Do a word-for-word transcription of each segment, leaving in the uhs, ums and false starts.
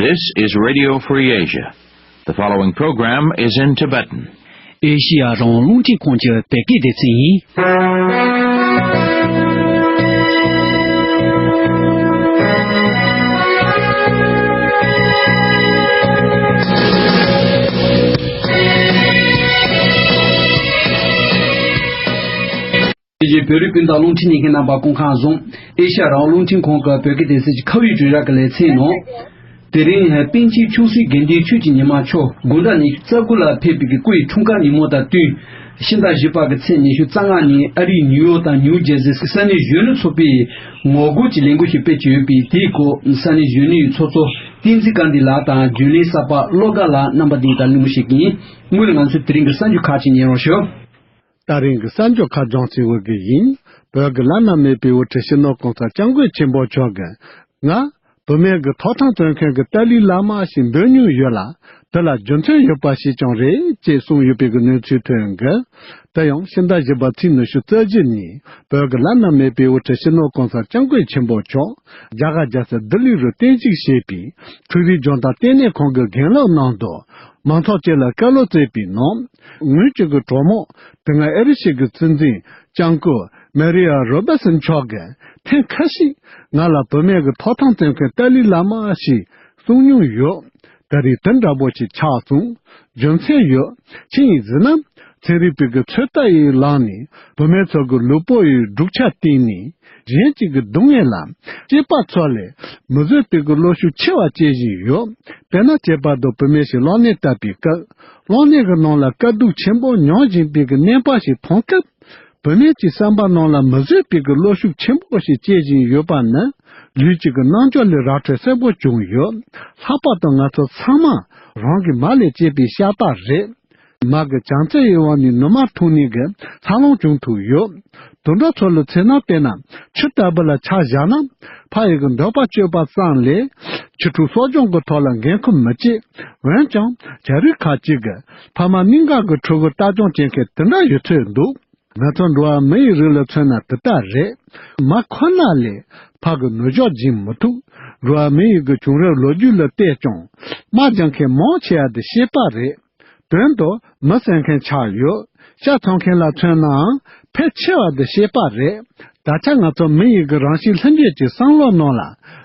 This is Radio Free Asia. The following program is in Tibetan. ཨེ་ཤི་ཡ་རང་དབང་རླུང་འཕྲིན་ཁང་གི་བོད་སྐད་སྡེ་ཚན་ཡིན། དེ་རྗེས་བོད་རིགས་སྤུན་ཟླ་རླུང་འཕྲིན་ཉན་མཁན་རྣམ་པ་སྐུ་ཁམས་བཟང་། ཨེ་ཤ་ཡ་རང་དབང་རླུང་འཕྲིན་ཁང་གི་བོད་སྐད་སྡེ་ཚན་གྱི་ཁ་བའི་དྲིལ་བསྒྲགས་ཀྱི་ལེ་ཚན་ནང་། དེ་རིང་པཎ་ཆེན་ཆུང་སྲིད་དགེ་འདུན་ཆོས་ཀྱི་ཉི་མ་མཆོག་དགུང་གྲངས་ཉི་ཤུ་རྩ་དགུ་ལ་ཕེབས་པའི་སྐུ་ཡི་འཁྲུངས་སྐར་ཉིན་མོ་དང་བསྟུན། ཕྱི་ཟླ་བཞི་པ་གི་ཚེས་ཉི་ཤུ་རྩ་ལྔ་ཉིན་ཨ་རིའི་ནིའུ་ཡོག་དང་ནིའུ་ཇེར་ཟི་ས་གནས་གཞོན་ནུ་ཚོགས་པས་ངོ་རྒོལ་གྱི་ལས་འགུལ་ཞིག་སྤེལ་གྱི་ཡོད་པས། དེའི་སྐོར་ས་གནས་གཞོན་ནུའི་ཚོགས་གཙོ་བསྟན་འཛིན་དཀར་མདོ་ལགས་དང་རྒྱུན་ལས་གསར་པ་བློ་དགའ་ལགས་རྣམ་པ་གཉིས་དང་གླེང་མོལ་བྱེད་ཀྱི་ཡིན། སྔོན་ལ་ང་ཚོས་དེ་རིང་གི་གསར་འགྱུར་ཁག་ཅིག་ཉན་རོགས་ཞུ། ད་རིང་གི་གསར་འགྱུར་ཁག་ལྗང་སེང་ཝེ་གི་ཡིན། བོད་ཀྱི་བླ་ན་མེད་པའི་དབུ་ཁྲིད་སྤྱི་ནོར་གོང་ས་སྐྱབས་མགོན་ཆེན་པོ་མཆོག་གིས། ང་བུད་མེད་ཀྱི་ཐོབ་ཐང་རྩོད་མཁན་གྱི་ཏཱ་ལའི་བླ་མ་ཞེས་འབོད་མྱོང་ཡོད་ལ། དེ་ལ་རྒྱུ་མཚན་ཡོད་པ་ཞིག་ཀྱང་རེད་ཅེས་གསུངས་ཡོད་པའི་གནས་ཚུལ་ཐོན་གི། དེ་ཡང་ཕྱི་ཟླ་བཞི་པ་ཚེས་ཉི་ཤུ་རྩ་བཞི་ཉིན་བོད་ཀྱི་བླ་ན་མེད་པའི་དབུ་ཁྲིད་སྤྱི་ནོར་གོང་ས་སྐྱབས་མགོན་ཆེན་པོ་མཆོག་རྒྱ་གར་རྒྱལ་ས་ལྡི་ལི་རུ་རྟེན་གཞི་བྱས་པའི་འཕྲུལ་རིག་ལྗོངས་མཐར་ལྟེ་གནས་ཁང་གི་རྒན་ལགས་གནང་དུ། མང་ཚོགས་བཅས་ལ་བཀའ་སློབ་སྩལ་པའི་ནང་། ངོས་གཅིག་གི་གྲོགས་མོ་དེ་སྔ་ཨེ་ཤི་ཡའི་སྲིད་འཛིན་ལྕམ་སྐུ་མེ་རི་ཡ་རོ་བར་སན་མཆོག་གིས་ཐེངས་ཁ་ཤས་ང་ལ་བུད་མེད་ཀྱི་ཐོབ་ཐང་རྩོད་མཁན་ཏཱ་ལའི་བླ་མ་ཞེས་གསུང་མྱོང་ཡོད། ད་རེས་དེ་འདྲ་པོ་ཞིག་ཆགས་སོང་། རྒྱུ་མཚན་ཡོད། ཅི་ཡིན་ཟེར་ན། ཚན་རིག་པའི་གི་ཚོད་ལྟ་ཡི་ལམ་ནས་བུད་མེད་ཚོ་གི་ལུས་པོ་ཡི་གྲུབ་ཆ་བལྟས་ནས། གཞན་གཅིག་གི་སྡུག་བསྔལ་ལ་སྐྱེས་པ་ཚོ་ལས་མི་བཟོད་པའི་གི་བློ་ཤུགས་ཆེ་བ་སྐྱེ་བཞིན་ཡོད། དཔེར་ན་ཁྱད་པར་དུ་བུད་མེད་ཞིག་གློ་ནད་བཏབ་པའི་སྐབས། གློ་ནད་ཀྱི་ནང་ལ་དཀའ་སྡུག་ཆེན་པོ་མྱོང་བཞིན་པའི་གི་ནད་པ་ཞིག་མཐོང་སྐབས། བུད་མེད་ཀྱི་བསམ་པ་ནང་ལ་མི་བཟོད་པའི་གི་བློ་ཤུགས་ཆེན་པོ་ཞིག་སྐྱེ་བཞིན་ཡོད་པ་ནི་ལུས་གཅིག་གི་རྣམ་འགྱུར་ལས་ར་འཕྲོད་གསལ་པོ་བྱུང་ཡོད། ལྷག་པར་དུ་ང་ཚོ་ཚང་མ་རང་གི་མ་ལས་སྐྱེས་པའི་ཤ་སྟག་རེད། མ་གི་བྱམས་བརྩེ་ཡི་དབང་ནས་ནུ་མ་འཐུང་ནས་གི་འཚར་ལོངས་བྱུང་ཐུབ་ཡོད། དུད་འགྲོ་ཚོ་ལ་མཚོན་ན། དཔེར་ན་ཆུ་ལྟ་བུ་ལ་ཆ་བཞག་ན། ཕ་ཡི་གི་འདོད་པ་སྤྱོད་པ་ཙམ་ལས་ཕྱི་ཕྲུག་གསོ་སྐྱོང་གི་ཐོག་ལ་འགན་ཁུར་མི་བྱེད། འོན་ཀྱང་རྒྱ་རིགས་ཁག་ཅིག་གིས་ཕ་མ་གཉིས་ཀ་གི་ཕྲུ་གུ་ལྟ་སྐྱོང་བྱེད་མཁན་དེ་འདྲ་ཡོད་ཚོད་འདུག། ང་ཚོ་འགྲོ་བ་མི་ཡི་རིགས་ལ་མཚོན་ན་དེ་ལྟར་རེད། མ་ཁོ་ན་ལས་ཕ་གི་ནུ་ཞོ་སྦྱིན་མི་ཐུབ། འགྲོ་བ་མི་ཡི་གི་བྱུང་རབས་ལོ་རྒྱུས་ལ་བལྟས་ཀྱང་། རྨ་རྒྱག་མཁན་མང་ཆེ་བ་དེ་སྐྱེས་པ་རེད། དོན་དུ་མི་བསད་མཁན་ཆགས་ཡོད། ཤ་འཚོང་མཁན་ལ་མཚོན་ནའང་ཕལ་ཆེ་བ་དེ་སྐྱེས་པ་རེད། ད་ཆ་ང་ཚོ་མི་ཡི་གི་རང་བཞིན་ལྷན་སྐྱེས་ཀྱི་བསམ་བློ་ནང་ལ་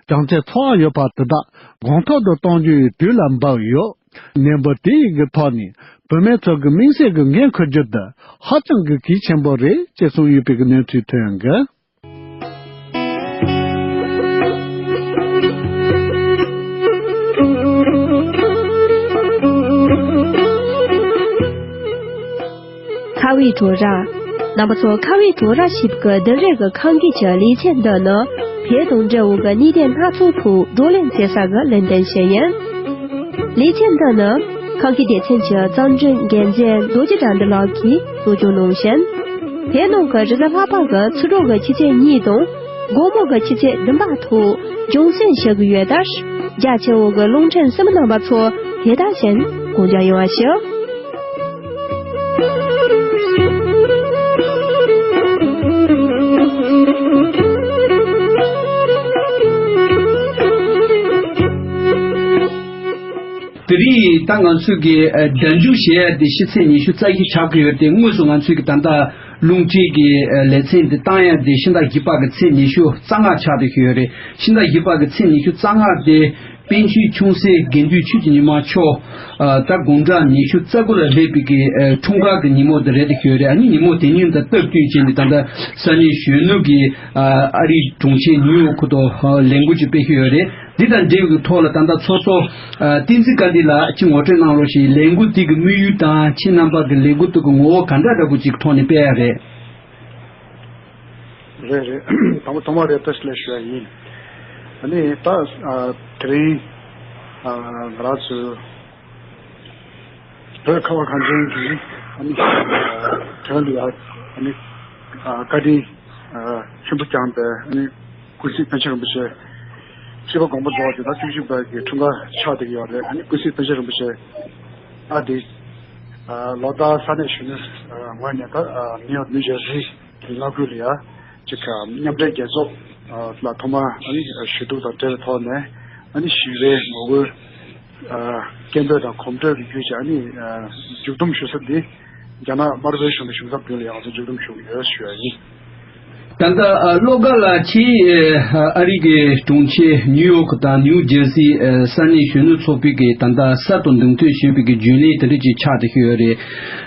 བྱམས་བརྩེ་ཚོར་བ་ཡོད་པ་དེ་དག་གོང་མཐོར་དུ་གཏོང་རྒྱུ་ཡི་དུས་ལ་འབབ་ཡོད། གནས་བབ་དེ་ཡི་གི་ཐོག་ནས་བུད་མེད་ཚོ་གི་དམིགས་བསལ་གི་འགན་འཁུར་རྒྱུ་དེ་ཧ་ཅང་གི་གལ་ཆེན་པོ་རེད་ཅེས་གསུངས་ཡོད་པའི་གི་གནས་ཚུལ་ཐོན་གི། ཁ་བའི་བྲོ་ར། རྣམ་པ་ཚོ་ཁ་བའི་བྲོ་ར་ཞེས་པའི་གི་བདུན་རེ་གི་ཁམས་སྐད་ཀྱི་ལེ་ཚན་འདི་ནི་བོད་དང་འབྲེལ་བའི་གི་གནད་དོན་སྣ་ཚོགས་ཐོག་བགྲོ་གླེང་བྱེད་ས་གི་ལས་འགན་ཞིག་ཡིན། ལེ་ཚན་འདི་ནི་ཁམས་སྐད་སྡེ་ཚན་གྱི་རྩོམ་སྒྲིག་འགན་འཛིན་རྡོ་རྗེ་དགྲ་འདུལ་ལགས་ཀྱིས་གཙོ་སྐྱོང་གནང་ཞིང་། བོད་ནང་གི་རེས་གཟའ་ལྷག་པ་གི་ཚེས་དྲུག་གི་ཆུ་ཚོད་གཉིས་དང་དགོང་མོ་གི་ཆུ་ཚོད་བདུན་པ་ཐོག་རྒྱང་སྲིང་བྱེད་ཀྱི་ཡོད་ལྟར། རྒྱ་ཆེ་བོ་གི་རླུང་འཕྲིན་གསན་མི་རྣམ་པ་ཚོ་དེ་དག་བཞིན་དགོངས་འཇགས་ཡོང་བ་ཞུ། དེ་རིང་ད་ང་ཚོས་ཀྱི་ཨ་སྒྲ་འཇུག་བྱེད་ཡ་དེ་ཕྱི་ཚེས་ཉི་ཤུ་རྩ་བཞི་ཆགས་ཀྱི་ཡོད་དེ། དངོས་སུ་ང་ཚོས་ཀྱི་ད་ལྟ་རླུང་འཕྲིན་གྱི་ཨ་ལེ་ཚན་དེ་བཏང་ཡ་དེ་ཕྱི་ཟླ་བཞི་པ་གི་ཚེས་ཉི་ཤུ་རྩ་ལྔ་ཆགས་བསྡད་ཀྱི་ཡོད་རེད། ཕྱི་ཟླ་བཞི་པ་གི་ཚེས་ཉི་ཤུ་རྩ་ལྔ་དེ་པཎ་ཆེན་ཆུང་སྲིད་དགེ་འདུན་ཆོས་ཀྱི་ཉི་མ་མཆོག་ཨ་ད་དགུང་གྲངས་ཉི་ཤུ་རྩ་དགུ་ལ་སླེབས་པའི་གི་ཨ་འཁྲུངས་སྐར་གྱི་ཉིན་མོ་དེ་རེད་བསྡད་ཀྱི་ཡོད་རེད། ཨ་ནི་ཉིན་མོ་དེ་ཉིན་དང་སྟབས་བསྟུན་བྱས་ནས་ད་ལྟ་ས་གནས་གཞོན་ནུ་གི་ཨ་ཨ་རིའི་གྲོང་ཁྱེར་ནིའུ་ཡོག་ཁུལ་དུ་ཨ་ལས་འགུལ་ཅིག་སྤེལ་གྱི་ཡོད་རེད། འདི་དང་འབྲེལ་བའི་ཐོག་ལ་ད་ལྟ་ཚོགས་གཙོ་ཨ་བསྟན་འཛིན་དཀར་མདོ་ལགས་ཅིག་ངོ་སྤྲོད་གནང་རོགས་ཞེས། ལས་འགུལ་འདི་གི་དམིགས་ཡུལ་དང་ཁྱེད་རྣམ་པ་གི་ལས་འགུལ་དེ་གི་ངོ་བོ་ག་འདྲ་འདྲ་པོ་ཅིག་ཐོག་ནས་སྤེལ་ཡ་རེད། རེད་རེད། དང་པོ་ཐོག་མ་རེད། བཀྲ་ཤིས་བདེ་ལེགས་ཞུ་ཡ་ཡིན། ཨ་ནི་ད་ཨ་དེ་རིང་ཨ་ང་རང་ཚོའི་བོད་ཁ་བ་གངས་ཅན་གྱི་ཨ་ནི་ཨ་དོན་ལ་ཡ་ཨ་ནི་ཨ་བཀའ་དྲིན་ཨ་ཆེན་པོ་བསྐྱངས་པའི་ཨ་ནི་ཀུན་གཟིགས་པཎ་ཆེན་རིན་པོ་ཆེ་སྐྱེས་བུ་དགོངས་པ་རྫོགས་པ་དེ་ད་བཅུ་བཞི་པ་གི་འཁྲུངས་སྐར་ཆགས་བསྡད་ཀྱི་ཡོད་རེད། ཨ་ནི་ཀུན་གཟིགས་པཎ་ཆེན་རིན་པོ་ཆེ་ཨ་དེ་ཨ་ལོ་ལྟར་ས་གནས་གཞོན་ནུ་ཨ་ངོས་ནས་ད་ཨ་ནིའུ་ཡོག་ནིའུ་ཇར་སི་གི་མངའ་ཁུལ་ལ་ཡ་ཅིག་ཨ་མཉམ་འབྲེལ་རྒྱལ་ཚོགས་ཨ་ལ་ཐོག་མར་ཨ་ནི་ཞུ་གཏུག་དང་འབྲེལ་བའི་ཐོག་ནས་ ཨ་ནི་ཞིག་རེད། ངོ་རྒོལ་སྐད་འབོད་དང་གོམ་བགྲོད་ཀྱི་བརྒྱུད་བྱས། ཨ་ནི་མཇུག་བསྡོམས་ཞུ་ས་འདི་རྒྱ་ནག་དམར་པོའི་གཞུང་དང་གཞུང་ཚབ་མདུན་ལ་ཡང་ང་ཚོ་མཇུག་བསྡོམས་ཞུ་གི་ཡོད་ཞུ་ཡ་ཡིན། ད་ལྟ་ཨ་བློ་དགའ་ལགས་ཁྱེད་ཨ་ཨ་རི་གི་གྲོང་ཁྱེར་ནིའུ་ཡོག་དང་ནིའུ་ཇེར་སི་ཨ་ས་གནས་གཞོན་ནུ་ཚོགས་པའི་གི་ད་ལྟ་གསར་དུ་འདེམས་ཐོན་བྱས་པའི་གི་རྒྱུན་ལས་དེ་འདྲ་ཅིག་ཆགས་བསྡད་ཡོད་རེད།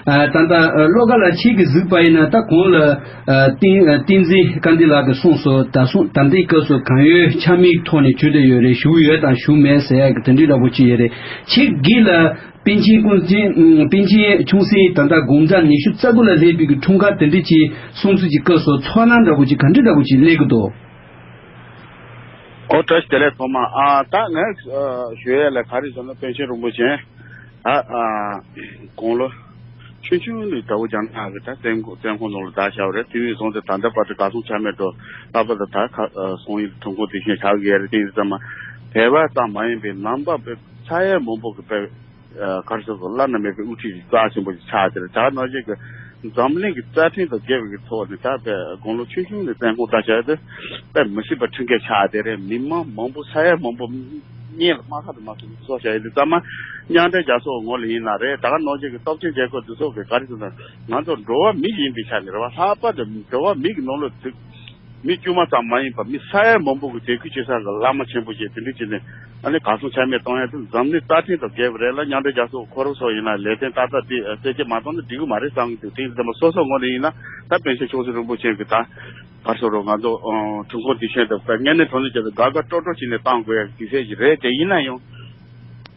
ཨ་ད་ལྟ་ཨ་བློ་དགའ་ལགས་ཁྱེད་ཀྱིས་གཟིགས་པ་ཡིན་ན་ད་གོང་ལ་ཨ་བསྟན་ཨ་བསྟན་འཛིན་སྐལ་ལྡན་ལགས་ཀྱིས་གསུངས་སོང་། ད་གསུངས་ད་ལྟའི་སྐབས་སུ་གང་ཡོད་ཆ་མེད་ཐོག་ནས་བྱུང་བསྡད་ཡོད་རེད། ཞུ་ཡོད་དང་ཞུ་མེད་ཟེར་ཡ་གི་དེ་འདྲའི་འདྲ་པོ་ཅིག་ཡོད་རེད། ཁྱེད་ཀྱིས་ལ། པཎ་ཆེན་ཀུན་མཁྱེན་པཎ་ཆེན་ཆུང་སྲིད་ད་ལྟ་དགུང་གྲངས་ཉི་ཤུ་རྩ་དགུ་ལ་སླེབས་པའི་གི་འཁྲུངས་སྐར་དེ་འདྲ་ཅིག་སྲུང་བརྩི་གི་སྐབས་སུ་ཚོར་སྣང་འདྲ་པོ་ཅིག་ག་འདྲ་འདྲ་པོ་ཅིག་སླེབས་ཀྱི་འདུག་ཨོ་བཀྲ་ཤིས་བདེ་ལེགས་ཐོག་མ། ཨ་ད་ངས་ཨ་ཞུ་ཡས་ལ་ག་རེ་ཟེར་ན། པཎ་ཆེན་རིན་པོ་ཆེ་ད་ཨ་དགུང་ལོ་ཆུང་ཆུང་ནས་ད་འུ་རྒྱ་ནག་གི་ད་བཙོན་ཁང་བཙོན་ཁང་ནང་ལ་བསྡད་བཞག་པ་རེད། དེ་ནས་བཟུང་སྟེ་ད་ལྟ་བར་དུ་གར་སོང་ཆ་མེད་འགྲོ། ལྷག་པར་དུ་ད་ཁ་ཨ་སོང་ཡིན་ཐོན་ཁུངས་དེ་བཞིན་བཞག་གི་ཡ་རེད། དེ་ཡིན་ཙང་མ་དད་པ་ཙམ་མ་ཡིན་པའི་ནང་པ་དཔེ་ས་ཡ་མང་པོ་གི་དཔེ་ཨ་ག་རེ་ཟེར་དགོས། བླ་ན་མེད་པའི་དབུ་ཁྲིད་ཅིག་རྩ་ཆེན་པོ་ཞིག་ཆགས་ཏེ་རེད། ད་ནང་བཞིན་གྱི་འཛམ་གླིང་གི་རྩ་ཁྲིམས་དང་འགལ་བའི་གི་ཐོག་ནས་ད་དཔེ་དགུང་ལོ་ཆུང་ཆུང་ནས་བཙོན་ཁང་བསྡད་བཞག་ཡ་དེ་དཔེ་མི་སྲིད་པ་ཁྲིམས་འགལ་ཆགས་ཏེ་རེད། མི་མང་མང་པོ་ས་ཡ་མང་པོ་གཉེན་ལ་རྨ་ཁ་དང་མ་ཐུག་སོགས་བྱས་ཡོད་དུས་ཙམ་མ་མཉམ་འབྲེལ་རྒྱལ་ཚོགས་ངོས་ལ་ཡིན་ན་རེད། ད་ག་ནང་བཞིན་གྱི་སྟོབས་ཆེན་རྒྱལ་ཁབ་འདི་ཚོ་གི་ག་རེ་ཟེར་ན། ང་ཚོ་འགྲོ་བ་མི་ཡིན་པའི་ཆ་ནས་རེད་བ། ལྷག་པར་དུ་འགྲོ་བ་མི་གི་ནང་ལོགས་དེ་མི་དཀྱུས་མ་ཙམ་མ་ཡིན་པ་མི་ས་ཡ་མང་པོ་གི་དད་གུས་བྱེད་ས་གི་བླ་མ་ཆེན་པོ་ཞིག་དེ་འདྲ་བྱས་ནས་ཨ་ནི་གར་སོང་ཆ་མེད་གཏོང་ཡ་དེ་འཛམ་གླིང་རྩ་ཁྲིམས་དང་འགལ་བ་རེད་ལ། མཉམ་འབྲེལ་རྒྱལ་ཚོགས་ཁོ་རང་ཚོ་ཡིན་ན་ལས་དོན་ཏག་ཏག་དེ་རྩད་གཅོད་མ་བཏང་ན་འགྲིག་གི་མ་རེད་བསམ་གི་འདུག་དེ་ཡིན་ཙང་མ་སོ་སོ་ངོས་ནས་ཡིན་ན་ད་པཎ་ཆེན་ཆུང་སྲིད་རིན་པོ་ཆེ་གི་ད་གར་སོང་རོགས་ང་ཚོ་ཐོན་ཁུངས་དེ་བཞིན་དུ་དངོས་གནས་དྲང་གནས་བྱས་ཏེ་དགའ་དགའ་སྤྲོ་སྤྲོ་བྱས་ནས་བཏང་དགོས་ཡ་དུས་ཚོད་ཅིག་རེད། དེ་ཡིན་ན་ཡང་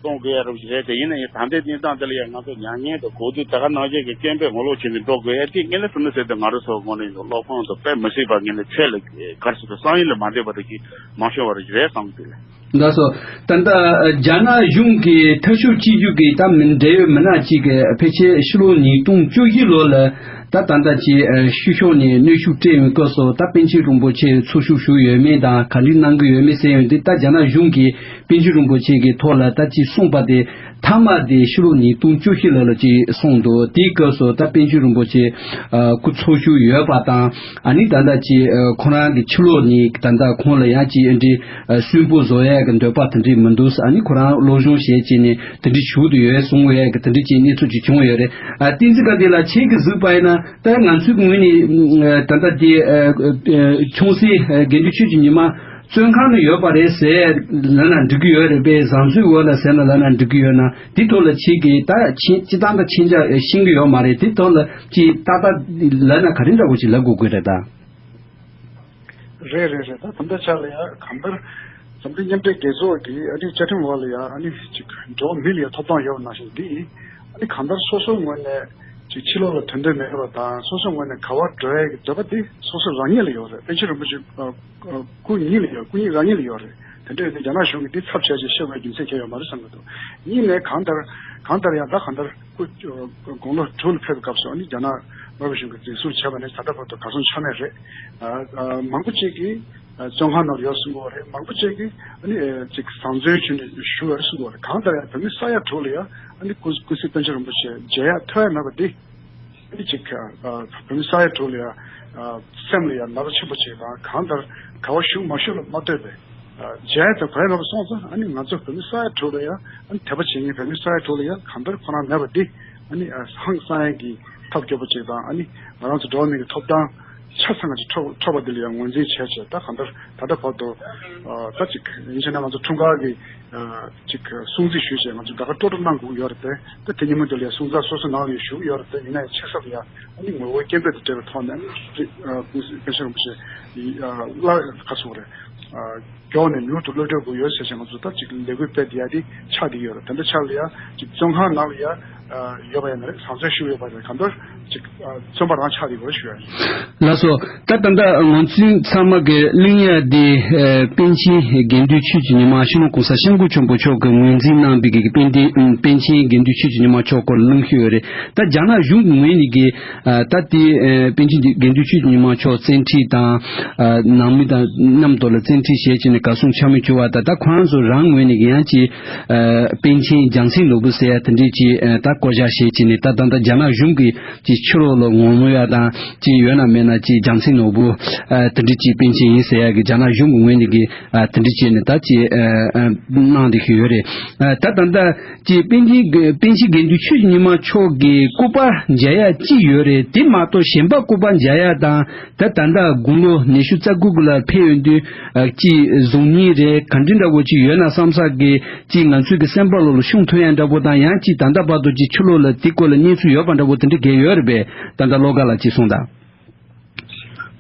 གཏོང་དགོས་ཡ་རོགས་ཞིག་རེད། དེ་ཡིན་ན་ཡང་ད་ལྟའི་གནས་སྟངས་འདི་ལ་ཡང་ང་ཚོ་མྱ་ངན་དང་གོ་སྡུག་ད་ག་ནང་བཞིན་གྱི་སྐད་འབོད་ངོ་ལོག་བྱས་ནས་འགྲོ་དགོས་ཡ་དེ་དངོས་གནས་དྲང་གནས་ཟེར་ཏེ་ང་རང་ཚོ་ངོས་ནས་ཡིན་ན་བློ་ཕམ་དང་དཔེ་མི་སྲིད་པ་ངས་ནས་ཚད་ལ་གར་སོང་དང་བསམ་ཡུལ་ལས་མ་འདས་པ་དེ་གི་མང་ཤོས་བ་རེད་བསམ་གི་འདུག་ལ། ལགས་སོ། ད་ལྟ་རྒྱ་ནག་གཞུང་གིས་འཐབ་ཕྱོགས་གཅིག་གྱུར་གྱི་ད་མི་འབྲེལ་ཡོད་མི་སྣ་གཅིག་གིས་ཕལ་ཆེར་ཕྱི་ལོ་ཉིས་སྟོང་བཅུ་བཞི་ལོ་ལ་ད་ད་ལྟ་ཅིག་ཕྱི་ཕྱོགས་ནས་གནོན་ཤུགས་སྤྲད་ཡོང་སྐབས་སུ་ད་པཎ་ཆེན་རིན་པོ་ཆེ་འཚོ་བཞུགས་ཞུས་ཡོད་མེད་དང་ག་འདྲ་གནང་གི་ཡོད་མེད་ཟེར་ཡོང་དུས། ད་རྒྱ་ནག་གཞུང་གིས་པཎ་ཆེན་རིན་པོ་ཆེ་གི་ཐོག་ལ་ད་ཅིག་གསུངས་པ་དེ་མཐའ་མ་དེ་ཕྱི་ལོ་ཉིས་སྟོང་བཅུ་བཞི་ལོ་ལ་ཅིག་གསུངས་འདུག་དེའི་སྐབས་སུ་ད་པཎ་ཆེན་རིན་པོ་ཆེ་ཨ་སྐུ་འཚོ་བཞུགས་ཡོད་པ་དང་། ཨ་ནི་ད་ལྟ་ཅིག་ཨ་ཁོ་རང་གི་ཕྱི་ལོགས་ནས་ད་ལྟ་ཁོང་ལ་ཡང་ཅིག་ཨ་འདྲའི་ཨ་སུན་པོ་བཟོ་ཡས་ཀྱི་འདོད་པ་དེ་འདྲའི་མི་འདུག་ཨ་ནི་ཁོ་རང་སློབ་སྦྱོང་བྱས་བྱས་ནས་དེ་འདྲའི་བཞུགས་བསྡད་ཡོད་གསུང་ཡས་ཀྱི་དེ་འདྲའི་ཅིག་གནས་ཚུལ་ཅིག་བྱུང་ཡོད་རེད། ཨ་བསྟན་འཛིན་དགའ་ལྡན་ལགས་ཁྱེད་ཀྱིས་གཟིགས་པ་ཡིན་ན་ད་ང་ཚོའི་ངོས་ནས་ཨ་ད་ལྟ་དེ་ཨ་ཨ་ཆུང་སྲིད་ཨ་དགེ་འདུན་ཆོས་ཀྱི་ཉི་མ་བཙོན་ཁང་ན་ཡོད་པ་རེད་ཟེར་ལབ་ན་འགྲིག་གི་ཡོད་རེད་པས། བཟང་སྤྱོད་འོག་ལ་ཟེར་ན་ལབ་ན་འགྲིག་གི་ཡོད་ན། དེ་ཐོག་ལ་ཁྱེད་ཀྱིས་ད་ཕྱིན་སྤྱི་བཏང་ད་ཕྱིན་ཆད་ཤེས་ཀྱི་ཡོད་མ་རེད། དེ་ཐོག་ལ་ཅིག་ཏག་ཏག་ལབ་ན་ག་རེ་འདྲ་བོ་ཞིག་ལབ་དགོས་ཀྱི་རེད་ད། རེད་རེད་རེད། ད་ད་ལྟ་ཆ་ལ་ཡ་གང་ལྟར་འཛམ་གླིང་མཉམ་འབྲེལ་རྒྱལ་ཚོགས་ཀྱི་ཨ་ནི་བཅའ་ཁྲིམས་འོག་ལ་ཡ་ཨ་ནི་ཅིག་འགྲོ་བ་མི་ལ་ཡ་ཐོབ་ཐང་ཡོད་པ་ནང་བཞིན་འདི་ཨ་ནི་གང་ལྟར་སོ་སོའི་ངོས་ནས་ཅིག་ཕྱི་ལོགས་ལ་ཐོན་འདོད་མེད་པ་དང་། སོ་སོའི་ངོས་ནས་ག་བར་འགྲོ་ཡ་གི་འདོད་པ་དེ་སོ་སོ་རང་ཉིད་ལ་ཡོད་རེད། པཎ་ཆེན་རིན་པོ་ཆེ་ཨ། སྐུ་ཉིད་ལ་ཡོད། སྐུ་ཉིད་རང་ཉིད་ལ་ཡོད་རེད། དེ་འདྲ་ཡོད་དུས་རྒྱ་ནག་གཞུང་གིས་འདི་ཚབ་བྱས་བྱས་བཤད་དགོས་རྒྱུ་མཚན་གང་ཡང་ཡོད་མ་རེད་བསམ་གྱི་འདུག་གཉིས་ནས་གང་ལྟར་གང་ལྟར་ཡང་ད་གང་ལྟར་སྐུ་དགུང་ལོ་དྲུག་ལ་ཕེབས་པའི་སྐབས་སུ་ཨ་ནི་རྒྱ་ནག་དམར་པོ་གཞུང་གིས་འཛིན་བཟུང་བྱས་པ་ནས་ད་ལྟ་བར་དུ་གར་སོང་ཆ་མེད་རེད། ཨ་ཨ་མང་པོ་ཅིག་གིས་ཨ་བཙོན་ཁང་ནང་ལ་ཡོད་གསུང་གི་ཡོད་རེད། མང་པོ་ཅིག་གིས་ཨ་ནི་ཨ་ཅིག་བཟང་བཙོན་བྱས་ནས་བཞུགས་ཡོད་རེད་གསུང་གི་ཡོད་རེད། གང་ལྟར་ཡང་བོད་མི་ས་ཡ་དྲུག་ལ་ཡང་ཨ་ནི་སྐུ་སྐུ་སྲིད་པཎ་ཆེན་རིན་པོ་ཆེ་མཇལ་ཡག་ཐོབ་ཡག་མེད་པ་འདི། ཨ་ནི་ཅིག་ཨ་བོད་མི་ས་ཡ་དྲུག་ལ་ཡ་ཨ་སེམས་ལ་ཡ་ན་ཚ་ཆེན་པོ་ཅིག་དང་། གང་ལྟར་ག་བ་བཞུགས་མ་བཞུགས་ལ་མ་ལྟོས་པའི་ཨ་མཇལ་དང་གོ་ཡ་མེད་པ་སོང་ཙང་། ཨ་ནི་ང་ཚོ་བོད་མི་ས་ཡ་དྲུག་ལ་ཡ་ཨ་ནི་དད་པ་བྱེད་མཁན་བོད་མི་ས་ཡ་དྲུག་ལ་ཡ་གང་ལྟར་ཁོ་རང་མེད་པ་འདི་ཨ་ནི་ཨ་ཧང་སང་ཡ་གི་ཐབས་སྐྱོ་པོ་ཅིག་དང་། ཨ་ནི་ང་རང་ཚོ་འགྲོ་བ་མི་གི་ཐོབ་ཐང་ཆ་ཚང་ག་ཅིག་འཕྲོག་འཕྲོག་པ་འདི་ལ་ཡང་ངོས་འཛིན་བྱས་བྱས། ད་གང་ལྟར་ད་ལྟ་བར་དུ་ཨ་ད་ཅིག་ཡིན་ཕྱིན་ན་ང་ཚོ་འཁྲུངས་སྐར་གྱི་ཨ་ཅིག་སྲུང་བརྩི་ཞུས་བྱས་ང་ཚོ་ད་ག་སྤྲོ་སྤྲོ་གནང་དགོས་ཡོད་རེད་དེ། ད་དེ་ཉིན་མོ་དེ་ལ་ཡང་སྲུང་བརྩི་སོ་སོ་ནང་ལ་ཡང་ཞུ་གི་ཡོད་རེད་དེ། ཡིན་ན་ཡང་ཕྱི་གསལ་ལ་ཡང་ཨ་ནི་ངོ་རྒོལ་སྐད་འབོད་དང་འབྲེལ་བའི་ཐོག་ནས་ཨ་ནི་ཨ་ཀུན་གསལ་སྐྱབས་མགོན་རིན་པོ་ཆེ་ཨ་བླ་ཁ་སོང་རེད། ཨ་མགྱོགས་ནས་མྱུར་དུ་གློད་གྲོལ་དགོས་ཡོད་ཟེར་བྱས་ང་ཚོ་ད་ཅིག་ལས་འགུལ་སྤེལ་བསྡད་ཡ་དེ་ཆགས་བསྡད་ཡོད་རེད། དེ་འདྲ་ཆགས་ལ་ཡ་ཅིག་བཙོན་ཁང་ནང་ལ་ཡ་ཨ་ཡོད་པ་ཡིན་ན་རེད། བཟང་སྤྱོད་ཞུ་ཡོད་པ་རེད། གང་ལྟར་ཅིག་ཨ་བཙོན་པ་རང་ཆགས་བསྡད་ཡོད་ཞུ་ཡ་ཡིན། ལགས་སོ། ད་ད་ལྟ་ང་ཚོའི་ཚང་མ་གི་གླེང་ཡ་དེ་ཨ་པཎ་ཆེན་དགེ་འདུན་ཆོས་ཀྱི་ཉི་མ། ཕྱི་ལོ་གོང་ས་སྐྱབས་མགོན་ཆེན་པོ་མཆོག་གིས་ངོས་འཛིན་གནང་བའི་གི་དཔལ་ལྡན་པཎ་ཆེན་དགེ་འདུན་ཆོས་ཀྱི་ཉི་མ་མཆོག་སྐོར་ལ་གླེང་ཞུས་ཡོད་རེད། ད་རྒྱ་ནག་གཞུང་གི་ངོས་ནས་གི་ཨ་ད་དེ་ཨ་པཎ་ཆེན་དགེ་འདུན་ཆོས་ཀྱི་ཉི་མ་མཆོག་བཙན་ཁྲིད་དང་ཨ་ནང་མི་དང་མཉམ་དུ་ལ་བཙན་ཁྲིད་བྱས་བྱས་ནས་གར་སོང་ཆ་མེད་གྱུར་བ་དང་། ད་ཁོ་རང་ཚོ་རང་ངོས་ནས་གི་ཡང་ཅིག་ཨ་པཎ་ཆེན་རྒྱལ་མཚན་ནོར་བུ་ཟེར་ཡ་དེ་འདྲས་ཅིག་ཨ་ད་ བསྐོ་བཞག་བྱས་བྱས་ནས། ད་ད་ལྟ་རྒྱ་ནག་གཞུང་གིས་ཅིག་ཕྱི་ལོགས་ལ་ངོ་མ་ཡ་དང་ཅིག་ཡོད་ན་མེད་ན་ཅིག་རྒྱལ་མཚན་ནོར་བུ་ཨ་དེ་འདྲ་ཅིག་པཎ་ཆེན་ཡིན་ཟེར་ཡ་གི་རྒྱ་ནག་གཞུང་གི་ངོས་ནས་གི་ཨ་དེ་འདྲ་བྱས་ནས་ད་ཅིག་ཨ་ཨ་གནང་བསྡད་ཀྱི་ཡོད་རེད། ཨ་ད་ད་ལྟ་ཅིག་པཎ་ཆེན་གྱི་པཎ་ཆེན་དགེ་འདུན་ཆོས་ཀྱི་ཉི་མ་མཆོག་གི་སྐུ་པར་མཇལ་ཡ་ཅི་ཡོད་རེད། དེ་མ་གཏོགས་གཞན་པ་སྐུ་པར་མཇལ་ཡ་དང་། ད་ད་ལྟ་དགུང་ལོ་ཉི་ཤུ་རྩ་དགུ་གི་ལ་ཕེབས་ཡོང་དུས་ཨ་ཅིག་གཟུགས་བརྙན་རེད་ག་འདྲ་འདྲ་བོ་ཅིག་ཡོད་ན་བསམ་ས་གི་ཅིག་ང་ཚོའི་གི་སེམས་པ་ལོ་ལ་ཤོང་ཐུབ་ཡ་འདྲ་བོ་དང་། ཡང་ཅིག་ད་ལྟ་བར་དུ་ཅིག་ཕྱི་ལོགས་ལ་དེ་སྐོར་ལ་གནས་ཚུལ་ཡོད་པ་འདྲ་བོ་དེ་འདྲ་གས་ཡོད་རེད་པས། ད་ལྟ་བློ་དགའ་ལགས་ཅིག་གསུངས་དང་།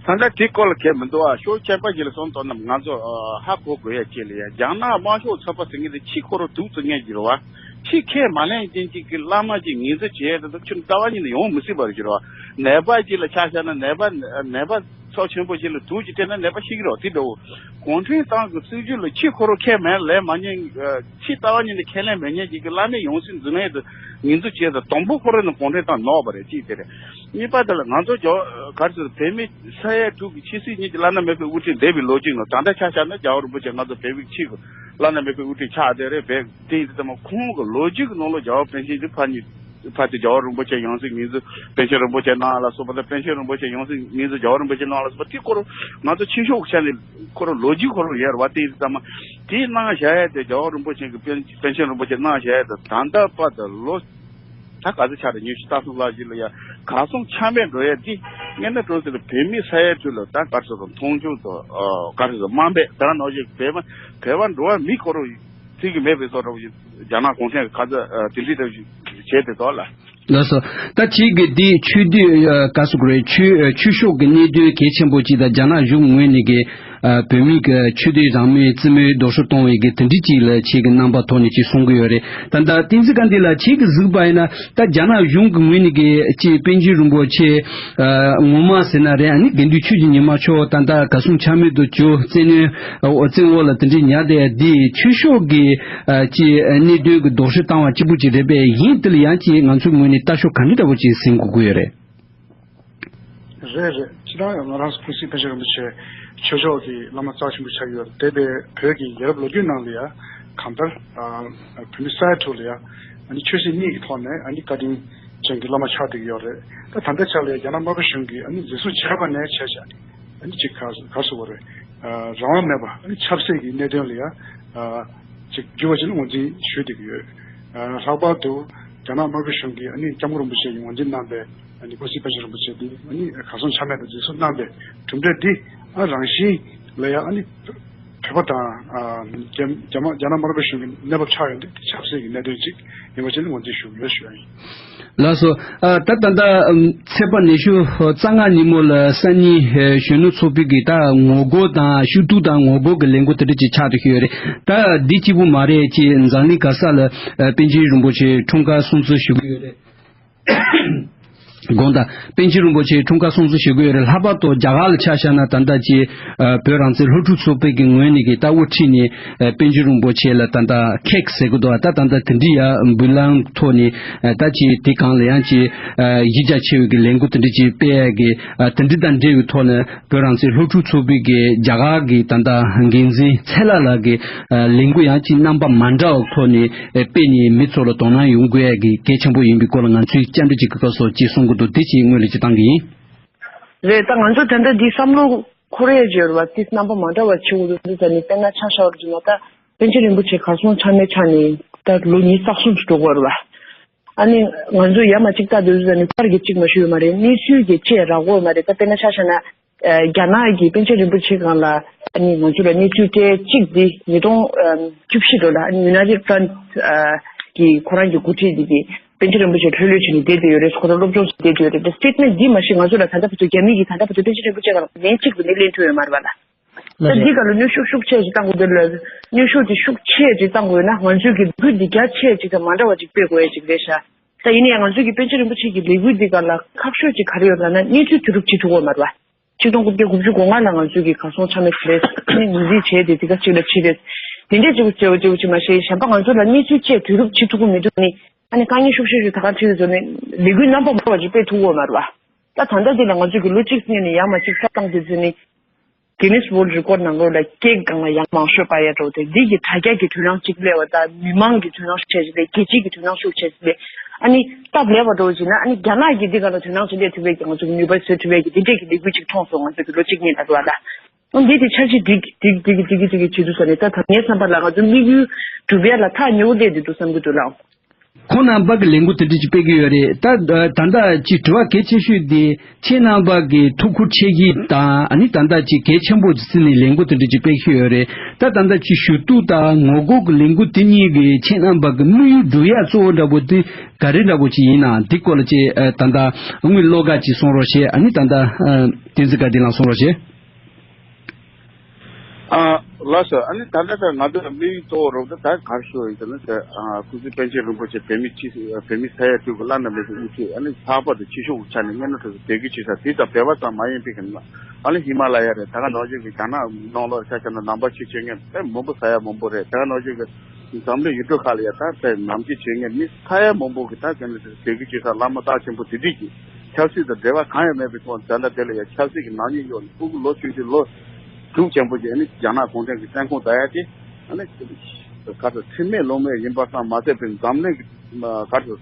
ད་ལྟ་དེ་སྐོར་ལ་གས་མི་འདུག་ཨ་ཤོག་ཁྱད་པར་ཅིག་ལ་སོང་དོ་ན་ང་ཚོ་ཨ་ཧ་གོ་དགོས་ཡ་ཅིག་ལ་ཡ། རྒྱ་ནག་དམར་ཤོག་ཚོགས་པ་ཟེར་མཁན་དེ་ཕྱི་ཁོ་རང་སྡུག་ཙམ་ངན་ཅིག་རེད་བ། ཕྱི་ཁས་མ་ལེན་མཁན་ཅིག་གི་བླ་མ་ཅིག་ངོས་འཛིན་བྱས་ཡ་དེ་ཚོ་ཁྱོད་རྩ་བ་ཉིད་ནས་ཡོང་མི་སྲིད་པ་རེད་ཅིག་རེད་བ། ནད་པ་ཅིག་ལ་ཆ་བཞག་ན་ནད་པ་ནད་པ་ཚོགས་ཆེན་པོ་ཞིག་ལ་དུག་ཅིག་སྤྲད་ན་ནད་པ་ཤི་གི་རེད་བ། དེ་འདྲ་བོ། གུང་ཁྲན་ཏང་གི་སྲིད་ཇུས་ལ་ཕྱི་ཁོ་རང་ཁས་མེད་ལེན་མ་ཉན། ཕྱི་ལྟ་བ་ཉིད་ནས་ཁས་ལེན་མེད་ཉན་གྱི་གི་བླ་མའི་ཡང་སྲིད་འཛིན་ཡས་དུ་ངོས་འཛིན་བྱས་ཏེ་དང་པོ་ཁོ་རང་ནི་གུང་ཁྲན་ཏང་ནོར་བ་རེད་ཅིག་དེ་རེད། གཉིས་པ་དེ་ལ་ང་ཚོ་རྒྱ་གར་ཚོར་བོད་མི་ས་ཡ་དྲུག་གི་ཆབ་སྲིད་གཉིས་ཀྱི་བླ་ན་མེད་པའི་དབུ་ཁྲིད་འདས་པའི་ལོ་རྒྱུས་ནང་ད་ལྟ་ཆ་བཞག་ན་རྒྱལ་བ་རིན་པོ་ཆེ་ང་ཚོ་བོད་མི་གཅིག་གི་བླ་ན་མེད་པའི་དབུ་ཁྲིད་ཆགས་བསྡད་རེད། བོད་དེ་ཡིན་དུས་ཙམ་ཁོང་གི་ལོ་རྒྱུས་ཀྱི་ནང་ལ་རྒྱལ་བ་པཎ་ཆེན་དེ་ཕར་ཉིད་ཕར་དུ་རྒྱལ་བ་རིན་པོ་ཆེ་ཡང་སྲིད་ངོས་འཛིན་པཎ་ཆེན་རིན་པོ་ཆེ་གནང་ལ་སོགས་པ་དང་། པཎ་ཆེན་རིན་པོ་ཆེ་ཡང་སྲིད་ངོས་འཛིན་རྒྱལ་བ་རིན་པོ་ཆེ་གནང་ལ་སོགས་པ་དེ་ཁོ་རང་ང་ཚོ་ཕྱི་ཕྱོགས་ཀྱི་ཆ་ནས་ཁོ་རང་ལོ་རྒྱུས་ཁོ་རང་ཡོད་རེད་བ། དེ་ཡིན་ཙང་མ་དེ་གནང་བཞག་ཡས་དེ་རྒྱལ་བ་རིན་པོ་ཆེ་གི་པཎ་པཎ་ཆེན་རིན་པོ་ཆེ་གནང་བཞག་ཡས་དེ་ད་ལྟ་བར་དུ་ལོ་ད་ག་ཚོད་ཆགས་རེད། ཉི་ཤུ་རྩ་གསུམ་ལྷག་ཅིག་ལ་ཡ་གར་སོང་ཆ་མེད་འགྲོ་ཡས་དེ་དངོས་གནས་དྲང་གནས་བོད་མི་ས་ཡ་དྲུག་ལ་ད་ག་ཚོད་དང་མཐོང་ཆུང་དང་ག་ཚོད་དམའ་འབེབས་ད་ནང་བཞིན་བོད་པ་བོད་པ་འགྲོ་བ་མི་ཁོ་རང་ཚིག་གི་མེད་པའི་བཟོ་འདྲ་བོ་ཞིག་རྒྱ་ནག་གུང་ཁྲན་གྱི་ཁ་ཚ་དེ་འདྲའི་འདྲ་བོ་ཞིག་བྱས་ཏེ་དོགས་ལ། ལགས་སོ། ད་ཁྱེད་ཀྱིས་འདི་ཆོས་དུས་ཨ་ག་སུ་ག་རེ་ཆོས་ཨ་ཆོས་ཕྱོགས་ཀྱི་གནད་དོན་གལ་ཆེན་པོ་ཅིག་དང་། རྒྱ་ནག་གཞུང་ངོས་ནས་ཀྱི་ཨ་བོད་མི་གི་ཆོས་དད་རང་མོས་རྩེད་མོའི་ལྡོག་ཕྱོགས་གཏོང་བའི་གི་དེ་འདྲི་ཅིག་ལ་ཁྱེད་ཀྱི་རྣམ་པ་ཐོག་ནས་ཅིག་གསུང་གི་ཡོད་རེད། ད་ལྟ་བསྟན་འཛིན་དགའ་ལྡན་ལགས་ཁྱེད་ཀྱིས་གཟིགས་པ་ཡིན་ན། ད་རྒྱ་ནག་གཞུང་གི་ངོས་ནས་ཀྱི་ཅིག་པཎ་ཆེན་རིན་པོ་ཆེ་ཨ་ངོ་མ་ཟེར་ན་རེད། ཨ་ནི་དགེ་འདུན་ཆོས་ཀྱི་ཉི་མ་མཆོག་ད་ལྟ་གར་སོང་ཆ་མེད་དུ་གྱུར། བཙན་གནོན་ཨ་བཙན་འོག་ལ་དེ་འདྲའི་ཉར་བསྡད་ཡ་འདི་ཆོས་ཕྱོགས་ཀྱི་ཨ་ཅིག་ཨ་གནད་དོན་གྱི་ལྡོག་ཕྱོགས་བཏང་བ་གཅིག་པུ་ཅིག་རེད་པས། ཡིན་དེ་ལ་ཡང་ཅིག་ང་ཚོའི་ངོས་ནས་ལྟ་ཕྱོགས་ག་འདྲ་འདྲ་བོ་ཅིག་ཟིན་དགོས་ཀྱི་ཡོད་རེད། རེད་རེད། སྤྱིར་བཏང་ང་རང་ཚོ་ཀུན་གཟིགས་པཎ་ཆེན་རིན་པོ་ཆེ་ཆོས་ཕྱོགས་ཀྱི་བླ་མ་རྩ་ཆེན་པོ་ཆགས་ཡོད་རེད། འདས་པའི་བོད་ཀྱི་ཡ་རབས་ལོ་རྒྱུས་ནང་ལ་ཡང་གང་ལྟར་ཨ་བོད་མི་ས་ཡ་དྲུག་ལ་ཡང་ཨ་ནི་ཆོས་སྲིད་གཉིས་ཀྱི་ཐོག་ནས་ཨ་ནི་བཀའ་དྲིན་ཅན་གྱི་བླ་མ་ཆགས་བསྡད་ཀྱི་ཡོད་རེད། ད་ད་ལྟའི་ཆ་ལ་ཡང་རྒྱ་ནག་དམར་པོ་གཞུང་གིས་ཨ་ནི་འཛིན་བཟུང་བྱས་པ་ནས་བྱས་བྱས་ཨ་ནི་ཅིག་ག་ག་སོ་བ་རེད། ཨ་རང་དབང་མེད་པ་ཨ་ནི་ཆབ་སྲིད་ཀྱི་གནད་དོན་ལ་ཡང་ཨ་ཅིག་འགྱུར་བ་ཅིག་ལ་ངོས་འཛིན་ཞུས་བསྡད་ཀྱི་ཡོད། ཨ་ལྷག་པར་དུ་རྒྱ་ནག་དམར་པོ་གཞུང་གིས་ཨ་ནི་སྐྱབས་མགོན་རིན་པོ་ཆེ་ཡིས་ངོས་འཛིན་གནང་པའི་ཨ་ནི་ཀུན་གཟིགས་པཎ་ཆེན་རིན་པོ་ཆེ་འདི་ཨ་ནི་གར་སོང་ཆ་མེད་དུ་འཛིན་བཟུང་གནང་པའི་གྲུབ་འབྲས་འདི་ཨ་རང་བཞིན་ལ་ཡང་ཨ་ནི་བོད་པ་དང་ཨ་རྒྱ་རྒྱ་དམར་རྒྱ་ནག་དམར་པོ་གཞུང་གི་གནས་བབ་ཆགས་ཡོད་འདི་ཆབ་སྲིད་ཀྱི་གནད་དོན་ཅིག་ཡིན་པ་ཅིག་ལ་ངོས་འཛིན་ཞུ་གི་ཡོད་ཞུ་ཡ་ཡིན། ལགས་སོ། ཨ་ད་ད་ལྟ་ཨམ་ཚེས་པ་ཉི་ཤུ་རྩ་ལྔ་ཉིན་མོ་ལ་སང་ཉིན་ཨེ་གཞོན་ནུ་ཚོགས་པའི་གི་ད་ངོ་རྒོལ་དང་ཞུ་གཏུག་དང་ངོ་རྒོལ་གི་ལས་འགུལ་དེ་འདྲ་ཅིག་ཆགས་བསྡད་ཀྱི་ཡོད་རེད། ད་འདི་གཅིག་པུ་མ་རེད། ཅེས་འཛམ་གླིང་ག་ས་ལ་ཨ་པཎ་ཆེན་རིན་པོ་ཆེ་འཁྲུངས་སྐར་སྲུང་བརྩི་ཞུ་གི་ཡོད་རེད། དགོངས་དག་པཎ་ཆེན་རིན་པོ་ཆེ་འཁྲུངས་སྐར་སྲུང་བརྩི་ཞུ་གི་ཡོད་རེད། ལྷག་པར་དུ་རྒྱ་གར་ལ་ཆ་བཞག་ན་ད་ལྟ་ཅིག་ཨ་བོད་རང་བཙན་སློབ་ཕྲུག་ཚོགས་པའི་གི་ངོས་ནས་ཀྱི་ད་དབུ་ཁྲིད་ནས་ཨ་པཎ་ཆེན་རིན་པོ་ཆེ་ལ་ད་ལྟ་ཁེག་ཟེར་གི་འདུག་ད་ད་ལྟ་དེ་འདྲའི་ཡ་འབུལ་ལམ་ཐོག་ནས་ཨ་ད་ཅིག་དེ་སྒང་ལ་ཡང་ཅིག་ཨ་གཞི་རྒྱ་ཆེ་བའི་གི་ལས་འགུལ་དེ་འདྲ་ཅིག་སྤེལ་ཡ་གི་ཨ་དེ་འདྲ་དང་འབྲེལ་བའི་ཐོག་ནས་བོད་རང་བཙན་སློབ་ཕྲུག་ཚོགས་པའི་གི་རྒྱ་གར་གི་ད་ལྟ་འགན་འཛིན་ཚེ་ལྷ་ལགས་ཀྱིས་ཨ་ལས་འགུལ་ཡང་ཅིག་རྣམ་པ་མ་འདྲ་བའི་ཐོག་ནས་ཨ་སྤེལ་ནས་མི་ཚོ་ལ་དོ་སྣང་ཡོང་དགོས་ཡ་གི་གལ་ཆེན་པོ་ཡིན་པའི་སྐོར་ལ་ང་ཚོས་བཅར་འདྲི་བྱེད་ཀྱི་སྐབས་སུ་ཅིག་གསུང་གི་འདུག་དེ་ཅིག་སྔོན་ལ་ཅིག་བཏང་གི་ཡིན། རེད། ད་ང་ཚོ་ད་ལྟ་འདི་བསམ་བློ་འཁོར་ཡས་ཅིག་ཡོད་རེད་བ། ཏིས་རྣམ་པ་མ་འདྲ་བ་བྱེད་དགོས་འདུག་ཟེར་ནས་དཔེར་ན་ཆ་བཞག་པ་ཅིག་ན་ད་པཎ་ཆེན་རིན་པོ་ཆེ་གར་སོང་ཆ་མེད་ཆགས་ནས་ད་ལོ་ཉི་ཤུ་རྩ་གསུམ་ཞིག་འགྲོ་གི་ཡོད་རེད་བ། ཨ་ནི་ང་ཚོ་ཡ་མ་གཅིག་ལྟ་འདུག་ཟེར་ནས་པར་གྱི་གཅིག་མ་ཞུས་ཡོད་མ་རེད། གནས་ཚུལ་གྱི་ཅིག་རག་གི་ཡོད་མ་རེད། ད་དཔེར་ན་ཆ་བཞག་ན་ཨ་རྒྱ་ནག་གི་པཎ་ཆེན་རིན་པོ་ཆེ་སྒང་ལ་ཨ་ནི་ང་ཚོ་ལ་གནས་ཚུལ་སྤྲད་གཅིག་འདི་ཉིས་སྟོང་ཨ་བཅུ་བཞི་ལོ་ལ་ཨ་ནི་United Front་ཨ་གི་ཁོ་རང་གི་འགོ་ཁྲིད་འདི་གི་པཎ་ཆེན་རིན་པོ་ཆེ་ལྷོད་ལྷོད་བྱས་ནས་བསྡད་བསྡད་ཡོད་རེད། ཁོ་རང་སློབ་སྦྱོང་བྱས་བསྡད་བསྡད་ཡོད་རེད། སི་ཊེཊ་མེན་ཊི་འདི་མ་གཞི་ང་ཚོ་ལ་ད་ལྟ་བར་དུ་རྒྱ་མི་གིས་ད་ལྟ་བར་དུ་པཎ་ཆེན་རིན་པོ་ཆེ་སྒང་ལ་ལན་གཅིག་ཏུ་ནི་ལེན་ཐུབ་ཡོད་མ་རེད་པ་ལ། ད་འདི་སྒང་ལ་གནོན་ཤུགས་ཤུགས་ཆེ་ཞིག་བཏང་དགོས་འདུག་ལ། གནོན་ཤུགས་དེ་ཤུགས་ཆེ་ཅིག་བཏང་དགོས་ན་ང་ཚོས་ཀྱི་ལས་འགུལ་འདི་རྒྱ་ཆེ་ཅིག་དང་མ་འདྲ་བ་ཅིག་སྤེལ་དགོས་ཡ་ཅིག་རེད་ཤག་ད་ཡིན་ན་ཡང་ང་ཚོས་ཀྱི་པཎ་ཆེན་རིན་པོ་ཆེ་གི་ལས་འགུལ་འདི་སྒང་ལ་ཁག་ཤོས་ཅིག་ག་རེ་ཡོད་ལབ་ན་གནས་ཚུལ་བསྡུ་རུབ་བྱེད་ཐུབ་ཀྱི་ཡོད་མ་རེད་པ། ཆིག་སྟོང་དགུ་བརྒྱ་དགུ་བཅུ་གོ་ལྔ་ལ་ང་ཚོས་ཀྱི་གར་སོང་ཆ་མེད་བྱས་རེད། ཨ་ནི་ངོས་འཛིན་བྱས་ཏེ་དེ་ག་ཅིག་ལ་ཕྱིན་རེད། དེ་འདྲས་ཅིག་བྱས་པ་ཅིག་བྱས་མ་ཤེས། གཞན་པ་ང་ཚོ་ལ་གནས་ཚུལ་བཅས་བསྡུ་རུབ་བྱེད་ཐུབ་ཀྱི་མི་འདུག་ནི། ཨ་ནི་དཀའ་ངལ་ཤུགས་ཆེ་ཞིག་ད་ག་འཕྲད་ཡོད་ཟེར་ནས་ལས་འགུལ་རྣམ་པ་མང་བ་ཅིག་སྤེལ་ཐུབ་ཀྱི་ཡོད་མ་རེད་པ། ད་ད་ལྟ་འདི་ལ་ང་ཚོས་ཀྱི་ལོ་གཅིག་སྔོན་ནས་ཡར་མར་ཅིག་ཚ་བཏང་དུས་ཚོད་ནི། Guinness World Record ནང་ལོགས་ལ་སྐད་སྒང་ལ་ཡང་མང་ཤོས་པ་ཡ་འགྲོ་དེ་འདི་གི་དྲ་རྒྱ་གི་དོ་སྣང་གཅིག་སླེབས་པ་དང་མི་མང་གི་དོ་སྣང་ཤུགས་ཆེ་ཆེ་སླེབས། རྒྱལ་སྤྱི་གི་དོ་སྣང་ཤུགས་ཆེ་ཆེ་སླེབས། ཨ་ནི་སྟབས་ལེགས་པ་འགྲོ་བྱས་ན་ཨ་ནི་རྒྱ་ནག་གི་འདི་སྒང་ལ་དོ་སྣང་ཆེ་སླེབས་ཐུབ་པའི་གི་ང་ཚོ་གི་ནུས་པ་བཟོ་ཐུབ་པའི་གི་འདི་འདྲས་ཀྱི་ལས་འགུལ་ཅིག་མཐོང་སོང་། ང་ཚོ་གི་ལོ་གཅིག་གཉིས་ལ་རུ་བ་ལ། འདི་དེ་འཆར་གཞི་སྒྲིག་སྒྲིག་སྒྲིག་སྒྲིག་སྒྲིག་སྒྲིག་བྱེད་དུས་ས་ནས་ད་ད་ངའི་བསམ་པ་ལ་ང་ཚོ་དམིགས་ཡུལ་སྒྲུབ་ཡ་ལ་ཐག་ཉེ་བོ་སླེབས་བསྡད་འདུག་བསམ་གྱི་འདུག་ལགས། ཁོང་རྣམ་པ་གི་ལས་འགུལ་དེ་འདྲ་ཅིག་སྤེལ་གྱི་ཡོད་རེད། ད་ད་ལྟ་ཅིག་དྲི་བ་གལ་ཆེ་ཤོས་དེ་ཁྱེད་རྣམ་པ་གི་ཐུགས་ཁུར་ཆེ་གི་དང་ཨ་ནི་ད་ལྟ་ཅིག་གལ་ཆེན་པོ་ཅིག་བརྩིས་ནས་ལས་འགུལ་དེ་འདྲ་ཅིག་སྤེལ་གྱི་ཡོད་རེད། ད་ད་ལྟ་ཅིག་ཞུ་གཏུག་དང་ངོ་རྒོལ་གྱི་ལས་འགུལ་དེ་གཉིས་ཀྱི་ཁྱེད་རྣམ་པ་གི་དམིགས་ཡུལ་སྒྲུབ་ཡ་གཙོ་བོ་འདྲ་པོ་དེ་ག་རེ་འདྲ་པོ་ཅིག་ཡིན་ན་འདི་སྐོར་ལ་ཅིག་ད་ལྟ་དངུལ་བློ་དགའ་ཅིག་གསུང་རོགས་བྱེད། ཨ་ནི་ད་ལྟ་བསྟན་འཛིན་དགའ་ལྡན་ལགས་གསུང་རོགས་བྱེད། ཨ། ལགས་སོ། ཨ་ནི་ད་ལྟ་ད་ང་ཚོ་ལ་དམིགས་ཡུལ་གཙོ་བོ་རུ་ད་ད་ག་རེ་ཞུ་ཡིན་ཟེར་ན་ད་ཨ་སྐུ་ཚེ་པཎ་ཆེན་རིན་པོ་ཆེ་བོད་མི་སྤྱི་བོད་མི་ས་ཡ་དྲུག་གི་བླ་ན་མེད་པའི་དབུ་ཁྲིད། ཨ་ནི་ལྷག་པར་དུ་ཕྱི་ཕྱོགས་ཀྱི་ཆ་ནས་སྔོན་འགྲོ་དུ་བོད་ཀྱི་ཆོས་ས་དེ་ཙམ་བོད་པ་ཙམ་མ་ཡིན་པའི་གི་ཨ་ནི་ཧི་མ་ལ་ཡ་རེད། ད་ག་ནང་བཞིན་གྱི་རྒྱ་ནག་ནང་ལོགས་ཆ་བཞག་ན་ནང་པ་ཆོས་བྱེད་མཁན་དཔེ་མང་པོ་ས་ཡ་མང་པོ་རེད། ད་ག་ནང་བཞིན་གྱི་འཛམ་གླིང་ཡུལ་གྲུ་ཁག་ལ་ཡ་ད་དཔེ་ནམ་རྒྱུན་བྱེད་མཁན་མི་ས་ཡ་མང་པོ་གི་ད་དེ་ནི་བོད་ཀྱི་ཆོས་ས་བླ་མ་རྟགས་ཆེན་པོ་དེ་དུས་ཀྱི་ཆབ་སྲིད་དང་འབྲེལ་བ་གང་ཡང་མེད་པའི་ཐོག་ད་ལྟ་དེ་ལ་ཡང་ཆབ་སྲིད་ཀྱི་ནག་ཉེས་གཡོགས་ནས་ཕྲུ་གུ་ལོ་ཆུང་ཆུང་ལོ་དྲུག་ཆེན་པོ་ཅིག་ཨ་ནི་རྒྱ་ནག་གུང་ཁྲན་གྱི་བཙོན་ཁང་བསྡད་ཡ་དེ་ཨ་ནི་ག་ཚོད་ཁྲེལ་མེད་ལོང་མེད་ཡིན་པ་ཙམ་མ་ཟད་པའི་འཛམ་གླིང་གི་ག་ཚོད་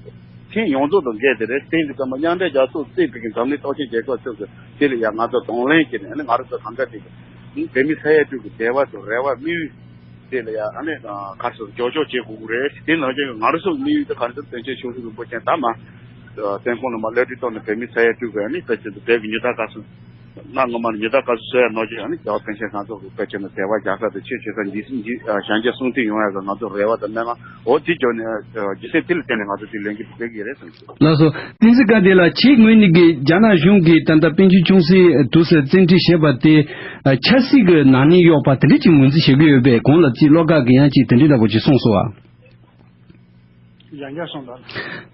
ཐེངས་ཡོངས་རྫོགས་དང་འགལ་དེ་རེད། དེང་གི་ཙམ་པ་མཉམ་འབྲེལ་རྒྱལ་ཚོགས་གཙོས་པའི་གི་འཛམ་གླིང་སྟོབས་ཆེན་རྒྱལ་ཁབ་ཚོ་གི་དེ་ལ་ཡང་ང་ཚོ་གདོང་ལེན་བྱས་ནས་ཨ་ནི་ང་རང་ཚོ་གང་འདྲ་དེ་གི་བོད་མི་ས་ཡ་དྲུག་གི་བདེ་བ་དང་རེ་བ་དམིགས་ཡུལ། དེ་ལ་ཡང་ཨ་ནི་ག་རེ་ཟེར་འགྱོག་འགྱོག་བྱེད་དགོས་ཀྱི་རེད། དེ་ནང་བཞིན་ང་རང་ཚོའི་དམིགས་ཡུལ་དེ་ག་རེ་ཟེར་བཙན་བྱོལ་ཆོས་ལུགས་རིན་པོ་ཆེ་ད་མ་བཙོན་ཁང་ནང་མ་གློད་གྲོལ་བཏང་ནས་བོད་མི་ས་ཡ་དྲུག་གི་ཨ་ནི་ཕལ་ཆེར་དུ་བོད་ཀྱི་ཉི་ཟླ་སྐར་གསུམ་གནའ་སྔ་མ་ནས་ཉི་ཟླ་སྐར་གསུམ་བཟོ་ཡ་ནང་བཞིན་ཨ་ནི་རྒྱལ་བ་པཎ་ཆེན་སྐར་ཚོགས་ཀྱི་དཔེ་ཆ་ནང་བདེ་བ་རྒྱལ་ཁབ་དང་ཆོས་བྱེད་ས་འདི་ཞིང་ཆེན་སྲུང་བརྩི་ཡོང་ཡ་གི་ང་ཚོ་རེ་བ་དང་སྨོན་ལམ་འོ་དེ་བརྗོད་ནས་རྒྱུ་མཚན་དེ་ལ་བརྟེན་ནས་ང་ཚོ་དེ་ལས་འགུལ་སྤེལ་གྱི་རེད་བསམ་གྱི། ལགས་སོ། བསྟན་འཛིན་དགའ་ལྡན་ལགས། ཁྱེད་ངོས་ནས་ཀྱི་རྒྱ་ནག་གཞུང་གིས་ད་ལྟ་པཎ་ཆེན་ཆུང་སྲིད་དུས་སུ་བཙན་ཁྲིད་བྱས་པ་དེ་ཆབ་སྲིད་ཀྱི་ནག་ཉེས་གཡོགས་པ་དེ་འདྲ་ཅིག་ངོས་འཛིན་བྱེད་ཀྱི་ཡོད་པས་གོང་ལ་ཅིག་བློ་དགའ་གིས་ཡང་ཅིག་དེ་འདྲ་འདྲ་པོ་ཅིག་གསུངས་སོང་བ། ཡང་བསྐྱར་གསུངས་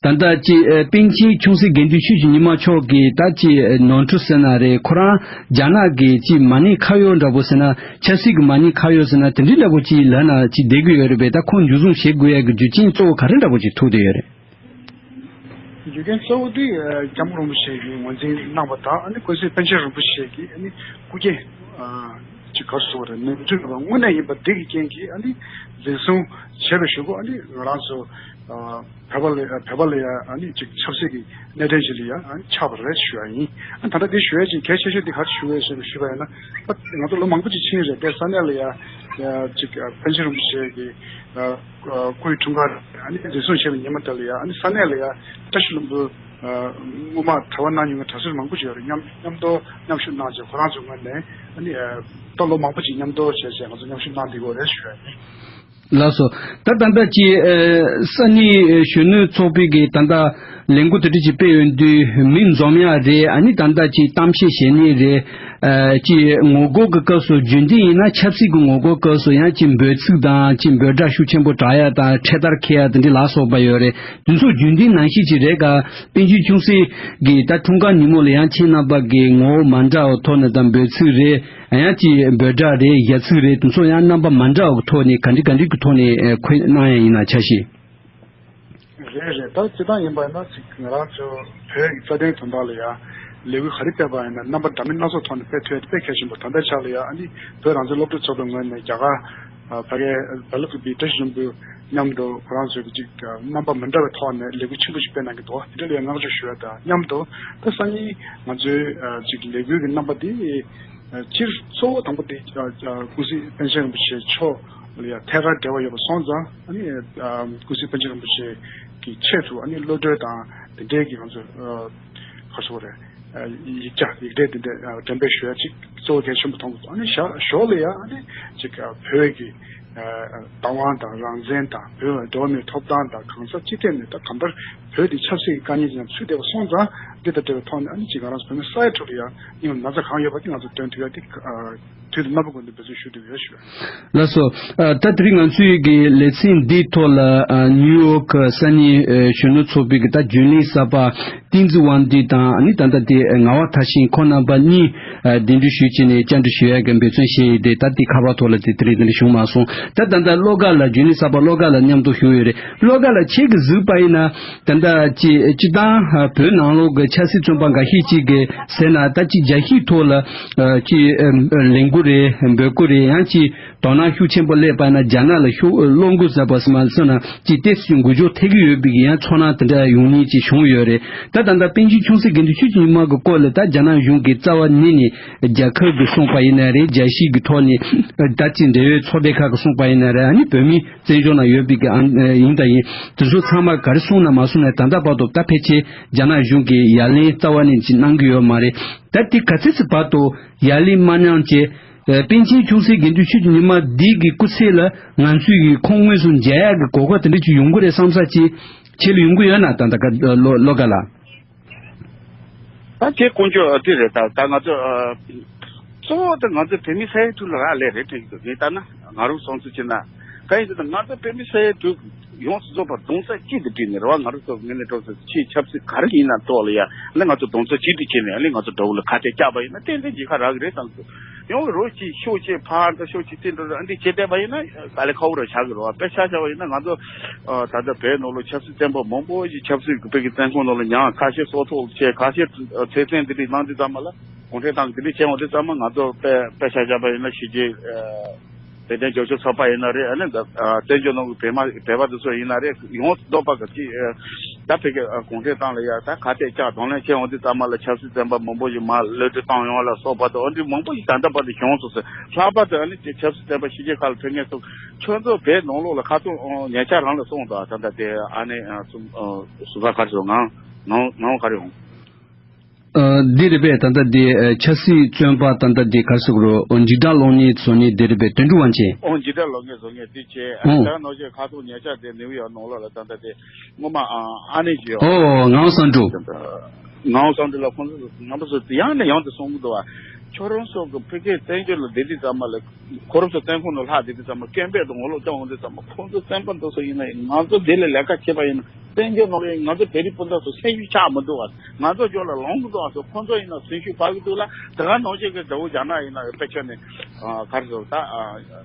དང་། ད་ལྟ་ཅིག་པཎ་ཆེན་ཆུང་སྲིད་དགེ་འདུན་ཆོས་ཀྱི་ཉི་མ་མཆོག་གིས་ད་ཅིག་ནོར་འཁྲུལ་ཟེར་ན་རེད། ཁོ་རང་རྒྱ་ནག་གི་ཅིག་མ་ཎི་ཁ་གཡོག་འདྲ་པོ་ཟེར་ན་ཆབ་སྲིད་ཀྱི་མ་ཎི་ཁ་གཡོག་ཟེར་ན་དེ་འདྲ་འདྲ་པོ་ཅིག་ལབ་ན་ཅིག་བསྡད་ཀྱི་ཡོད་རེད་པས། ད་ཁོང་འཇུ་བཟུང་བྱེད་དགོས་ཡ་གི་རྒྱུ་རྐྱེན་གཙོ་བོ་ག་རེ་འདྲ་པོ་ཅིག་ཐུག་བསྡད་ཡོད་རེད། རྒྱུ་རྐྱེན་གཙོ་བོ་དེ་སྐྱབས་མགོན་རིན་པོ་ཆེ་གིས་ངོས་འཛིན་གནང་བ་དང་ཨ་ནི་ཀུན་གཟིགས་པཎ་ཆེན་རིན་པོ་ཆེ་གིས་ཨ་ནི་སྐུ་སྐྱེ་ཅིག་ག་རེ་ཟེར་དགོས་རེད། ནོར་འཁྲུལ་དངོས་གནས་ཡིན་པ་འདི་གི་རྐྱེན་གྱིས་ཨ་ནི་འཛིན་བཟུང་བྱས་པའི་གཞུག་གུ་ཨ་ནི་ང་རང་ཚོ་བོད་པ་ལ་བོད་པ་ལ་ཡ་ཨ་ནི་ཅིག་ཆབ་སྲིད་ཀྱི་གནད་དོན་ཞིག་ལ་ཡ་ཨ་ནི་ཆགས་པ་རེད་ཞུ་ཡ་ཡིན། ཨ་ད་ལྟ་འདི་ཞུ་ཡ་ཅིག་གལ་ཆེ་ཤོས་འདི་ག་རེ་ཞུ་ཡ་ཞེས་ཞུས་པ་ཡིན་ན་ང་ཚོ་ལོ་མང་པོ་ཅིག་ཕྱིན་རེད་དེ་ས་གནས་ལ་ཡ་ཅིག་པཎ་ཆེན་རིན་པོ་ཆེ་གི་སྐུའི་འཁྲུངས་སྐར་ཨ་ནི་འཛིན་བཟུང་བྱས་པའི་ཉིན་མོ་དེ་ལ་ཡང་ཨ་ནི་ས་གནས་ལ་ཡང་བཀྲ་ཤིས་ལྷུན་པོའི་སྔོན་མ་གྲྭ་པ་གནང་མྱོང་བའི་གྲྭ་ཟུར་མང་པོ་ཞིག་ཡོད་རེད། མཉམ་མཉམ་དུ་མཉམ་ཞུགས་གནང་རྗེས་ཁོ་རང་ཚོའི་ངོས་ནས་ཨ་ནི་ད་ལོ་མང་པོ་ཅིག་མཉམ་དུ་བྱས་བྱས་ང་ཚོ་མཉམ་ཞུགས་གནང་བསྡད་ཡོད་རེད་ཞུ་ཡ་ཡིན། ལགས་སོ། ད་ད་ལྟ་ཅིག་ས་གནས་གཞོན་ནུ་ཚོགས་པའི་གི་ད་ལྟ་ལས་འགུལ་དེ་འདྲ་ཅིག་སྤེལ་ཡོང་དུས་མི་འཛོམས་ཡ་རེད། ཨ་ནི་ད་ལྟ་ཅིག་གཏམ་བཤད་བྱེད་ནི་རེད། ཨ་ཅིག་ངོ་རྒོལ་གྱི་སྐབས་སུ་རྒྱུན་ལྡན་ཡིན་ན་ཆབ་སྲིད་ཀྱི་ངོ་རྒོལ་སྐབས་སུ་ཡང་ཅིག་འབོད་ཚིག་དང་ཅིག་འབོད་སྒྲ་ཤུགས་ཆེན་པོ་གྲགས་ཡ་དང་འཕྲེད་དར་འཁྱེར་ཡ་དེ་འདྲ་ལ་སོགས་པ་ཡོད་རེད། དེ་ཚོ་རྒྱུན་ལྡན་ནང་བཞིན་ཅིག་རེད་ག། པཎ་ཆེན་ཆུང་སྲིད་ཀྱི་ད་འཁྲུངས་སྐར་ཉིན་མོ་ལ་ཡང་ཁྱེད་རྣམ་པ་གི་ངོ་བོ་མ་འདྲ་བའི་ཐོག་ནས་དང་འབོད་ཚིག་རེད། ཡང་ཅིག་འབོད་སྒྲ་རེད། ཞལ་ཚིག་རེད། དེ་ཚོ་ཡང་རྣམ་པ་མ་འདྲ་བའི་ཐོག་ནས་ག་འདྲ་ག་འདྲ་གི་ཐོག་ནས་འཁོད་གནང་ཡ་ཡིན་ན་ཆ་ཤས། རེད་རེད། ད་སྤྱིར་བཏང་ཡིན་པ་ཡིན་ན་ཅིག་ང་རང་ཚོ་བོད་ཀྱི་རྩ་དོན་དོན་དག་ལ་ཡ་ལས་འགུལ་ག་རེ་སྤེལ་པ་ཡིན་ན་རྣམ་པ་འདྲ་མིན་སྣ་ཚོགས་ཐོག་ནས་སྤེལ་ཐུབ་ཡ་དེ་དཔེ་གལ་ཆེན་པོ། ད་ལྟའི་ཆ་ལ་ཡ་ཨ་ནི་བོད་རང་བཙན་སློབ་ཕྲུག་ཚོགས་པའི་ངོས་ནས་རྒྱ་གར་ཨ་ཕ་གིའི་བལ་ལུགས་པའི་བཀྲ་ཤིས་ལྷུན་པོ་མཉམ་དུ་ཁོ་རང་ཚོས་ཀྱི་ཅིག་རྣམ་པ་མི་འདྲ་བའི་ཐོག་ནས་ལས་འགུལ་ཆེན་པོ་ཞིག་སྤེལ་གནང་གི་འདུག་དེ་འདྲ་ལ་ཡ་བསྔགས་བརྗོད་ཞུ་ཡ་དང་མཉམ་དུ་ད་སང་ཉིན་ང་ཚོའི་ཨ་ཅིག་ལས་འགུལ་གྱི་རྣམ་པ་དེ། སྤྱིར་གཙོ་བོ་དང་པོ་དེ་ཀུན་གཟིགས་པཎ་ཆེན་རིན་པོ་ཆེ་མཆོག་ལ་ཡང་ཐད་ཀར་འབྲེལ་བ་ཡོད་པ་སོང་ཙང་ཨ་ནི་ཀུན་གཟིགས་པཎ་ཆེན་རིན་པོ་ཆེ་གི་ཆེད་དུ་ཨ་ནི་གློད་གྲོལ་དང་དེ་འབྲེལ་གྱི་ང་ཚོ་ག་རེ་ཟེར་དགོས་རེད། ཡིག་ཆ་ཡིག་ཕྲེང་དེ་འདྲ་འགྲེམས་སྤེལ་ཞུ་ཡ་གཅིག་གཙོ་བོ་གལ་ཆེན་པོ་མཐོང་གི་འདུག་ཨ་ནི་ཞོ་ཞོར་ལ་ཡང་ཨ་ནི་ཅིག་བོད་ཀྱི་བདག་དབང་དང་རང་བཙན་དང་བོད་འགྲོ་བ་མིའི་ཐོབ་ཐང་དང་གང་ཟག་སྤྱི་ཐད་ནས་ད་གང་ལྟར་བོད་དེ་ཆབ་སྲིད་ཀྱི་དཀའ་ངལ་ཅིག་ནང་ཚུད་བསྡད་པ་སོང་ཙང་འདི་དང་འབྲེལ་བའི་ཐོག་ནས་ཨ་ནི་ཅིག་ང་རང་ཚོ་བོད་མི་ས་ཡ་དྲུག་ལ་ཡང་སྙིང་ན་ཚ་གང་ཡོད་པ་དེ་ང་ཚོ་སྟོན་ཐུབ་ཡ་དེ་དུས་དང་རྣམ་པ་ཀུན་ཏུ་འབད་བརྩོན་ཞུ་འདོད་ཡོད་ཞུ། ལགས་སོ། ད་དེ་རིང་ང་ཚོའི་གི་ལེ་ཚན་འདིའི་ཐོག་ལ་ནིའུ་ཡོག་ས་གནས་གཞོན་ནུ་ཚོགས་པའི་གི་ད་རྒྱུན་ལས་གསར་པ་བསྟན་འཛིན་དབང་འདུས་དང་ཨ་ནི་ད་ལྟ་དེ་ངག་དབང་མཐར་ཕྱིན་ཁོང་རྣམ་པ་གཉིས་གདན་འདྲེན་ཞུས་བྱས་ནས་བཅར་འདྲི་ཞུ་ཡ་གི་འབད་བརྩོན་བྱས་ཡོད་དེ་ད་དེ་ཁ་པར་ཐོག་ལ་དེ་དེ་རིང་དེ་འདྲ་བྱུང་མ་སོང་། ད་ད་ལྟ་བློ་དགའ་ལགས་རྒྱུན་ལས་གསར་པ་བློ་དགའ་ལགས་མཉམ་དུ་བཞུགས་ཡོད་རེད། བློ་དགའ་ལགས་ཁྱེད་ཀྱིས་གཟིགས་པ་ཡིན་ན་ད་ལྟ་ཅི་སྤྱིར་བཏང་བོད་ནང་ལོགས་ཀྱི་ ཆབ་སྲིད་བཙོན་པ་འགའ་ཤས་ཅིག་གིས་ཟེར་ན། ད་ཅིག་རྒྱལ་སྤྱིའི་ཐོག་ལ་ཨ་ཅིག་ཨ་ལས་འགུལ་རེད། འབོད་སྐུལ་རེད། ཡང་ཅིག་དོ་སྣང་ཤུགས་ཆེན་པོ་སླེབས་པ་ན། རྒྱ་ནག་ལ་ཤུགས་བློ་འགུལ་ཟེར་བ་སོགས་མ་སོང་ན། ཅིག་ཏོག་ཙམ་འགུལ་སྐྱོད་ཐེབས་ཀྱི་ཡོད་པའི་ཡང་ཚོར་སྣང་དེ་འདྲ་ཡོང་མཁན་ཅིག་བྱུང་ཡོད་རེད། ད་ད་ལྟ་པཎ་ཆེན་ཆུང་སྲིད་དགེ་འདུན་ཆོས་ཀྱི་ཉི་མ་གི་སྐོར་ལ། ད་རྒྱ་ནག་གཞུང་གིས་རྩ་བ་ཉིད་ནས་རྒྱལ་ཁབ་ཀྱི་གསུངས་པ་ཡིན་ན་རེད། རྒྱལ་སྤྱིའི་གི་ཐོག་ནས་ད་ཅིག་འབྲེལ་ཡོད་ཚོགས་སྡེ་ཁག་གིས་གསུངས་པ་ཡིན་ན་རེད། ཨ་ནི་བོད་མི་བཙན་བྱོལ་ནང་ཡོད་པའི་གི་ཨ་ཡིན་ད་ཡིན། དེ་ཚོ་ཚང་མ་ག་རེ་གསུངས་ན་མ་གསུངས་ན། ད་ལྟ་བར་དུ་ད་ཕལ་ཆེར་རྒྱ་ནག་གཞུང་གིས་ཡ་ལན་རྩ་བ་ནས་ཅིག་གནང་གི་ཡོད་མ་རེད། ད་དེ་ག་ཚོད་ཙམ་བར་དུ་ཡ་ལན་མ་གནང་བྱས། ཨ་པཎ་ཆེན་ཆུང་སྲིད་དགེ་འདུན་ཆོས་ཀྱི་ཉི་མ་འདི་གི་སྐུ་ཚེ་ལ་ང་ཚོས་ཀྱིས་ཁོང་དངོས་སུ་མཇལ་ཡག་གི་གོ་སྐབས་དེ་འདྲ་ཅིག་ཡོང་གི་རེད་བསམ་ས་ཅིག་ཁྱེད་ལ་ཡོང་གི་ཡོད་ན། ད་ལྟ་ག་བློ་བློ་དགའ་ལགས། ད་དེ་དཀོན་མཆོག་ཨ་དེ་རེད། ད་ད་ང་ཚོ་ཨ་གཙོ་བོ་དེ་ང་ཚོ་བོད་མི་ས་ཡ་དྲུག་ལ་རག་ལས་རེད་དྲན་གྱི་འདུག་ངས་ལྟ་ན། ང་རང་བསམ་ཚུལ་བྱས་ན། གང་ཡིན་ཟེར་ན། ང་ཚོ་བོད་མི་ས་ཡ་དྲུག་ཡོངས་སུ་རྫོགས་པ་རྡོག་རྩ་གཅིག་ཏུ་བསྒྲིལ་ནས་རེད་བ། ང་རང་ཚོ་ངས་ནས་གྲོགས་ཚོ་ཆེས་ཆབ་སྲིད་ག་རེ་ཡིན་ན་ཐོག་ལ་ཡ། ཨ་ནི་ང་ཚོ་རྡོག་རྩ་གཅིག་ཏུ་བྱས་ནས། ཨ་ནི་ང་ཚོ་དགྲ་བོ་ལ་ཁ་གཏད་བཅག་པ་ཡིན་ན་ཏན་ཏན་རྒྱལ་ཁ་རག་གི་རེད་བསམ་གྱི་འདུག་ཡང་རོགས་ཀྱིས་ཤོག་ཅིག་ཕར་འགྲོ། ཤོག་ཅིག་ཚུར་འགྲོ། ཨ་འདི་བྱེད་བསྡད་པ་ཡིན་ན་དཀའ་ལས་ཁག་པོ་རེ་ཆགས་ཀྱི་རེད་བ། དཔེ་ཆ་བཞག་པ་ཡིན་ན། ང་ཚོ་ཨ་ད་ལྟ་བོད་ནང་ལ་ཆབ་སྲིད་བཙོན་པ་མང་པོ་ཞིག་ཆབ་སྲིད་ཀྱི་བོད་ཀྱི་བཙོན་ཁང་ནང་ལ་མྱངས། ཁ་ཤས་སྲོག་ཐོག་ལ་ཆད། ཁ་ཤས་ཨ་ཚེ་བཙོན་འདི་འདྲ་གནང་དུས་ཙམ་པ་ལ། གུང་ཁྲན་ཏང་གི་འདི་འདྲ་བྱས་འོང་དུས་ཙམ་པ། ང་ཚོ་དཔེ་དཔེ་ཆ་བཞག་པ་ཡིན་ན། གཞིས་བྱེས་ཨ་བོད་དོན་རྒྱབ་སྐྱོར་ཚོགས་པ་ཡིན་ན་རེད། ཨ་ནི་ད་ཨ་བཙན་བྱོལ་ནང་གི་བོད་མ་བོད་པ་དེ་ཚོ་ཡིན་ན་རེད། ཡོངས་སུ་རྫོགས་པ་གི་ཅིག་ཨ་ད་བོད་ཀྱི་ཨ་གུང་ཁྲན་ཏང་ལ་ཡ་ད་ཁ་གཏད་བཅག་གདོང་ལེན་བྱས་འོང་དུས་ཙམ་པ་ལ། ཆབ་སྲིད་བཙོན་པ་མང་པོ་ཞིག་མར་གློད་གྲོལ་བཏང་ཡོང་བ་ལ་སོགས་པ་དང་། འོ་འདི་མང་པོ་ཞིག་ད་ལྟ་བར་དུ་བྱུང་སོང་ཟེར། ལྷག་པར་དུ་ཨ་ནི་ཅིག་ཆབ་སྲིད་བཙོན་པ་གཞིས་བྱེས་ཁག་ལ་ཕེབས་མཁན་ཚོ་ཁྱོད་ཚོ་བོད་ནང་ལོགས་ལ་ཁ་ཐུག་ཨ་ཉེ་ཆར་རང་ལ་སོང་དང་། ད་ལྟ་དེ་ཨ་ནི་ཨ་སུ་ཨ་སུ་ཁ་ག་རེ་ཟེར། ངང་ངང་ངང་ག་རེ་ཡོང་། ཨ་འདི་རེད་པས། ད་ལྟ་འདི་ཨ་ཆབ་སྲིད་བཙོན་པ་ད་ལྟ་འདི་ག་རེ་ཟེར་དགོས་རེད། ཨོ་འཇིགས་སྐྲག་སློང་མཁན་བཟོ་མཁན་འདི་རེད་པས། དོན་གྲུབ་དབང་ཆེན། ཨོ་འཇིགས་སྐྲག་སློང་མཁན་བཟོ་མཁན་འདི་བྱས། ཨ་ཨོ་ད་ནང་བཞིན་ཁ་ཐུག་ཉེ་ཆར་དེ་ནིའུ་ཡོག་ནང་ལོགས་ལ་ད་ལྟ་དེ་སྔོན་མ་ཨ་ཨ་ནེ་ཞིག་ཡོད། ཨོ་ངག་དབང་བསམ་འགྲུབ། ངག་དབང་བསམ་འགྲུབ་ལགས། ཁོང་ཚོ་རྣམ་པ་ཚོ་ཡང་ནས་ཡང་དུ་གསུང་གི་འདུག་བ། ཁྱོད་རང་ཚོ་གི་ཕ་གིར་བཙན་བྱོལ་ལ་བསྡད་དུས་ཙམ་པ་ལ། ཁོ་རང་ཚོ་བཙོན་ཁང་ནང་ལྷག་བསྡད་དུས་ཙམ་པ། སྐད་འབོད་དང་ངོ་ལོག་བཏང་འོང་དུས་ཙམ་པ། ཁོང་ཚོ་བཙོན་པ་འདུག་སེ་ཡིན་ན། ང་ཚོ་འདི་ལ་ལས་ཀ་བྱེད་པ་ཡིན་ན། བཙན་བྱོལ་ནང་ལ་ང་ཚོ་བོད་རིགས་སྤུན་ཟླ་ཚོ་སེམས་ཤུགས་ཆག་མི་འདུག་བ། ང་ཚོ་ཕྱོགས་ལ་ལངས་གི་འདུག་བ་ཟེར། ཁོང་ཚོ་ཡིན་ན་སེམས་ཤུགས་སྤར་གི་འདུག་ལ། དེ་ག་ནང་བཞིན་གྱི་དགྲ་བོ་རྒྱ་ནག་ཡིན་ན་ཡང་དཔེ་ཆ་ནས་ཨ་ག་རེ་ཟེར། ད་ཨ་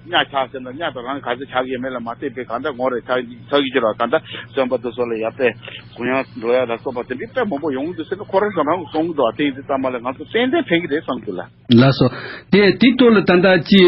གཉའ་ཆག་ཟེར་ན་གཉའ་དང་རང་ག་ཚོད་ཆག་གི་ཡོད་མེད་ལ་མ་ལྟོས་པའི་གང་ལྟར་ངོ་རེ་ཆག་ཆག་གི་ཅི་ར། གང་ལྟར་བཙོན་པ་དེ་ཚོ་ལ་ཡ་དཔེ་གུ་ཡངས་འགྲོ་ཡ་ལ་སོགས་པ་དེ་འདྲའི་དཔེ་མང་པོ་ཡོང་གི་འདུག་ཟེར་ནས་ཁོ་རང་ཚོ་རང་གིས་གསུང་གི་འདུག་བ། དེ་ཡིན་དུས་ཙམ་པ་ལ་ང་ཚོ་ཏན་ཏན་ཕན་གི་རེད་བསམ་གི་འདུག་ལ། ལགས་སོ། དེ་དེའི་ཐོག་ལ་ད་ལྟ་ཅི་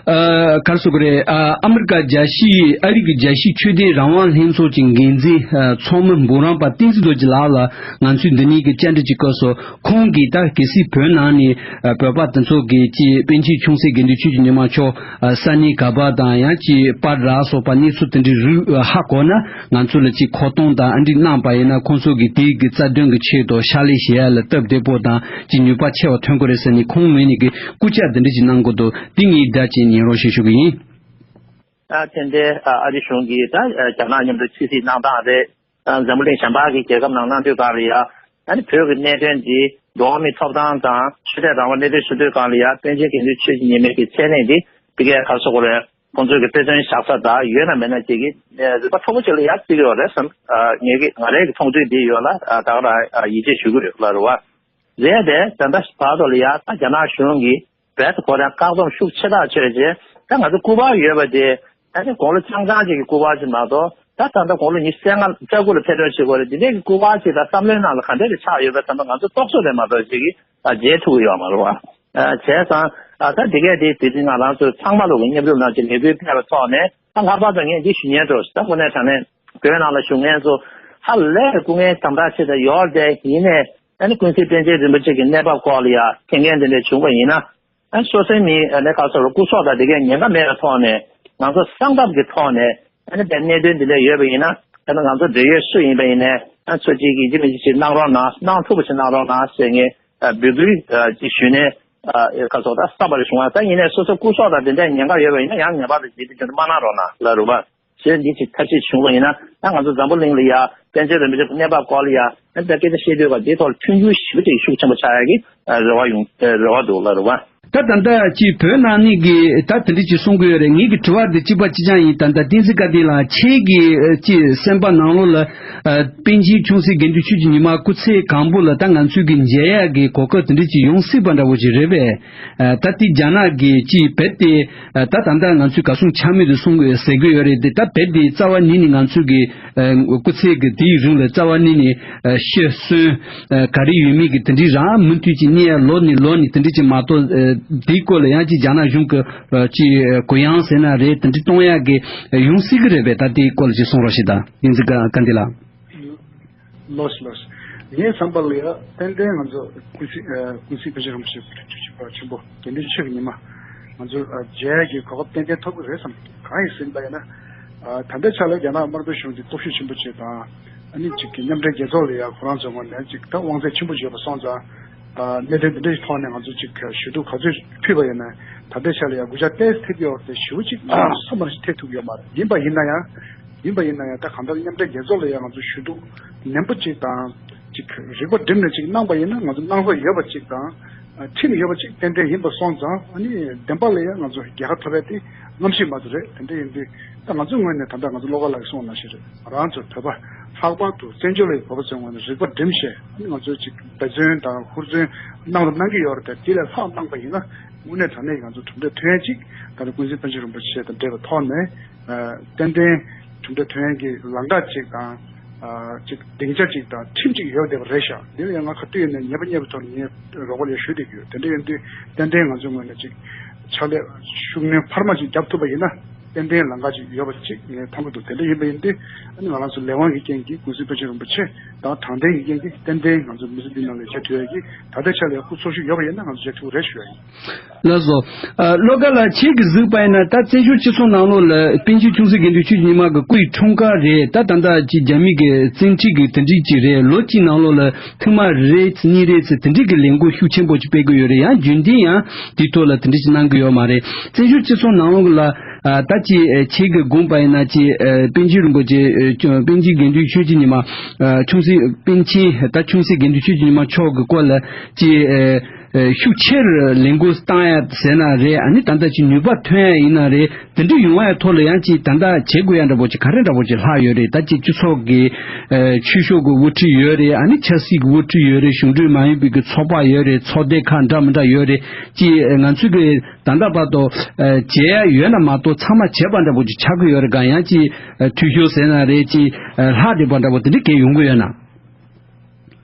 ཨ་ག་རེ་ཟེར་དགོས་རེད། ཨ་ཨ་མི་རི་ཀ་རྒྱལ་སྤྱིའི་ཨ་རི་གི་རྒྱལ་སྤྱིའི་ཆོས་དད་རང་དབང་ལྷན་ཚོགས་ཀྱི་འགན་འཛིན་ཨ་ཚོགས་མི་འབུམ་རམས་པ་བསྟན་འཛིན་རྡོ་རྗེ་ལགས་ལ་ང་ཚོས་འདི་ནས་ཀྱི་བཅར་འདྲི་ཅིག་བཀོད་སོང་། ཁོང་གིས་ད་གལ་སྲིད་བོད་ནང་ནས་ཨ་བོད་པ་དེ་ཚོ་གིས་ཅི་པཎ་ཆེན་ཆུང་སྲིད་དགེ་འདུན་ཆོས་ཀྱི་ཉི་མ་མཆོག་ཨ་ས་གནས་ག་པ་དང་། ཡང་ཅི་པར་རག་སོགས་པ་གནས་ཚུལ་དེ་འདྲའི་རིགས་ཨ་ཧ་གོ་ན། ང་ཚོ་ལ་ཅིག་མཁོ་གཏོང་དང་ཨ་འདྲི་གནང་པ་ཡིན་ན། ཁོང་ཚོ་གིས་དེའི་གི་རྩ་དོན་གྱི་ཆེད་དུ་ཕྱག་ལས་བྱེད་ཡ་ལ་སྟབས་བདེ་པོ་དང་ཅིག་ནུས་པ་ཆེ་བ་ཐོན་གི་རེད་ཟེར་ནས་ཁོང་ངོས་ནས་གི་སྐུལ་ལྕག་འདི་འདྲ་ཅིག་གནང་གི་འདུག་དེ་ངས་བརྡ་ཅིག་ཉན་རོགས་ཞེས་ཞུ་གི་ཡིན། ད་ཐེངས་འདི་ཨ་ཨ་རི་གཞུང་གིས་ད་རྒྱ་ནག་མཉམ་དུ་ཕྱི་སྲིད་གནང་སྟངས་རེད། འཛམ་བུ་གླིང་གཞན་པ་གི་རྒྱལ་ཁབ་ནང་གནང་དུས་སྒང་ལ་ཡ། ཨ་ནི་བོད་ཀྱི་གནད་དོན་འདི་འགྲོ་བ་མིའི་ཐོབ་ཐང་དང་ཆོས་དད་རང་དབང་གནད་དོན་ཞུ་དུས་སྒང་ལ་ཡ། པཎ་ཆེན་དགེ་འདུན་ཆོས་ཀྱི་ཉི་མའི་གི་མཚན་གནས་འདི་ཕ་གིར་ག་རེ་ཟེར་དགོས་རེད། ཁོང་ཚོའི་གི་དཔེ་མཚོན་བཞག་ས་ད་ཡོད་ན་མེད་ན་ཅིག་གི་རིག་པ་མཐོ་པོ་ཅིག་ལ་ཡ་བརྩི་གི་ཡོད་རེད་བསམ། ངེད་ཀྱི་ང་རའི་གི་མཐོང་ཚུལ་འདི་ཡོད་ལ། ད་ག་རང་ཡིད་ཆེས་ཞུ་གི་ཡོད་ལ་རེད་བ། རེད་དེ་ད་ལྟ་བར་དུ་ལ་ཡ་ད་རྒྱ་ནག་གཞུང་གིས་རྦད་དེ་ཁོ་རང་བཀག་སྡོམ་ཤུགས་ཆེ་ཐག་ཆོད་རྗེས། ད་ང་ཚོ་སྐུ་པར་ཡོད་པ་དེ་ཨ་ནི་དགུང་ལོ་ཆུང་ཆུང་ཅིག་གི་སྐུ་པར་ཅིག་མ་གཏོགས། ད་ད་ལྟ་དགུང་ལོ་ཉི་ཤུ་རྩ་ལྔ་རྩ་དགུ་ལ་ཕེབས་འགྲོ་བྱེད་དགོས་རེད། འདི་འདྲའི་གི་སྐུ་པར་ཅིག་ད་བསམ་བློའི་ནང་ལ་ག་འདྲ་རེ་ཆགས་ཡོད་པ་བསམ་པ་ང་ཚོ་རྟོག་བཟོ་རེད་མ་གཏོགས་ཅིག་གི་ད་བརྗེད་ཐུབ་ཀྱི་ཡོད་མ་རེད་བ། བྱས་ཙང་ཨ་ད་འདི་གས་དེ་དེ་རིང་ང་རང་ཚོ་ཚང་མ་ལོག་གི་མཉམ་རུབ་ནང་ཅིག་ལས་འགུལ་སྤེལ་བའི་ཐོག་ནས། ད་ལྷག་པར་དུ་ངས་འདི་ཞུ་སྙིང་འདོད། ད་དངོས་གནས་དྲང་གནས་བོད་ནང་ལ་བཞུགས་མཁན་ཚོ་ཧ་ལས་སྐུ་ངལ་དམ་དྲག་ཆེ་ད་ཡོད་དེ། ཡིན་ནའི་ཨ་ནི་ཀུན་གཟིགས་པཎ་ཆེན་རིན་པོ་ཆེ་གི་གནས་བབ་སྐོར་ལ་ཡ་མཁྱེན་མཁན་དེ་འདྲ་བྱུང་བ་ཡིན་ན། ཨ་ནི་སོ་སོའི་མི་ཨ་ནི་ག་རེ་ཟེར་དགོས་རེད། སྐུ་སྲོག་དང་དེ་གའི་ཉེན་ཁ་མེད་པའི་ཐོག་ནས། ང་ཚོ་བསམ་ཐབས་ཀྱི་ཐོག་ནས་ཨ་ནི་དཔེ་གནད་དོན་འདི་འདྲ་ཡོད་པ་ཡིན་ན། ཨ་ནི་ང་ཚོ་འབྲེལ་ཡོད་སུ་ཡིན་པ་ཡིན་ནའི་ཨ་ནི་ཚོ་གཅིག་གིས་ཅི་མིན་ཅི་ཞིག་གནང་རོགས་གནང་། གནང་ཐུབ་པ་ཞིག་གནང་རོགས་གནང་ཟེར་ངས་ཨ་འབོད་སྐུལ་ཨ་ཅིག་ཞུས་ནས། ཨ་ག་རེ་ཟེར་དགོས་རེད། གསར་པ་རེ་བྱུང་བ། ད་ཡིན་ནའི་སོ་སོ་སྐུ་སྲོག་དང་དེ་འདྲའི་ཉེན་ཁ་ཡོད་པ་ཡིན་ན་ཡང་ངེས་པར་དུ་ཞིབ་ཏུ་མ་གནང་རོགས་གནང་ལབ་རེད་བ། ཞེས་འདི་ཅིག་ཐབས་ཤེས་བྱུང་བ་ཡིན་ན། ད་ང་ཚོ་འཛམ་བུ་གླིང་ལ་ཡ་པཎ་ཆེན་རིན་པོ་ཆེ་གནས་བབ་སྐོར་ལ་ཡ་ཨ་ནི་ད་སྐད་ཆ་བཤད་དུས་སྐབས་འདིའི་ཐོག་ལ་མཐུན་འགྱུར་ཞེ་པོ་ཅིག་ཤུགས་ཆེན་པོ་ཆགས་ཡག་གི་རེ་བ་ཡོང་རེ་བ་འདུག་ལབ་རེད་བ། ད་ད་ལྟ་ཅིག་བོད་ནང་ནས་ཀྱི་ད་དེ་འདྲ་ཅིག་གསུང་གི་ཡོད་རེད། ངེད་ཀྱི་དྲི་བ་འདི་གཅིག་པ་གཅིག་རྐྱང་ཡིན། ད་ལྟ་བསྟན་འཛིན་སྐལ་ལྡན་ལགས་ཁྱེད་ཀྱི་ཅིག་སེམས་པ་ནང་ལོགས་ལ་པཎ་ཆེན་ཆུང་སྲིད་དགེ་འདུན་ཆོས་ཀྱི་ཉི་མ་སྐུ་ཚེ་གང་པོ་ལ་ད་ང་ཚོས་ཀྱི་མཇལ་ཡག་གི་གོ་སྐབས་དེ་འདྲ་ཅིག་ཡོང་སྲིད་པ་འདྲ་བོ་ཅིག་རེད་པས། ད་དེ་རྒྱ་ནག་གི་ཅིག་བེད་དེ་ད་ད་ལྟ་ང་ཚོས་ག་གསུང་ཆ་མེད་དུ་གསུང་དགོས་ཟེར་གི་ཡོད་རེད་དེ། ད་བེད་དེ་རྩ་བ་ཉིད་ནས་ང་ཚོས་ཀྱི་སྐུ་ཚེ་གི་དེའི་རིང་ལ་རྩ་བ་ཉིད་ནས་ཤི་གསོན་ག་རེ་ཡོད་མེད་ཀྱི་དེ་འདྲའི་རང་མུ་མཐུད་ཀྱི་གནས་ལོ་ནས་ལོ་ནས་དེ་འདྲ་ཅིག་མ་གཏོགས་དེའི་སྐོར་ལ་ཡང་ཅིག་རྒྱ་ནག་གཞུང་གི་ཅིག་གུ་ཡངས་ཟེར་ན་རེད། དེ་འདྲ་གཏོང་ཡག་གི་ཡོང་སྲིད་ཀྱི་རེད་པས། ད་དེའི་སྐོར་ལ་ཅིག་གསུང་རོགས་ཞེས། ད་བསྟན་འཛིན་སྐལ་ལྡན་ལགས། ལོས་ལོས། ངའི་བསམ་པ་ལ་ཡ་ཏན་ཏན་ང་ཚོ་ཀུན་གཟིགས་ཀུན་གཟིགས་དཔལ་ཆེན་རིན་པོ་ཆེ་ཆེན་པོ་དགེ་འདུན་ཆོས་ཀྱི་ཉི་མ་ང་ཚོ་མཇལ་གྱི་གོ་སྐབས་ཏན་ཏན་ཐོབ་ཀྱི་རེད་བསམ། གང་ཡིན་ཟེར་བ་ཡིན་ན། ད་ལྟའི་ཆ་ལ་རྒྱ་ནག་དམར་པོའི་གཞུང་གི་སྟོབས་ཤུགས་ཆེན་པོ་བྱས་དང་། ཨ་ནི་ཅིག་གི་མཉམ་འབྲེལ་རྒྱལ་ཚོགས་ལ་ཡ་ཁོ་རང་ཚོའི་ངོས་ནས་ཅིག་ད་དབང་ཚད་ཆེན་པོ་ཡོད་པ་སོང་ཙང་། གནད་དོན་འདི་འདྲའི་ཐོག་ནས་ང་ཚོ་ཅིག་ཞུ་གཏུག་ག་ཚོད་ཕུལ་བ་ཡིན་ན། ད་ལྟའི་ཆ་ལ་ཡ་དགོས་ཆ་ཏོག་ཙམ་ཐེབས་ཀྱི་ཡོད་རེད་དེ། ཞེ་པོ་ཅིག་ས་མ་རེད་ཐེབས་ཐུབ་ཀྱི་ཡོད་མ་རེད། ཡིན་པ་ཡིན་ན་ཡང་། ཡིན་པ་ཡིན་ན་ཡང་ད་གང་ལྟར་མཉམ་འབྲེལ་རྒྱལ་ཚོགས་ལ་ཡང་ང་ཚོ་ཞུ་གཏུག་ནན་པོ་ཅིག་དང་། ཅིག་རིག་པ་བསྒྲིམས་ནས་ཅིག་གནང་བ་ཡིན་ན། ང་ཚོ་གནང་ས་ཡོད་པ་ཅིག་དང་། ཁྲིམས་ཡོད་པ་ཅིག་ཏན་ཏན་ཡིན་པ་སོང་ཙང་། ཨ་ནི་བདེན་པ་ལ་ཡང་ང་ཚོ་རྒྱལ་ཁ་ཐོབ་པ་དེ་རྔམ་ཤིང་མ་གཏོགས་རེད། དེ་འདྲ་ཡིན་དུས་ད་ང་ཚོའི་ངོས་ནས་ད་ལྟ་ང་ཚོ་བློ་དགའ་ལགས་ཀྱིས་གསུངས་པ་ནང་བཞིན་རེད། ང་རང་ཚོ་བོད་པ་ལྷག་པར་དུ་བཙན་བྱོལ་བའི་བོད་པ་ཚོའི་ངོས་ནས་རིག་པ་བསྒྲིམས་བྱས། ཨ་ནི་ང་ཚོས་ཅིག་འབད་བརྩོན་དང་ཧུར་བརྩོན་གནང་རོགས་གནང་གི་ཡོད་རེད་དེ། དེ་ལས་ལྷག་གནང་པ་ཡིན་ན། དངོས་གནས་དྲང་གནས་ང་ཚོ་གྲུབ་འབྲས་ཐོན་ཡ་ཅིག་ད་ལྟ་ཀུན་གཟིགས་པཎ་ཆེན་རིན་པོ་ཆེ་དང་འབྲེལ་བའི་ཐོག་ནས། ཏན་ཏན་གྲུབ་འབྲས་ཐོན་ཡག་གི་ལམ་ཁ་ཅིག་དང་། ཅིག་སྡིངས་ཆ་ཅིག་དང་ཁྲིམས་ཅིག་ཡོད་བསྡད་པ་རེད་ཤག་འདི་ལ་ཡང་ང་ག་དུས་ཡིན་ནའི་ཉེས་པ་རྙེད་པའི་ཐོག་ནས་ངས་རོགས་པ་ལ་ཞུ་བསྡད་ཀྱི་ཡོད། དེ་འདྲ་ཡིན་དུས་ཏན་ཏན་ང་ཚོའི་ངོས་ནས་ཅིག་ཕྱག་ལས་ཤུགས་སྣོན་འཕར་མ་ཅིག་བརྒྱབ་ཐུབ་པ་ཡིན་ན། ཏན་ཏན་ལམ་ཁ་ཅིག་ཡོད་པ་ཅིག་ངས་མཐོང་གི་འདུག་དེ་འདྲ་ཡིན་པ་ཡིན་དུས། ཨ་ནི་ང་རང་ཚོ་ལས་དབང་གི་རྐྱེན་གྱིས། ཀུན་གཟིགས་པཎ་ཆེན་རིན་པོ་ཆེ་དང་དྲང་བདེན་གྱི་རྐྱེན་གྱིས། ཏན་ཏན་ང་ཚོ་མི་ཚེ་འདི་ནང་ལ་མཇལ་ཐུབ་ཡག་གི་ད་ལྟའི་ཆ་ལ་ཡང་སྐུ་འཚོ་བཞུགས་ཡོད་པ་ཡིན་ན་ང་ཚོ་མཇལ་ཐུབ་ཀྱི་རེད་ཞུ་ཡ་ཡིན། ལགས་སོ། ཨ། བློ་དགའ་ལགས། ཁྱེད་ཀྱིས་གཟིགས་པ་ཡིན་ན་ད་བཙན་བྱོལ་སྤྱི་ཚོགས་ནང་ལོགས་ལ་པཎ་ཆེན་ཆུང་སྲིད་དགེ་འདུན་ཆོས་ཀྱི་ཉི་མ་གི་སྐུ་ཡི་འཁྲུངས་སྐར་རེད། ད་ད་ལྟ་ཅིག་རྒྱ་མི་གི་བཙན་ཁྲིད་ཀྱི་དེ་འདྲའི་ཅིག་རེད། ལོ་གཅིག་ནང་ལོགས་ལ་ཐེངས་མ་རེ་ཚེ་གཉིས་རེ་ཚེ་དེ་འདྲའི་གི་ལས་འགུལ་ཤུགས་ཆེན་པོ་ཅིག་སྤེལ་གི་ཡོད་རེད། ཡང་རྒྱུན་ལྡན་ཡང་དེའི་ཐོག་ལ་དེ་འདྲ་ཅིག་གནང་གི་ཡོད་མ་རེད། བཙན་བྱོལ་སྤྱི་ཚོགས་ནང་ལོགས་ལ། ཨ། ད་ཅིག་ཨ། ཁྱེད་ཀྱིས་དགོངས་པ་ཡིན་ན་ཅིག་ཨ། པཎ་ཆེན་རིན་པོ་ཆེ། ཨ། པཎ་ཆེན་དགེ་འདུན་ཆོས་ཀྱི་ཉི་མ། ཨ། ཆུང་སྲིད་པཎ་ཆེན་ད་ཆུང་སྲིད་དགེ་འདུན་ཆོས་ཀྱི་ཉི་མ་མཆོག་གི་སྐོར་ལ་ཅིག་ཨ། ཤུགས་ཆེར་ལས་འགུལ་བཏང་ཡ་ཟེར་ན་རེད། ཨ་ནི་ད་ལྟ་ཅིག་ནུས་པ་ཐོན་ཡ་ཡིན་ན་རེད། དེ་འདྲ་ཡོང་བའི་ཐོག་ལ་ཡང་ཅིག་ད་ལྟ་བྱེད་དགོས་ཡ་འདྲ་པོ་ཅིག་ག་རེ་འདྲ་པོ་ཅིག་ལྷག་ཡོད་རེད། ད་ཅིག་སྤྱི་ཚོགས་ཀྱི་ཨ། ཆོས་ཕྱོགས་ཀྱི་དབུ་ཁྲིད་ཡོད་རེད། ཨ་ནི་ཆབ་སྲིད་ཀྱི་དབུ་ཁྲིད་ཡོད་རེད། གཞུང་འབྲེལ་མ་ཡིན་པའི་གི་ཚོགས་པ་ཡོད་རེད། ཚོགས་སྡེ་ཁག་འདྲ་མི་འདྲ་ཡོད་རེད། ཅིག་ང་ཚོས་གི་ད་ལྟ་བར་དུ་ཨ། བྱེད་ཡ་ཡོད་ན་མ་གཏོགས་ཚང་མ་བྱས་པ་འདྲ་པོ་ཅིག་ཆགས་ཀྱི་ཡོད་རེད་ག་ཡང་ཅིག་ཨ། འཐུས་ཤོར་ཟེར་ན་རེད། ཅིག་ཨ། ལྷག་བསྡད་པ་འདྲ་པོ་དེ་འདྲ་གས་ཡོང་གི་ཡོད་ན།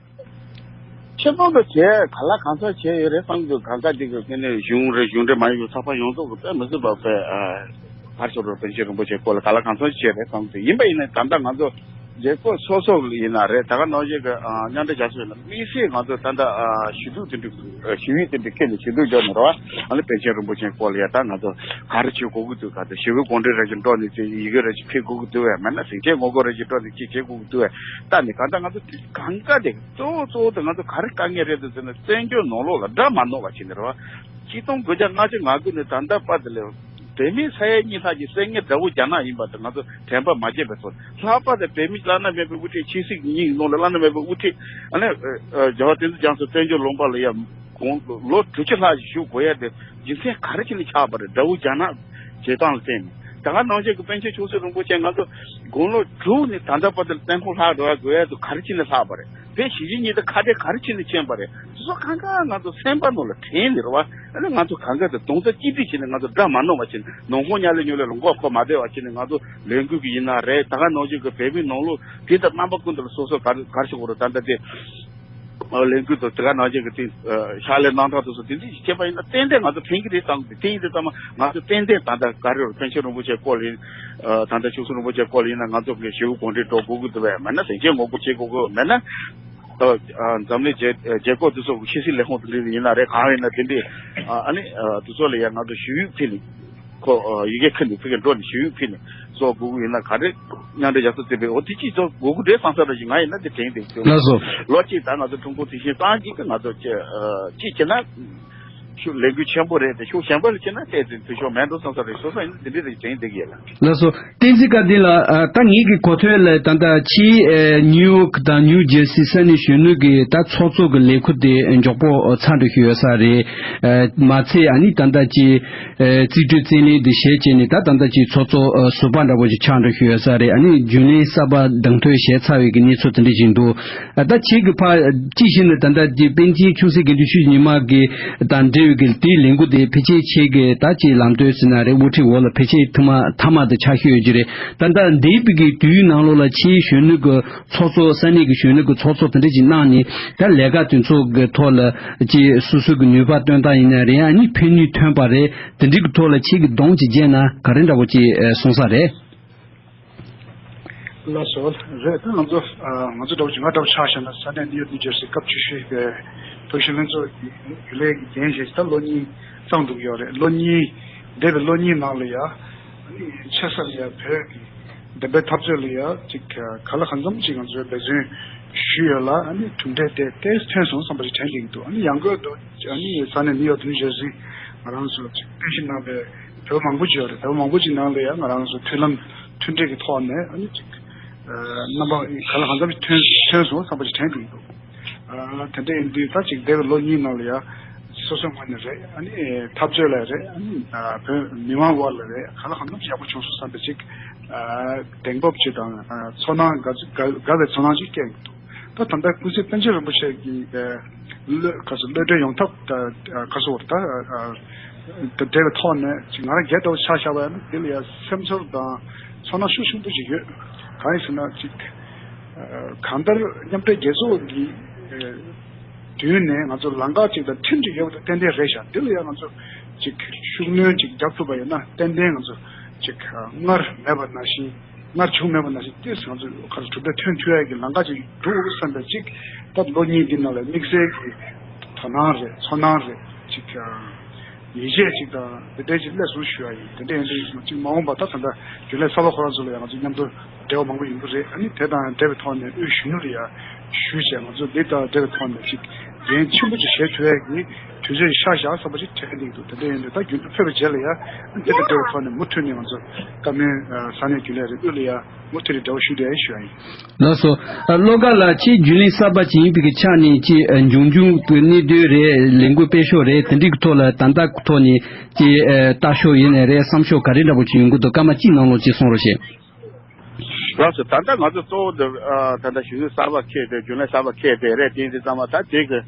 ཆེ་མཐོང་དུ་བྱས་ག་ལ་གང་འཚམ་བྱས་ཡོད་རེད་བསམ་གྱི་འདུག་གང་ག་འདི་གི་དངོས་གནས་གཞུང་རེད། གཞུང་འབྲེལ་མ་ཡིན་པའི་ཚོགས་པ་ཡོངས་རྫོགས་ཀྱི་དཔེ་མི་སྲིད་པ་དཔེ་ཨ། ག་རེ་ཟེར་དགོས་རེད། པཎ་ཆེན་རིན་པོ་ཆེའི་སྐོར་ལ་ག་ལ་གང་འཚམ་བྱས་རེད་བསམ་གྱི་འདུག་ཡིན་པ་ཡིན་ན་ད་ལྟ་ང་ཚོ་རྒྱལ་ཁབ་སོ་སོ་ལ་ཡིན་ན་རེད། ད་ག་ནང་བཞིན་གྱི་ཨ། མཉམ་འབྲེལ་རྒྱལ་ཚོགས་ཡིན་ན་དམིགས་བསལ་ང་ཚོ་ད་ལྟ་ཨ། ཞུ་གཏུག་དེ་འདྲ་ཞུ་ཡིག་དེ་འདྲ་ཁྱེར་ནས་ཞུ་གཏུག་རྒྱག་ནས་རེད་བ། ཨ་ནི་པཎ་ཆེན་རིན་པོ་ཆེའི་སྐོར་ལ་ཡ་ད་ང་ཚོ་ག་རེ་བྱེད་དགོས་ཀྱི་འདུག་ག་ཚོད་ཞི་བའི་གོམ་བགྲོད་རེ་ཞིག་འགྲོ་ནས་ཅིག་ཡི་གེ་རེ་ཞིག་ཕུལ་དགོས་ཀྱི་འདུག་བས། མེད་ན་ཟིང་ཆའི་ངོ་རྒོལ་རེ་ཞིག་འགྲོ་ནས་ཅིག་བྱེད་དགོས་ཀྱི་འདུག་བས། ད་ནི་གང་ལྟར་ང་ཚོ་གང་ག་དེ་གཙོ་བོ་གཙོ་བོ་དེ་ང་ཚོ་ག་རེ་དཀའ་ངལ་རེད་འདུག་ཟེར་ན། བཙན་བྱོལ་ནང་ལོགས་ལ་དགྲ་མ་རྙོག་པ་བྱས་ནས་རེད་བ། ཆིག་སྟོང་དགུ་བརྒྱ་ལྔ་བཅུ་ང་དགུ་ནས་ད་ལྟ་བར་དུ་ལ་བོད་མི་ས་ཡ་གཉིས་ལྷག་གི་བཙན་ཉར་དགྲ་བོ་རྒྱ་ནག་ཡིན་པ་དེ་ང་ཚོ་དྲན་པ་མ་བརྗེད་པའི་ཐོག་ལྷག་པར་དུ་བོད་མི་བླ་ན་མེད་པའི་དབུ་ཁྲིད། ཆབ་སྲིད་ཀྱི་མིང་གི་ནང་ལ་བླ་ན་མེད་པའི་དབུ་ཁྲིད། ཨ་ནི་ཨ། རྒྱལ་བ་བསྟན་འཛིན་རྒྱ་མཚོ་བཙན་བྱོལ་ལུང་པ་ལ་ཡ་དགུང་ལོ་དྲུག་ཅུ་ལྷག་ཞིག་བཞུགས་དགོས་ཡ་དེ་རྒྱུ་མཚན་ག་རེ་བྱས་ནས་ཆགས་པ་རེད། དགྲ་བོ་རྒྱ་ནག་བྱེད་སྟངས་ལ་བརྟེན་ནས། ད་ག་ནང་བཞིན་གྱི་པཎ་ཆེན་ཆུང་སྲིད་རིན་པོ་ཆེ་ང་ཚོ་དགུང་ལོ་དྲུག་ནས་ད་ལྟ་བར་དུ་བཙོན་ཁང་ལྷག་འགྲོ་ཡ་དགོས་ཡ་དེ་ག་རེ་བྱས་ནས་ལྷག་པ་རེད། བོད་གཞིས་བྱེས་གཉིས་དེ་ཁ་བྲལ་ག་རེ་བྱས་ནས་ཕྱིན་པ་རེད། དེ་ཚོ་གང་ག་ང་ཚོ་སེམས་པ་ནང་ལ་དྲན་ནས་རེད་བ། ཨ་ནི་ང་ཚོ་གང་ག་དེ་རྡོག་རྩ་གཅིག་སྒྲིལ་བྱས་ནས། ང་ཚོ་དགྲ་མ་རྙོག་པ་བྱས་ནས། ནང་ཁོངས་ཉག་ག་ཉོག་ག་ལ་མགོ་འཁོར་མ་བསྡད་པ་བྱས་ནས། ང་ཚོ་ལས་འགུལ་གྱི་ཡིན་ན་རེད། ད་ག་ནང་བཞིན་གྱི་བོད་མིའི་ནང་ལོགས་དེ་ལྟར་རྣམ་པ་ཀུན་ཏུ་ལ་སོ་སོ་ག་རེ་ག་རེ་ཞིག་དགོས་རེད། ད་ལྟ་དེ་ལས་འགུལ་དང་དེ་ག་ནང་བཞིན་གྱི་དེ་ཕྱག་ལས་གནང་སྟངས་དེ་ཚོ་དེ་འདྲ་ཞིག་བྱས་པ་ཡིན་ན་ཏན་ཏན་ང་ཚོ་ཕན་གྱི་རེད་བསམ་གྱི། དེ་ཡིན་དུས་ཙམ་པ་ང་ཚོ་ཏན་ཏན་ད་ལྟ་ག་རེ་རེད། པཎ་ཆེན་རིན་པོ་ཆེའི་སྐོར་ལ་ཡིན། ད་ལྟ་ཆུང་སྲིད་རིན་པོ་ཆེའི་སྐོར་ལ་ཡིན་ན་ང་ཚོ་གི་ཞི་བའི་གོམ་བགྲོད་འགྲོ་དགོས་ཀྱི་འདུག་བས། མེད་ན་ཟིང་ཆའི་ངོ་རྒོལ་བྱེད་དགོས་ཀྱི། མེད་ན་ཨ། འཛམ་གླིང་རྒྱལ་རྒྱལ་ཁབ་དེ་ཚོ་གི་ཆབ་སྲིད་ལས་ཁུངས་དེ་འདྲ་ཡིན་ན་རེད། གང་ཡིན་ན་དེ་འདྲས་ཨ་ནི་དེ་ཚོ་ལ་ཡ་ང་ཚོ་ཞུ་ཡིག་ཕུལ་ནས། ཁོ་ཡི་གེ་ཁུར་ནས་ཕ་གིར་འགྲོ་ནས་ཞུ་ཡིག་ཕུལ་ནས་བཟོ་དགོས་ཀྱི་ཡིན་ན། ག་རེ་མཉམ་འབྲེལ་རྒྱལ་ཚོགས་བཙུགས་པའི་འོ་དེ་ཅིག་བཟོ་དགོས་ཀྱི་རེད་བསམ་ས་ར་ཞིག་ང་ཡིན་ན་དེ་དྲན་བསྡད་ཀྱི་འདུག་ལགས་སོ། ལོ་གཅིག་ད་ང་ཚོ་ཀྲུང་གོ་དེ་བཞིན་གཙང་གཅིག་གི་ང་ཚོ་ཅི་ཅི་བྱས་ན། ཤུགས་ལས་འགུལ་ཆེན་པོ་རེད་དེ། ཤུགས་གཞན་པ་ལ་ཕྱིན་ན་ཏོག་ཙམ་འཐུས་ཤོར་མེད་འགྲོ་བསམ་ས་རེད། སོ་སོ་ཡིན་ན་དེ་འདྲའི་རིགས་དྲན་བསྡད་ཀྱི་ཡོད་ལ། ལགས་སོ། བསྟན་འཛིན་བཀའ་བསྟན་ལགས། ཨ། ད་ངེད་ཀྱི་གོ་ཐོས་ལ་ད་ལྟ་ཕྱིའི་ཨེ་ནིའུ་ཡོག་དང་ནིའུ་ཇར་སི་ས་གནས་གཞོན་ནུ་གི་ད་ཚོགས་གཙོ་གི་ལས་ཁུར་དེ་མགྱོགས་པོ་ཚར་འགྲོ་གི་ཡོད་ས་རེད། ཨ། མ་ཚད་ཨ་ནི་ད་ལྟ་ཅིག་ཨེ་རྩིས་སྤྲོད་རྩིས་ལེན་དེ་བྱས་བྱས་ནས་ད་ད་ལྟ་ཅིག་ཚོགས་གཙོ་ཨ་ཟུར་པ་འདྲ་པོ་ཞིག་ཆགས་འགྲོ་གི་ཡོད་ས་རེད། ཨ་ནི་རྒྱུན་ལས་གསར་པ་གདན་འཐོན་བྱས་ཚར་བའི་གི་གནས་ཚུལ་དེ་འདྲ་ཞིག་འདུག་ཨ། ད་ཁྱེད་ཀྱི་ཕ་ཅི་ཞིག་ནི་ད་ལྟ་དེ་པཎ་ཆེན་ཆུང་སྲིད་དགེ་འདུན་ཆོས་ཀྱི་ཉི་མ་གི་དང་འབྲེལ་བའི་གི་དེའི་ལས་འགུལ་དེ་ཕལ་ཆེར་ཁྱེད་ཀྱི་ད་ཅིག་ལམ་སྟོན་ཟེར་ན་རེད། དབུ་ཁྲིད་འོག་ལ་ཕལ་ཆེར་ཐོག་མ་མཐའ་མ་དེ་ཆགས་ཤོས་ཡོད་ཀྱི་རེད། ད་ལྟ་འདས་པའི་གི་དུས་ནང་ལོགས་ལ་ཕྱིའི་གཞོན་ནུ་གི་ཚོགས་གཙོ་ས་གནས་ཀྱི་གཞོན་ནུ་གི་ཚོགས་གཙོ་དེ་འདྲ་ཅིག་གནང་ནས་ད་ལས་ཀ་དེ་ཚོ་གི་ཐོག་ལ་ཅིག་སོ་སོ་གི་ནུས་པ་བཏོན་སྟངས་ཡིན་ན་རེད། ཨ་ནི་ཕན་ནུས་ཐོན་པ་རེད། དེ་འདྲའི་གི་ཐོག་ལ་ཁྱེད་ཀྱི་གདོང་ཅིག་བརྗེས་ན་ག་རེ་འདྲ་པོ་ཅིག་གསུངས་ས་རེད། ལགས་སོ། རེད། ད་ང་ཚོ་ཨ་ང་ཚོ་འདྲ་པོ་ཅིག་ང་འདྲ་པོ་ཆ་བཞག་ན་ས་གནས་ནིའུ་ཡོག་ནིའུ་ཇར་སི་སྐབས་བཅུ་བཞི་པའི་བོད་གཞིས་ལྷན་ཚོགས་ཀྱི་རྒྱུན་ལས་ཀྱི་འགན་བཞེས་ད་ལོ་གཉིས་ཙམ་འགྲོ་གི་ཡོད་རེད། ལོ་གཉིས། འདས་པའི་ལོ་གཉིས་ནང་ལ་ཡ་ཨ་ནི་ཆེ་ས་ལ་ཡ་བོད་ཀྱི་བདེན་པའི་འཐབ་རྩོད་ལ་ཡ་ཅིག་ག་ལ་གང་འཚམ་ཅིག་ང་ཚོས་འབད་བརྩོན་ཞུས་ཡོད་ལ། ཨ་ནི་གྲུབ་འབྲས་དེ་ཏོག་ཙམ་ཐོན་སོང་བསམ་པ་ཞིག་དྲན་གྱི་འདུག་ཨ་ནི་ཡང་སྒོས་དུ་ཨ་ནི་ས་གནས་ནིའུ་ཡོག་ནིའུ་ཇར་སི་ང་རང་ཚོ་ཅིག་རྟེན་གཞི་གནང་བའི་བོད་མང་པོ་ཅིག་ཡོད་རེད། བོད་མང་པོ་ཅིག་ནང་ལ་ཡང་ང་རང་ཚོ་མཐུན་ལམ་མཐུན་སྒྲིལ་གྱི་ཐོག་ནས་ཨ་ནི་ཅིག་ཨ་རྣམ་པ་ག་ལ་གང་འཚམ་ཞིག་ཐོན་ཐོན་སོང་བསམ་པ་ཞིག་དྲན་གྱི་འདུག་ཨ་དེ་འདྲ་ཡིན་དུས་ད་ཅིག་འདས་པའི་ལོ་གཉིས་ནང་ལ་ཡང་སོ་སོའི་ངོས་ནས་རེད། ཨ་ནི་འཐབ་རྩོད་ལ་རེད། ཨ་ནི་ཨ་བོད་མི་མང་དབར་ལ་རེད། ག་ལ་གང་འཚམ་ཞིག་ཡག་པོ་བྱུང་སོང་བསམ་པའི་ཅིག་ཨ་གདེང་སྤོབས་ཅིག་དང་ཨ་ཚོར་སྣང་དགའ་དགའ་དགའ་བའི་ཚོར་སྣང་ཅིག་སྐྱེ་གི་འདུག་ད་ད་ལྟ་ཀུན་གཟིགས་པཎ་ཆེན་རིན་པོ་ཆེ་གི་ཨ་གློད་ག་ཚོད་གློད་གྲོལ་ཡོང་ཐབས་ད་ཨ་ག་ཚོད་བར་ད་ཨ་ད་འབྲེལ་བའི་ཐོག་ནས་ཅིག་ང་རང་སྒེར་ལྟ་བུ་ཆ་བཞག་པ་ཡིན་ན་དེ་ལ་ཡ་སེམས་ཚོར་དང་ཚོར་སྣང་ཤུགས་ཆེན་པོ་ཅིག་ཡོད། གང་ཡིན་ཟེར་ན་ཅིག་ཨ་གང་ལྟར་མཉམ་འབྲེལ་རྒྱལ་ཚོགས་ཀྱི་ཨ་མདུན་ནས་ང་ཚོ་ལམ་ཁ་ཅིག་དང་ཁྲིམས་ཅིག་ཡོད་པ་དེ་ཏན་ཏན་རེད་ཤག་དེ་ལ་ཡང་ང་ཚོ་ཅིག་ཤུགས་སྣོན་ཅིག་རྒྱབ་ཐུབ་པ་ཡིན་ན་ཏན་ཏན་ང་ཚོ་ཅིག་སྔར་མེད་པ་ནང་བཞིན་སྔར་བྱུང་མེད་པ་ནང་བཞིན་ཏོག་ཙམ་ང་ཚོ་ཁ་ཚོ་གྲུབ་འབྲས་ཐོན་ཐུབ་ཡ་གི་ལམ་ཁ་ཅིག་འགྲོ་དགོས་བསམ་པའི་ཅིག་ད་ལོ་གཉིས་འདི་ནང་ལ་དམིགས་བསལ་གྱི་དོ་སྣང་རེད། ཚོར་སྣང་རེད། ཅིག་ཡིད་ཆེས་ཅིག་དང་དེ་འདྲའི་ཅིག་སླེབས་སོང་ཞུ་ཡ་ཡིན། དེ་འདྲ་ཡིན་དུས་ཅིག་མ་འོངས་པ་ད་ད་ལྟ་རྒྱུན་ལས་གསར་པ་ཁོ་རང་ཚོ་ལ་ཡང་ང་ཚོ་མཉམ་དུ་འབྲེལ་བ་མང་པོ་ཡོང་གི་རེད། ཨ་ནི་དེ་དང་འབྲེལ་བའི་ཐོག་ནས་དབུས་གཞོན་ནུ་ལ་ཡང་ཞུས་བྱས་ང་ཚོ་འདི་དང་འབྲེལ་བའི་ཐོག་ནས་ཅིག་འགན་ཆེན་པོ་ཅིག་བཞེས་ཐུབ་ཡས་ཀྱི་དུས་ཚོད་ཅིག་ཤར་བཞག་བསམ་པ་ཅིག་དྲན་གྱི་འདུག་དེ་འདྲ་ཡིན་དུས་ད་རྒྱུན་དུ་ཕེབས་པའི་རྗེས་ལ་ཡང་འདི་དང་འབྲེལ་བའི་ཐོག་ནས་མུ་མཐུད་ནས་ང་ཚོ་བཀའ་མོལ་ས་གནས་རྒྱུན་ལས་རེད། དབུས་ལ་ཡང་མུ་མཐུད་ནས་འབྲེལ་བ་ཞུ་བསྡད་ཡ་ཞུ་ཡ་ཡིན། ལགས་སོ། ཨ། བློ་དགའ་ལགས་ཁྱེད་རྒྱུན་ལས་གསར་པ་ཅིག་ཡིན་པའི་གི་ཆ་ནས་ཅིག་ཨ་འབྱུང་འགྱུར་གྱི་གནད་དོན་རེད། ལས་འགུལ་སྤེལ་ཕྱོགས་རེད། དེ་འདྲའི་གི་ཐོག་ལ་ད་ལྟ་ཐོག་ནས་ཅིག་ཨ་ལྟ་ཕྱོགས་ཡིན་ནའི་རེད། བསམ་ཕྱོགས་ག་རེ་འདྲ་པོ་ཅིག་ཡོང་གི་འདུག་སྐར་མ་གཅིག་ནང་ལོགས་ཅིག་གསུང་རོགས་བྱེད། ལགས་སོ། ད་ལྟ་ང་ཚོ་གཙོ་བོ་འདི་ཨ་ད་ལྟ་གཞོན་ནུ་གསར་པ་ཁེལ་ཏེ་རྒྱུན་ལས་གསར་པ་ཁེལ་ཏེ་རེད། དེ་ཡིན་དུས་ཙམ་པ་ད་དེ་གི་ད་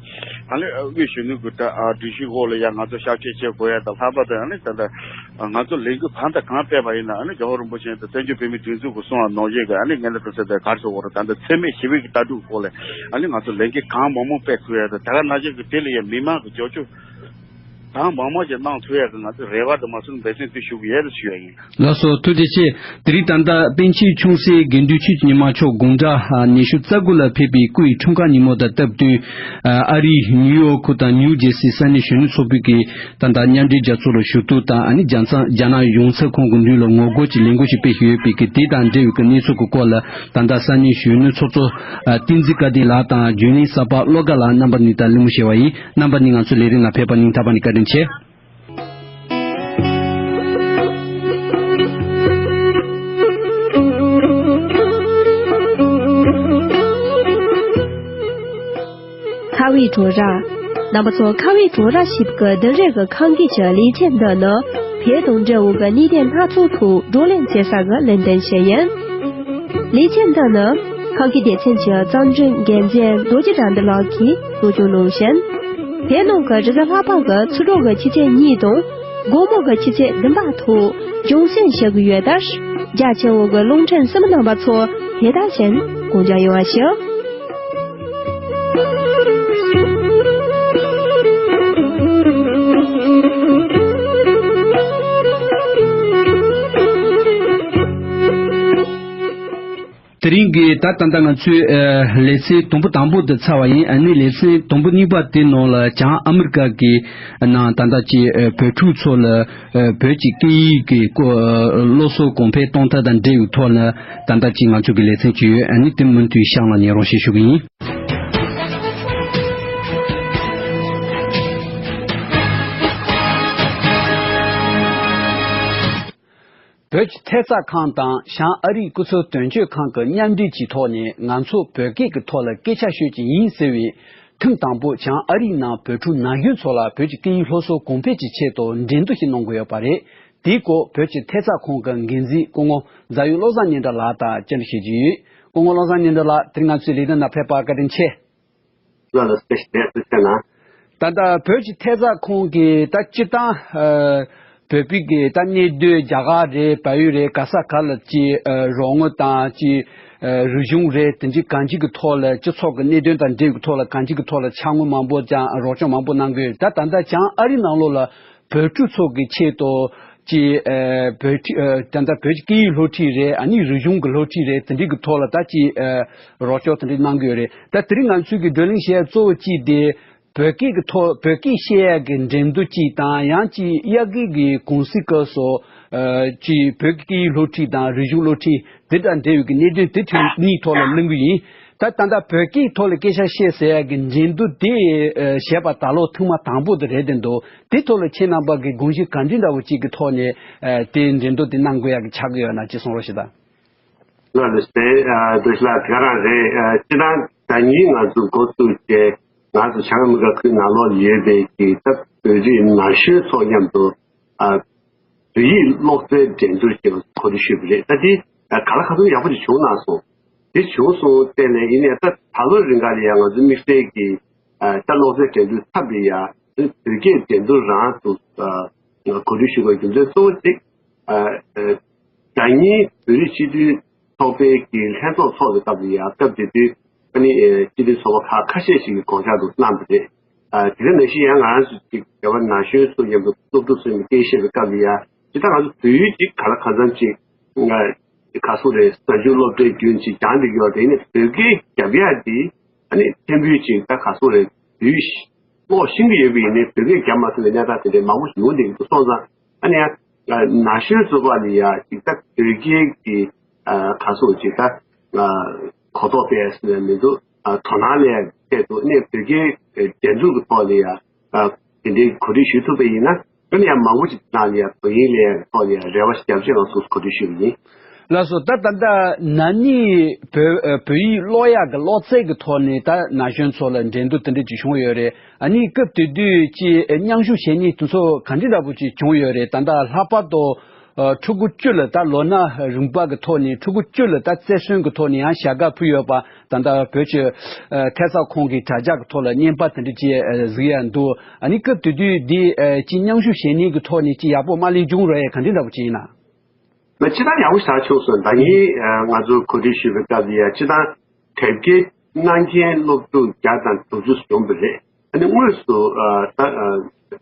ལྟ་དབུས་གཞོན་ནུ་གི་ད་ཨ་སྒྲིག་གཞི་འོག་ལ་ཡང་ང་ཚོ་ཞབས་ཕྱི་བྱེད་དགོས་ཡ་དང་། ལྷག་པར་དུ་ཨ་ནི་ད་ལྟ་ང་ཚོ་ལས་འགུལ་གང་དང་གང་སྤེལ་བ་ཡིན་ན་ཨ་ནི་རྒྱལ་བ་རིན་པོ་ཆེ་དང་བཙན་བྱོལ་བོད་མིའི་སྒྲིག་འཛུགས་ཀྱི་གསུང་བ་ནང་བཞིན་གྱི་ཨ་ནི་ངན་ལྷད་གཏོང་ས་དེ་ག་རེ་ཟེར་དགོས་རེད། ད་ལྟ་འཚེ་མེད་ཞི་བའི་གི་ལྟ་གྲུབ་སྐོར་ལ་ཨ་ནི་ང་ཚོ་ལས་འགུལ་གང་མང་མང་སྤེལ་ཐུབ་ཡ་དང་། དེ་ག་ནང་བཞིན་གྱི་དེ་ལ་ཡང་མི་མང་གི་རྒྱབ་སྐྱོར་གང་མང་མང་ཞིག་གནང་ཐུབ་ཡ་གི་ང་ཚོ་རེ་བ་དང་མ་སུན་འབད་བརྩོན་དེ་ཞུ་གི་ཡོད་ཞུ་ཡ་ཡིན། ལགས་སོ། ཐུགས་རྗེ་ཆེ། དེ་རིང་ད་ལྟ་པཎ་ཆེན་ཆུང་སྲིད་དགེ་འདུན་ཆོས་ཀྱི་ཉི་མ་མཆོག་དགུང་གྲངས་ཉི་ཤུ་རྩ་དགུ་ལ་ཕེབས་པའི་སྐུའི་འཁྲུངས་སྐར་ཉིན་མོ་དང་སྟབས་བསྟུན། ཨ་རིའི་ནིའུ་ཡོག་ཁུལ་དང་ནིའུ་ཇེ་སི་ས་གནས་གཞོན་ནུ་ཚོགས་པའི་གི་ད་ལྟ་མཉམ་འབྲེལ་རྒྱལ་ཚོགས་ལ་ཞུ་གཏུག་དང་། ཨ་ནི་རྒྱ་ཚང་རྒྱ་ནག་ཡོངས་ཚོགས་ཁང་གི་མདུན་ལ་ངོ་རྒོལ་གྱི་ལས་འགུལ་ཞིག་སྤེལ་བཞིན་ཡོད་པའི་གི་དེ་དང་འབྲེལ་བའི་གི་གནས་ཚུལ་གྱི་སྐོར་ལ་ད་ལྟ་ས་གནས་གཞོན་ནུ་ཚོགས་གཙོ་ཨ་བསྟན་འཛིན་བཀའ་བསྟན་ལགས་དང་རྒྱུན་ལས་གསར་པ་བློ་དགའ་ལགས་རྣམ་པ་གཉིས་དང་གླེང་མོལ་བྱས་པ་ཡིན། རྣམ་པ་གཉིས་ང་ཚོའི་ལས་རིམ་ནང་ཕེབས་པར་སྙིང་ཐག་པ་ནས་བཀའ་དྲིན་ཆེ། ཁ་བའི་བྲོ་ར། རྣམ་པ་ཚོ་ཁ་བའི་བྲོ་ར་ཞིབ་ཀྱི་འདི་རེས་ཀྱི་ཁང་གི་ཆ་ལས་ཆེན་འདི་ནི་བོད་དང་འབྲེལ་བའི་གནས་སྡོད་སྣ་ཚོགས་ཐོག་བགྲོ་གླེང་བྱེད་ས་གི་ལས་དོན་ཞིག་ཡིན། ལས་བྱེད་འདི་ནི་ཁང་གི་སྡེ་ཚན་གྱི་རྩ་འཛིན་འགན་འཛིན་རྡོ་རྗེ་དགྲ་འདུལ་ལགས་ཀྱིས་གཙོ་སྐྱོང་གནང་ཞིང་། བོད་ནང་གི་རེས་གཟའ་ལྷག་པ་གི་ཚེས་དྲུག་གི་ཆུ་ཚོད་གཉིས་དང་དགོང་མོ་གི་ཆུ་ཚོད་བདུན་པ་ཐོག་སྦྱོང་བརྩོན་བྱེད་ཀྱི་ཡོད་དར། རྒྱ་ཆེ་བོ་གི་རླུང་འཕྲིན་གསུམ་རྣམ་པ་ཚོ་དེ་དག་བཞིན་གོང་འཇགས་ཡོང་བ་ཞུ། དེ་རིང་གི་ད་ད་ལྟ་ང་ཚོའི་ཨ་ལེ་ཚན་དུམ་བུ་དང་པོ་དེ་ཚར་བ་ཡིན། ཨ་ནི་ལེ་ཚན་དུམ་བུ་གཉིས་པ་དེ་ནང་ལ་བྱང་ཨ་མི་རི་ཀ་གི་ནང་ད་ལྟ་ཅིག་ཨ་བོད་ཕྲུག་ཚོ་ལ་ཨ་བོད་ཀྱི་སྐད་ཡིག་གི་སྐོར་ཨ་སློབ་གསོ་གོང་འཕེལ་གཏོང་ཐབས་དང་འབྲེལ་བའི་ཐོག་ལ་ད་ལྟ་ཅིག་ང་ཚོ་གི་ལེ་ཚན་ཅིག་ཡོད། ཨ་ནི་དེ་མུ་མཐུད་གཤམ་ལ་ཉན་རོགས་ཞེས་ཞུ་གི་ཡིན། བོད་ཀྱི་ཐད་རྩ་ཁང་དང་བྱང་ཨ་རིའི་སྐུ་ཚབ་དོན་གཅོད་ཁང་གི་མཉམ་འབྲེལ་གྱི་ཐོག་ནས་ང་ཚོ་བོད་སྐད་ཀྱི་ཐོག་ལ་སྐད་ཆ་ཤོད་ཀྱི་ཡིན་ཟེར་བའི་ཐེངས་དང་པོ་བྱང་ཨ་རིའི་ནང་བོད་ཕྲུག་ན་གཞོན་ཚོ་ལ་བོད་ཀྱི་སྐད་ཡིག་སློབ་གསོ་གོང་འཕེལ་གྱི་ཆེད་དུ་འགྲན་བསྡུར་ཞིག་གནང་གི་ཡོད་པ་རེད། དེའི་སྐོར་བོད་ཀྱི་ཐད་རྩ་ཁང་གི་འགན་འཛིན་སྐུ་ངོ་རྫ་ཡུལ་བློ་བཟང་ཉི་ཟླ་ལགས་དང་བཅར་འདྲི་བྱེད་ཀྱི་ཡོད། སྐུ་ངོ་བློ་བཟང་ཉི་ཟླ་ལགས། དེ་རིང་ང་ཚོའི་ལས་དོན་ནང་ཕེབས་པར་བཀའ་དྲིན་ཆེ། ལ་ལ་སྤེ་ཞིག་ལས་སུ་ཆེ་ན། ད་ལྟ་བོད་ཀྱི་ཐད་རྩ་ཁང་གིས་ད་སྤྱི་བཏང་ཨ་བོད་པའི་གི་ད་གནད་དོན་རྒྱ་གར་རེད། བལ་ཡུལ་རེད། ག་ས་ག་ལ་ཅིག་ཨ་རོགས་དངུལ་དང་ཅིག་ཨ་རིག་གཞུང་རེད། དེ་འདྲའི་གང་ཅིའི་གི་ཐོག་ལ་སྤྱི་ཚོགས་ཀྱི་གནད་དོན་དང་འབྲེལ་བའི་ཐོག་ལ་གང་ཅིའི་གི་ཐོག་ལ་ཕྱག་དངུལ་མང་པོ་ཀྱང་རོགས་སྐྱོར་མང་པོ་གནང་གི་ཡོད། ད་ད་ལྟ་བྱང་ཨ་རི་ནང་ལོགས་ལ་བོད་ཕྲུག་ཚོ་གི་ཆེད་དུ་ཅིག་ཨ་བོད་ཁྲིད་ཨ་ད་ལྟ་བོད་ཀྱི་སྐད་ཡིག་སློབ་ཁྲིད་རེད། ཨ་ནི་རིག་གཞུང་གི་སློབ་ཁྲིད་རེད། དེ་འདྲའི་གི་ཐོག་ལ་ད་ཅིག་ཨ་རོགས་སྐྱོར་དེ་འདྲ་གནང་གི་ཡོད་རེད། ད་དེ་རིང་ང་ཚོས་ཀྱི་བགྲོ་གླེང་བྱེད་ཡ་གཙོ་བོ་གཅིག་དེ་བོད་སྐད་ཀྱི་ཐོག་བོད་སྐད་བཤད་ཡ་གི་འགྲན་བསྡུར་གཅིག་དང་། ཡང་ཅིག་དབྱར་ཁའི་གི་གུང་སེང་སྐབས་སུ་ཨ་ཅིག་བོད་ཀྱི་སྐད་ཡིག་སློབ་ཁྲིད་དང་རིག་གཞུང་སློབ་ཁྲིད་དེ་དང་འབྲེལ་བའི་གི་གནད་དོན་དེ་ཐོག་གཉིས་ཐོག་ལ་གླེང་གི་ཡིན། ད་ད་ལྟ་བོད་སྐད་ཐོག་ལ་སྐད་ཆ་བཤད་ཟེར་ཡ་གི་འགྲན་བསྡུར་དེ་ཨ་བྱས་པ་ད་ལོ་ཐེངས་མ་དང་པོ་དེ་རེད་བསྡད་འདུག་དེ་ཐོག་ལ་ཁྱེད་རྣམ་པ་གི་དགོངས་གཞི་ག་འདྲ་འདྲ་བོ་ཅིག་གི་ཐོག་ནས་ཨ་དེ་འགྲན་བསྡུར་དེ་གནང་དགོས་ཡ་གི་ཆགས་ཀྱི་ཡོད་ན་ཅིག་གསུང་རོགས་ཞུ་དང་། ལགས་ལགས་སེ། ཨ་བཀྲ་ཤིས་ལགས། དེ་ག་རང་རེད། ཨ་སྤྱིར་བཏང་ཟླ་ཉིན་ང་ཚོ་འགོ་བཙུགས་བྱས་ང་ཚོ་བྱང་ཨ་མི་རི་ཀ་ཁུལ་ནང་ལོགས་ཡོད་པའི་གི་ད་བོད་རིགས་ན་གཞོན་ཚོ་མཉམ་དུ་ཨ་བོད་ཡིག་ཀློག་རྩལ་འགྲན་བསྡུར་ཞེས་པ་གོ་སྒྲིག་ཞུས་པ་རེད། ད་དེ་ཨ་ག་ལ་ག་ཚོད་ཡག་པོ་ཅིག་བྱུང་གནང་སོང་། དེ་བྱུང་སོང་བལྟས་ནས་ཡིན་ནའི་ད་ད་ལོ་རིང་ག་ལ་ཡང་ང་ཚོ་དམིགས་བསལ་གྱི་ཨ་ད་ཀློག་རྩལ་འགྲན་བསྡུར་ཚབ་པའི་ཡ་བོད་སྐད་འགྲན་བསྡུར་རང་དུ་ཨ་གོ་སྒྲིག་ཞུ་དགོས་རྒྱུ་མཚན་གཙོ་བོ་གཅིག་ཨ་ཨ་ཟླ་ཉིན་བོད་རིགས་སྤྱི་མཐུན་ཚོགས་པའི་གི་ལྷན་ཚོགས་ཚོགས་པའི་སྐབས་ལ་ཡང་སྐབས་དེ་དུས་ཨ་ནི་ཨ་སྤྱི་མཐུན་ཚོགས་པ་ཁག་ཁ་ཤས་ཤིག་གིས་དགོངས་འཆར་དུ་གནང་བ་རེད། ཨ་དེ་ག་ནང་བཞིན་ཡང་ང་རང་ཚོ་ཅིག་རྒྱལ་བ་ན་གཞོན་ཚོ་མཉམ་དུ་སློབ་ཕྲུག་ཚོའི་སྐད་བཤད་པའི་སྐབས་ལ་ཡང་ཇི་ལྟར་ང་ཚོ་བོད་ཡིག་ཅིག་ག་ལ་གང་འཚམ་ཅིག་ང་ག་སུ་རེད། གཟའ་མཇུག་སློབ་གྲྭའི་རྒྱུན་ཅིག་སྦྱང་བསྡད་ཀྱི་ཡོད་རེད། ཡིན་ནའི་བོད་སྐད་རྒྱབ་ཡག་དེ་ཨ་ནི་ཕྲན་བུ་ཅིག་ད་ག་སུ་རེད། བོད་ཡིག་ཀློག་ཤེས་ཀྱི་ཡོད་པ་ཡིན་ནའི་བོད་སྐད་རྒྱབ་མ་ཐུབ་པའི་གནས་སྟངས་དེ་འདྲའི་མང་པོ་ཞིག་ཡོང་བསྡད་ཀྱི་འདུག་སོང་ཙང་ཨ་ནི་ཡང་ན་གཞོན་ཚོ་བ་ལ་ཡ་ཅིག་ད་བོད་སྐད་ཀྱི་ག་སོགས་ཅིག་ད་གོ་རྟོགས་སྤེལ་ཟེར་ནས་མི་འདུག་དོ་སྣང་ལས་ཆེད་དུ་ཨ་ནི་བོད་སྐད་འགྲན་བསྡུར་གྱི་ཐོག་ལ་ཡ་དེ་འདྲའི་གོ་སྒྲིག་ཞུ་ཐུབ་པ་ཡིན་ན་ཨ་ནི་ཡང་མང་པོ་ཅིག་ནང་ལ་ཡ་དོ་དབྱིངས་ལས་ཐོག་ལ་ཡ་རེ་བ་ཞིག་རྒྱབ་ཆེད་ང་ཚོས་གོ་སྒྲིག་ཞུས་པ་ཡིན། ལགས་སོ། ད་ད་ལྟ་ན་ནིང་བོད་ཨ་བོད་ཡིག་ཀློག་ཡག་གི་ཀློག་རྩལ་གྱི་ཐོག་ནས་ད་ན་གཞོན་ཚོ་ལ་འགྲན་བསྡུར་དེ་འདྲ་ཅིག་བྱུང་ཡོད་རེད། ཨ་ནི་སྐབས་དེ་དུས་ཀྱི་མཉམ་ཞུགས་བྱེད་མཁན་དེ་ཚོ་ག་འདྲ་འདྲ་པོ་ཅིག་བྱུང་ཡོད་རེད། ད་ལྟ་ལྷག་པར་དུ་ཨ་ཕྲུ་གུ་བཅུ་ལ་ད་ལོ་ན་རིམ་པ་གི་ཐོག་ནས་ཕྲུ་གུ་བཅུ་ལ་ད་རྩེར་སོན་གྱི་ཐོག་ནས་ཡང་ཞལ་ཁ་ཕུལ་ཡོད་པ། ད་ལྟ་བོད་ཀྱི་ཨ་ཐད་གསར་ཁང་གི་དྲ་རྒྱ་གི་ཐོག་ལ་བརྙན་པར་དེ་འདྲ་ཅིག་ཨ་གཟིགས་ཡག་འདུག་ཨ་ནི་སྐབས་དེ་དུས་འདི་ཨ་ཅིག་མཉམ་ཞུགས་བྱེད་མཁན་གྱི་ཐོག་ནས་ཅིག་ཡག་པོ་མ་ལེན་བྱུང་རེད། ག་འདྲ་འདྲ་པོ་ཅིག་ཡིན་ན། ལགས་སྤྱིར་བཏང་ཡག་པོ་ཞིག་བྱུང་སོང་། ཟླ་ཉིན་ཨ་ང་ཚོ་གོ་སྒྲིག་ཞུས་པའི་སྐབས་ལ་ཡ་སྤྱིར་བཏང་དེབ་སྐྱེལ་གནང་མཁན་སློབ་ཕྲུག་བརྒྱ་དང་དྲུག་ཅུ་བྱུང་བ་རེད། ཨ་ནི་དངོས་སུ་ཨ་ད་ཨ་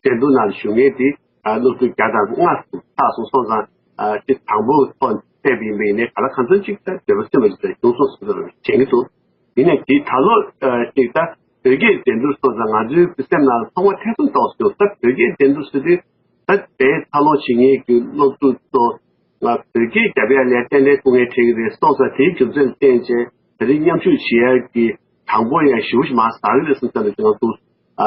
འགྲན་བསྡུར་ནང་ཞུགས་མཁན་དེ་ཨ་སློབ་ཕྲུག་བརྒྱ་དང་ལྔ་སུ་ཆགས་སོང་། སོང་ཙང་ཨ་དེ་དང་པོ་ཐོག་བལྟས་པ་ཡིན་པ་ཡིན་ནའི་ག་ལ་གང་འཚམ་ཅིག་ད་འདོད་པ་སེམས་པ་ཞིག་ད་བྱུང་སོང་ཟེར་ནས་དྲན་གྱི་འདུག་ཡིན་ནའི་དེ་ད་ལོ་ཨ་ཅིག་ད་བོད་སྐད་འགྲན་བསྡུར་སོང་ཙང་ང་ཚོའི་སེམས་ནང་ཐོག་མ་ཐེ་ཚོམ་ཏོག་ཙམ་བྱུང་། ད་བོད་སྐད་འགྲན་བསྡུར་ཟེར་དུས་ད་དེའི་འཚར་ལོངས་བྱེད་མཁན་གྱི་སློབ་ཕྲུག་ཚོ་ང་བོད་སྐད་རྒྱབ་ཡ་ལས་ཏན་ཏན་ཐུགས་འགན་འཁྱེར་གྱི་རེད། སོང་ཙང་དེའི་རྒྱུ་མཚན་ལ་བརྟེན་བྱས་དེ་རིང་མཉམ་ཞུགས་བྱེད་ཡ་གི་དང་པོ་ཡང་ཞེ་པོ་ཞིག་མར་ཟག་གི་རེད་བསམ་ཙང་ལ་ང་ཚོ་ཨ་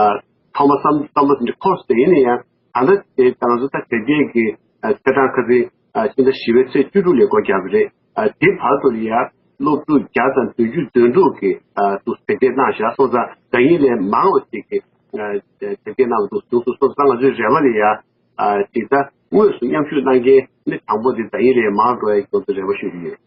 ཐོག་མ་བསམ་བསམ་བློ་དེ་འདྲ་འཁོར་སོང་། ཡིན་ན་ཡང་ད་ལྟ་དེ་ང་ཚོ་ད་དེབ་སྐྱེལ་གྱི་ཨ་ཚེས་གྲངས་ཁ་སང་ཨ་ཕྱི་ཟླ་བཞི་པའི་ཚེས་བཅུ་དྲུག་ལ་སྒོ་བརྒྱབ་པ་རེད། ཨ་དེ་བར་དུ་ལ་ཡ་སློབ་ཕྲུག་བརྒྱ་དང་བདུན་ཅུ་དོན་དྲུག་གིས་ཨ་དུ་དེབ་སྐྱེལ་གནང་བཞག་སོང་ཙང་ཟླ་ཉིན་ལས་མང་བ་ཞིག་གིས་ཨ་དེབ་སྐྱེལ་གནང་བ་འདུག་བྱུང་སོང་། སོང་ཙང་ང་ཚོའི་རེ་བ་ལ་ཡ་ཨ་ཅིག་ད་དངོས་སུ་མཉམ་ཞུགས་གནང་མཁན་ནི་དང་པོ་དེ་ཟླ་ཉིན་ལས་མང་འགྲོ་ཡ་གི་ང་ཚོ་རེ་བ་ཞུ་གི་ཡོད།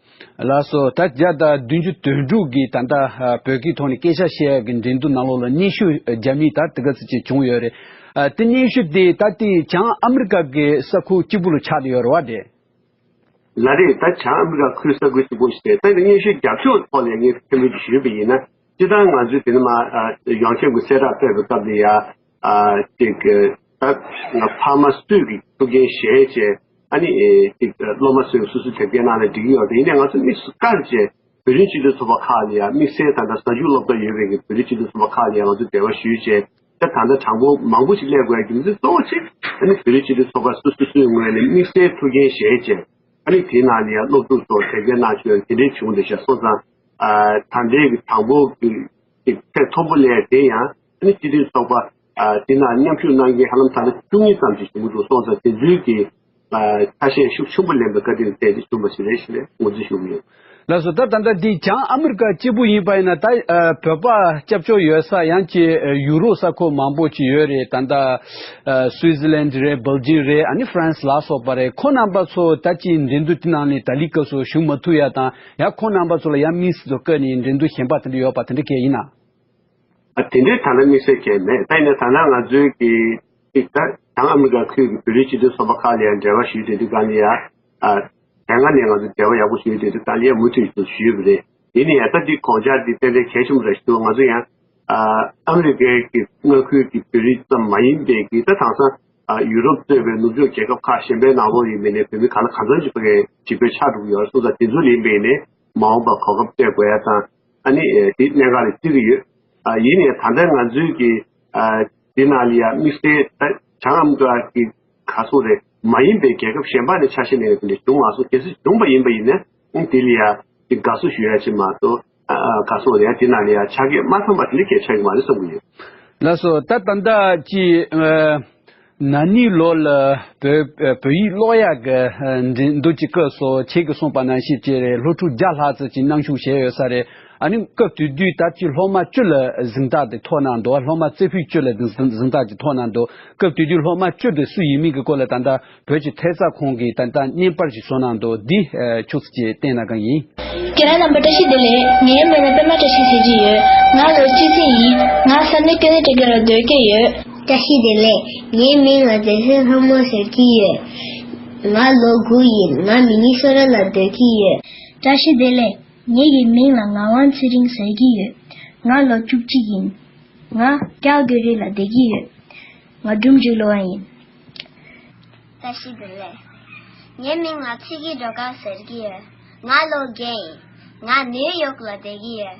ལགས་སོ། ད་བརྒྱ་དང་བདུན་ཅུ་དོན་དྲུག་གིས་ད་ལྟ་ཨ་བོད་སྐད་ཐོག་ནས་སྐད་ཆ་བཤད་ཡ་གི་འགྲན་བསྡུར་ནང་ལོགས་ལ་སྙན་ཞུ་བརྒྱབ་མཁན་ད་དེ་ག་ཚོད་ཅིག་བྱུང་ཡོད་རེད། ཨ་དེ་སྙན་ཞུ་དེ་ད་ལྟའི་བྱང་ཨ་མི་རི་ཀ་གི་ས་ཁུལ་གཅིག་པུ་ལ་ཆགས་བསྡད་ཡོད་རེད་བ། དེ། ལགས་རེད། ད་བྱང་ཨ་མི་རི་ཀ་ཁུལ་ས་ཁུལ་གཅིག་པོ་ཞིག་རེད། ད་ནི་སྙན་ཞུ་རྒྱབ་ཕྱོགས་ཐོག་ལ་ངས་ཁྱད་མེད་ཅིག་ཞུས་པ་ཡིན་ན། སྤྱིར་བཏང་ང་ཚོས་དེ་ནི་མ་ཨ་ཡོངས་ཁྱབ་ཀྱི་གསལ་བསྒྲགས་སྤེལ་བའི་སྐབས་ལ་ཡ་ཨ་ཅིག་ད་ང་ཕ་མ་སུས་ཀྱི་ཐུགས་འགན་བཞེས་བྱས་ཨ་ནི་ཨེ་ཅིག་སློབ་མ་ཚོས་སོ་སོའི་དེབ་སྐྱེལ་གནང་ན་འགྲིག་གི་ཡོད་རེད། ཡིན་ནའི་ང་ཚོ་དམིགས་སུ་བཀར་བྱས་བོད་རིགས་སྤྱི་མཐུན་ཚོགས་པ་ཁག་ལ་ཡ་དམིགས་བསལ་ད་ལྟ་གཟའ་མཇུག་སློབ་གྲྭ་ཡོད་པའི་གི་བོད་རིགས་སྤྱི་མཐུན་ཚོགས་པ་ཁག་ལ་ཡ་ང་ཚོས་འབྲེལ་བ་ཞུས་བྱས། ད་ད་ལྟ་གྲངས་འབོར་མང་པོ་ཞིག་སླེབས་དགོས་ཡ་རྒྱུ་མཚན་གཙོ་བོ་གཅིག་ཨ་ནི་བོད་རིགས་སྤྱི་མཐུན་ཚོགས་པ་སོ་སོ་སོའི་ངོས་ནས་དམིགས་བསལ་ཐུགས་འགན་བཞེས་བྱས་ཨ་ནི་དེའི་ནང་ལ་ཡང་སློབ་ཕྲུག་ཚོ་དེབ་སྐྱེལ་གནང་ཆོག་ཡ་དེ་འདྲའི་བྱུང་བསྡད་ཤག་སོང་ཙང་ཨ་ད་ལྟའི་གི་དང་པོ་གི་ཚད་མཐོན་པོ་སླེབས་དེ་ཡང་ཨ་ནི་སྤྱི་མཐུན་ཚོགས་པ་ཨ་དེ་ནང་མཉམ་ཞུགས་གནང་མཁན་ཧ་ལམ་ད་ལྟ་བཅུ་གཉིས་ཙམ་ཞིག་བྱུང་གི་འདུག་སོང་ཙང་དེ་ཚོའི་གི་ ཨ་ཆ་ཤས་ཤུགས་ཆེན་པོ་ལེན་པའི་བཀའ་དྲིན་བརྟེན་ཏེ་བྱུང་བ་ཞིག་རེད་ཞེས་ངོས་འཛིན་ཞུ་གི་ཡོད། ལགས་སོ། ད་ད་ལྟ་འདི་བྱང་ཨ་མི་རི་ཀ་གཅིག་པུ་ཡིན་པ་ཡིན་ན། ད་ཨ་བོད་པ་སྐྱབས་བཅོལ་ཡོད་ས་ཡང་ཅིག་ཡུ་རོབ་ས་ཁུལ་མང་པོ་ཅིག་ཡོད་རེད། ད་ལྟ་ཨ་སུའི་ཛི་ལན་རེད། སྦེལ་ཇིམ་རེད། ཨ་ནི་ཧྥ་རན་སི་ལ་སོགས་པ་རེད། ཁོང་རྣམ་པ་ཚོ་ད་ཅིག་འགྲན་བསྡུར་དེ་ནང་ནས་ད་ལི་སྐབས་སུ་ཞུགས་མ་ཐུབ་ཡ་དང་། ཡང་ཁོང་རྣམ་པ་ཚོ་ལ་ཡང་དམིགས་བསལ་དུ་བཀོད་ནས་འགྲན་བསྡུར་གཞན་པ་དེ་འདྲ་ཡོད་པ་དེ་འདྲ་གས་ཡིན་ན། ཨ་དེ་འདྲའི་ཐ་ན་དམིགས་བསལ་གང་ཡང་མེད། ད་ཡིན་ན་ད་ལྟ་ང་ཚོའི་གི་གཅིག་ད་བྱང་ཨ་མི་རི་ཀ་ཁུལ་གྱི་བོད་རིགས་སྤྱི་མཐུན་ཚོགས་པ་ཁག་ལ་ཡང་འབྲེལ་བ་ཞུས་བསྡད་དུས་སྒང་ལ་ཡང་། ཨ་དེ་སྔ་ནས་ང་ཚོ་འབྲེལ་བ་ཡག་པོ་ཞུས་བསྡད་དུས་སྒང་ལ་ཡང་མུ་མཐུད་དུ་ཞུས་པ་རེད། ཡིན་ན་ཡང་ད་འདི་དགོངས་འཆར་འདི་ཏན་ཏན་གལ་ཆེན་པོ་རེད་ཞུ། ང་ཚོ་ཡང་ཨ་ཨ་མི་རི་ཀའི་གི་མངའ་ཁུལ་གྱི་བོད་རིགས་ཙམ་མ་ཡིན་པའི་གི་ད་དེང་སང་ཨ་ཡུ་རོབ་གཙོས་པའི་ནུབ་ཕྱོགས་རྒྱལ་ཁབ་ཁག་གཞན་པའི་ནང་ལོགས་ཡིན་པའི་ནས་བོད་མི་གང་ལ་གང་འཚམ་ཞིག་ཕ་གིའི་ཇི་བོད་ཆགས་འགྲོ་གི་ཡོད་རེད། སོང་ཙང་དེ་ཚོ་ལ་ཡིན་པའི་ནས་མ་འོངས་པར་གོ་སྐབས་སྤྲད་དགོས་ཡ་དང་། ཨ་ནི་ཨེ་དེ་གནད་འགག་རེད་བརྩི་གི་ཡོད། ཨ་ཡིན་ནའི་ད་ལྟ་ང་ཚོའི་གི་ཨ་འདི་ནང་ལ་ཡ་དམིགས་བསལ་ད་བྱང་ཨ་མི་རི་ཀ་གི་ག་སོག་རེད་མ་ཡིན་པའི་རྒྱལ་ཁབ་གཞན་པ་ནས་ཆ་ཤས་ལེན་ཡ་དེ་འདྲ་བྱུང་མ་སོང་། གལ་སྲིད་བྱུང་བ་ཡིན་པ་ཡིན་ན་ཨང་དེ་ལ་ཡ་དེ་དགའ་བསུ་ཞུ་ཡ་ཅིག་མ་གཏོགས་ཨ་ཨ་ག་སོག་རེད་ཡ་དེ་ནང་ལ་ཡ་ཆ་རྐྱེན་མ་ཚང་བ་དེ་འདྲ་གལ་ཆགས་ཀྱི་མ་རེད་བསམ་གི་ཡོད། ལགས་སོ། ད་ད་ལྟ་ཅི་ཨ། ན་ནིང་ལོ་ལ་བོད་བོད་ཡིག་ཀློག་ཡག་གི་འགྲན་བསྡུར་གྱི་སྐབས་སུ་ཁྱེད་ཀྱིས་གསུངས་པ་ནང་བཞིན་བྱས་རེད། སློབ་ཕྲུག་བརྒྱ་ལྷག་ཙམ་གྱིས་མཉམ་ཞུགས་བྱས་ཡོད་ས་རེད། ཨ་ནི་སྐབས་དེ་དུས་ད་ཅི་སློབ་མ་བཅུ་ལ་གཟེངས་རྟགས་དེ་ཐོབ་གནང་འདུག་སློབ་མ་རྩེ་ཕུད་བཅུ་ལ་གཟེངས་རྟགས་ཅིག་ཐོབ་གནང་འདུག་སྐབས་དེ་དུས་སློབ་མ་བཅུ་དེ་སུ་ཡིན་མིན་གྱི་སྐོར་ལ་ད་ལྟ་བོད་ཀྱི་ཐད་གསར་ཁང་གིས་ད་ལྟ་བརྙན་པར་ཞིག་བཟོ་གནང་འདུག་འདི་ཨ་ཁྱོད་ཚོ་ཅིག་བལྟས་ན་གང་ཡིན། ཁྱེད་རང་རྣམ་པ་བཀྲ་ཤིས་བདེ་ལེགས། ངའི་མིང་ལ་པད་མ་བཀྲ་ཤིས་ཟེར་གྱི་ཡོད། ང་ལོ་བཅུ་གཅིག་ཡིན། ང་ས་གནས་ཀེ་ནེ་ཌ་ལ་སྡོད་ཀྱི་ཡོད། བཀྲ་ཤིས་བདེ་ལེགས། ངའི་མིང་ལ་བདེ་གསལ་ལྷ་མོ་ཟེར་གྱི་ཡོད། ང་ལོ་དགུ་ཡིན། ང་མི་ནི་སོ་ཊ་ལ་སྡོད་ཀྱི་ཡོད། བཀྲ་ཤིས་བདེ་ལེགས། ངེད་ཀྱི་མིང་ལ་ངག་དབང་ཚེ་རིང་ཟེར་གྱི་ཡོད། ང་ལོ་བཅུ་གཅིག་ཡིན། ང་ཀལ་གྷི་རི་ལ་བསྡད་ཀྱི་ཡོད། ང་སྒྲུང་འབྲི་སློབ་མ་ཡིན། བཀྲ་ཤིས་བདེ་ལེགས། ངའི་མིང་ལ་ཚེ་སྐྱིད་སྒྲོལ་དཀར་ཟེར་གྱི་ཡོད། ང་ལོ་བརྒྱད་ཡིན། ང་ནིའུ་ཡོག་ལ་བསྡད་ཀྱི་ཡོད།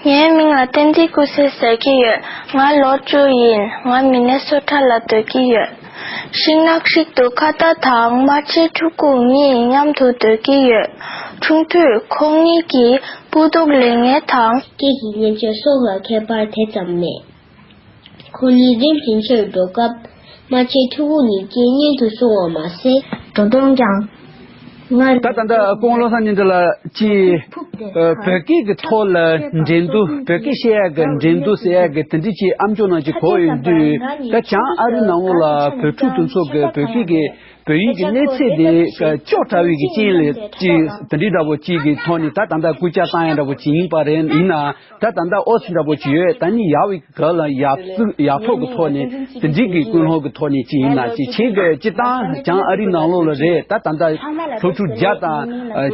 ངའི་མིང་ལ་བསྟན་འཛིན་སྐུ་སྲས་ཟེར་གྱི་ཡོད། ང་ལོ་བཅུ་ཡིན། ང་མི་ནེ་སོ་ཊ་ལ་སྡོད་ཀྱི་ཡོད། ཤིང་ནགས་ཤིག་ཏུ་ཁ་བརྡ་དང་རྨ་ཆེན་ཕྲུ་གུ་གཉིས་མཉམ་དུ་སྡོད་ཀྱི་ཡོད། ཆུང་དུས་ཁོང་གཉིས་ཀྱིས་སྤུ་མདོག་ལེན་མཁན་དང་། སྐད་ཀྱི་སྙན་ཆ་སྲོག་ལ་ཁྱད་པར་དེ་ཙམ་མེད། ཁོང་གཉིས་རིམ་བཞིན་ཆེ་རུ་འགྲོ་སྐབས་རྨ་ཆེན་ཕྲུ་གུ་གཉིས་ཀྱིས་སྙན་དུ་སྲུང་བ་མ་ཟད། འགྲོ་སྟངས་ཀྱང་སྔར། ད་ད་ལྟ་སྐུ་ངོ་བློ་བཟང་སྙན་གྲགས་ལགས་ཀྱིས་ཨ་བོད་སྐད་ཀྱི་ཐོག་ལ་འགྲན་བསྡུར། བོད་སྐད་བཤད་ཡག་གི་འགྲན་བསྡུར་ཟེར་ཡག་གི་དེ་འདྲ་ཅིག་ཨ་མཆོག་ནང་ཅིག་གོ་ཡོང་དུས། ད་བྱང་ཨ་རི་ནང་ལོགས་ལ་བོད་ཕྲུག་དེ་ཚོ་གི་བོད་སྐད་ཀྱི་བོད་ཡིག་གི་གནས་ཚད་དེ་ལྕོགས་དྲགས་པའི་གི་རྐྱེན་ལས་ཅིག་དེ་འདྲའི་འདྲ་པོ་ཅིག་གི་ཐོག་ནས། ད་ད་ལྟ་སྐུལ་ལྕག་བཏང་ཡག་འདྲ་པོ་ཅིག་ཡིན་པ་རེད། ཡིན་ན་ད་ད་ལྟ་ཨོ་ཙི་འདྲ་པོ་ཅིག་ཡོད། ད་ནི་ཡག་པའི་ག་ལ་ཡག་ཚུལ་ཡག་ཐོག་གི་ཐོག་ནས་དེ་འགྲིག་གི་ཀུན་སློང་གི་ཐོག་ནས་ཅིག་ཡིན་ན་ཅིག་ཁྱེད་ཀྱི་སྤྱི་བཏང་བྱང་ཨ་རིའི་ནང་ལོགས་ལ་རེད། ད་ད་ལྟ་སློབ་ཕྲུག་བརྒྱ་དང་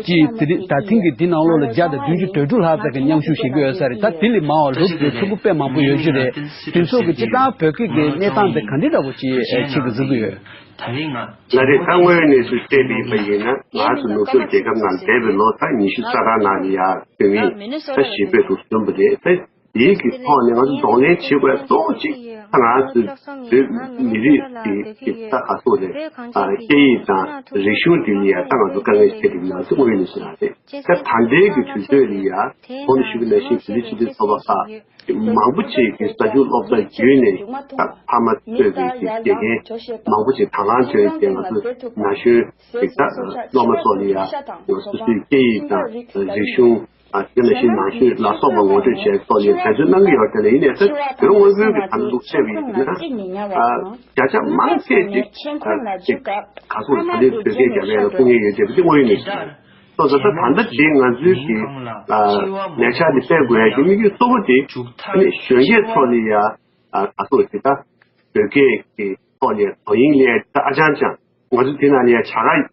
ཅིག་དེ་རིང་ད་ཐེངས་ཀྱི་འདི་ནང་ལོགས་ལ་བརྒྱ་དང་བདུན་ཅུ་དོན་དྲུག་ལྷག་ཙམ་གྱི་མཉམ་ཞུགས་བྱེད་ཀྱི་ཡོད་ས་རེད། ད་དེ་ལས་མང་བ་ལོ་ཕྲུགུ་དཔེ་མང་པོ་ཡོད་རྒྱུ་རེད། དེ་ཚོ་གི་སྤྱི་བཏང་བོད་སྐད་ཀྱི་གནས་སྟངས་དེ་ག་འདྲ་འདྲ་པོ་ཅིག་ཁྱེད་ཀྱིས་གཟིགས་ཀྱི་ཡོད། ལགས་རེད། ད་དངོས་ཡོད་གནས་ཚུལ་བལྟས་པ་ཡིན་པ་ཡིན་ན། ང་ཚོ་ནུབ་ཕྱོགས་རྒྱལ་ཁབ་ནང་འདས་པའི་ལོ་ད་ཉི་ཤུ་རྩ་གྲངས་ནང་ལ་ཡ་བོད་མི་ད་ཞེ་པོ་ཅིག་ཟིན་པ་རེད། ད་དེའི་གི་ཐོག་ནས་ང་ཚོ་གདོང་ལེན་བྱེད་དགོས་གཙོ་བོ་གཅིག་ད་ང་ཚོའི་བོད་མི་རིགས་ཀྱི་གི་ད་ག་སོགས་རེད། ཨ་སྐད་ཡིག་དང་རིག་གཞུང་དེ་ལ་ཡ་ད་ང་ཚོ་དཀའ་ངལ་འཕྲད་ཀྱི་ཡོད་ན་ཚོ་དངོས་ཡོད་གནས་ཚུལ་རང་རེད། ད་ད་ལྟའི་གི་དུས་ཚོད་ལ་ཡ་གོང་དུ་ཞུས་པ་ནང་བཞིན་བོད་རིགས་སྤྱི་མཐུན་ཚོགས་པ་ཁག་མང་པོ་ཅིག་གིས་རྩ་འཛུགས་སློབ་གྲྭ་བརྒྱུད་ནས་ད་ཕ་མ་གཙོས་པའི་དགེ་རྒན་མང་པོ་ཅིག་དང་བླངས་བྱས་ཏེ་ང་ཚོ་ན་གཞོན་ཅིག་ད་སློབ་མ་ཚོ་ལ་ཡ་སོ་སོའི་སྐད་ཡིག་དང་རིག་གཞུང་དེ་ནང་བཞིན་ནང་ཆོས་ལ་སོགས་པ་ངོ་སྤྲོད་བྱས་ཐོག་ནས་འབད་བརྩོན་གནང་གི་ཡོད། དེ་ལ་ཡིན་ནའི་ད་བོད་དངོས་པོའི་གི་ད་ལུགས་བཤད་པ་ཡིན་ན་བརྒྱ་ཆ་མང་ཆེ་ཅིག་ཅིག་ག་སོགས་ད་ལྟའི་བོད་སྐད་རྒྱབ་ཡ་ལ་སྐུ་ངལ་ཡོད་བསྡད་པ་དེ་དངོས་ཡོད་གནས་ཚུལ་རེད། སོང་ཙང་ད་ད་ལྟ་དེ་ང་ཚོའི་གི་ལས་འཆར་འདི་སྤེལ་དགོས་ཡ་གི་དམིགས་ཡུལ་གཙོ་བོ་དེ་ཨ་ནི་གཞོན་སྐྱེས་ཚོ་ལ་ཡ་ག་སོགས་ཅིག་ད་བོད་སྐད་ཀྱི་ཐོག་ནས་དོ་དབྱིངས་ལས་ད་ཨ་ཅང་ཅང་ང་ཚོ་དེ་ནང་ལ་ཡ་བྱ་དགའ་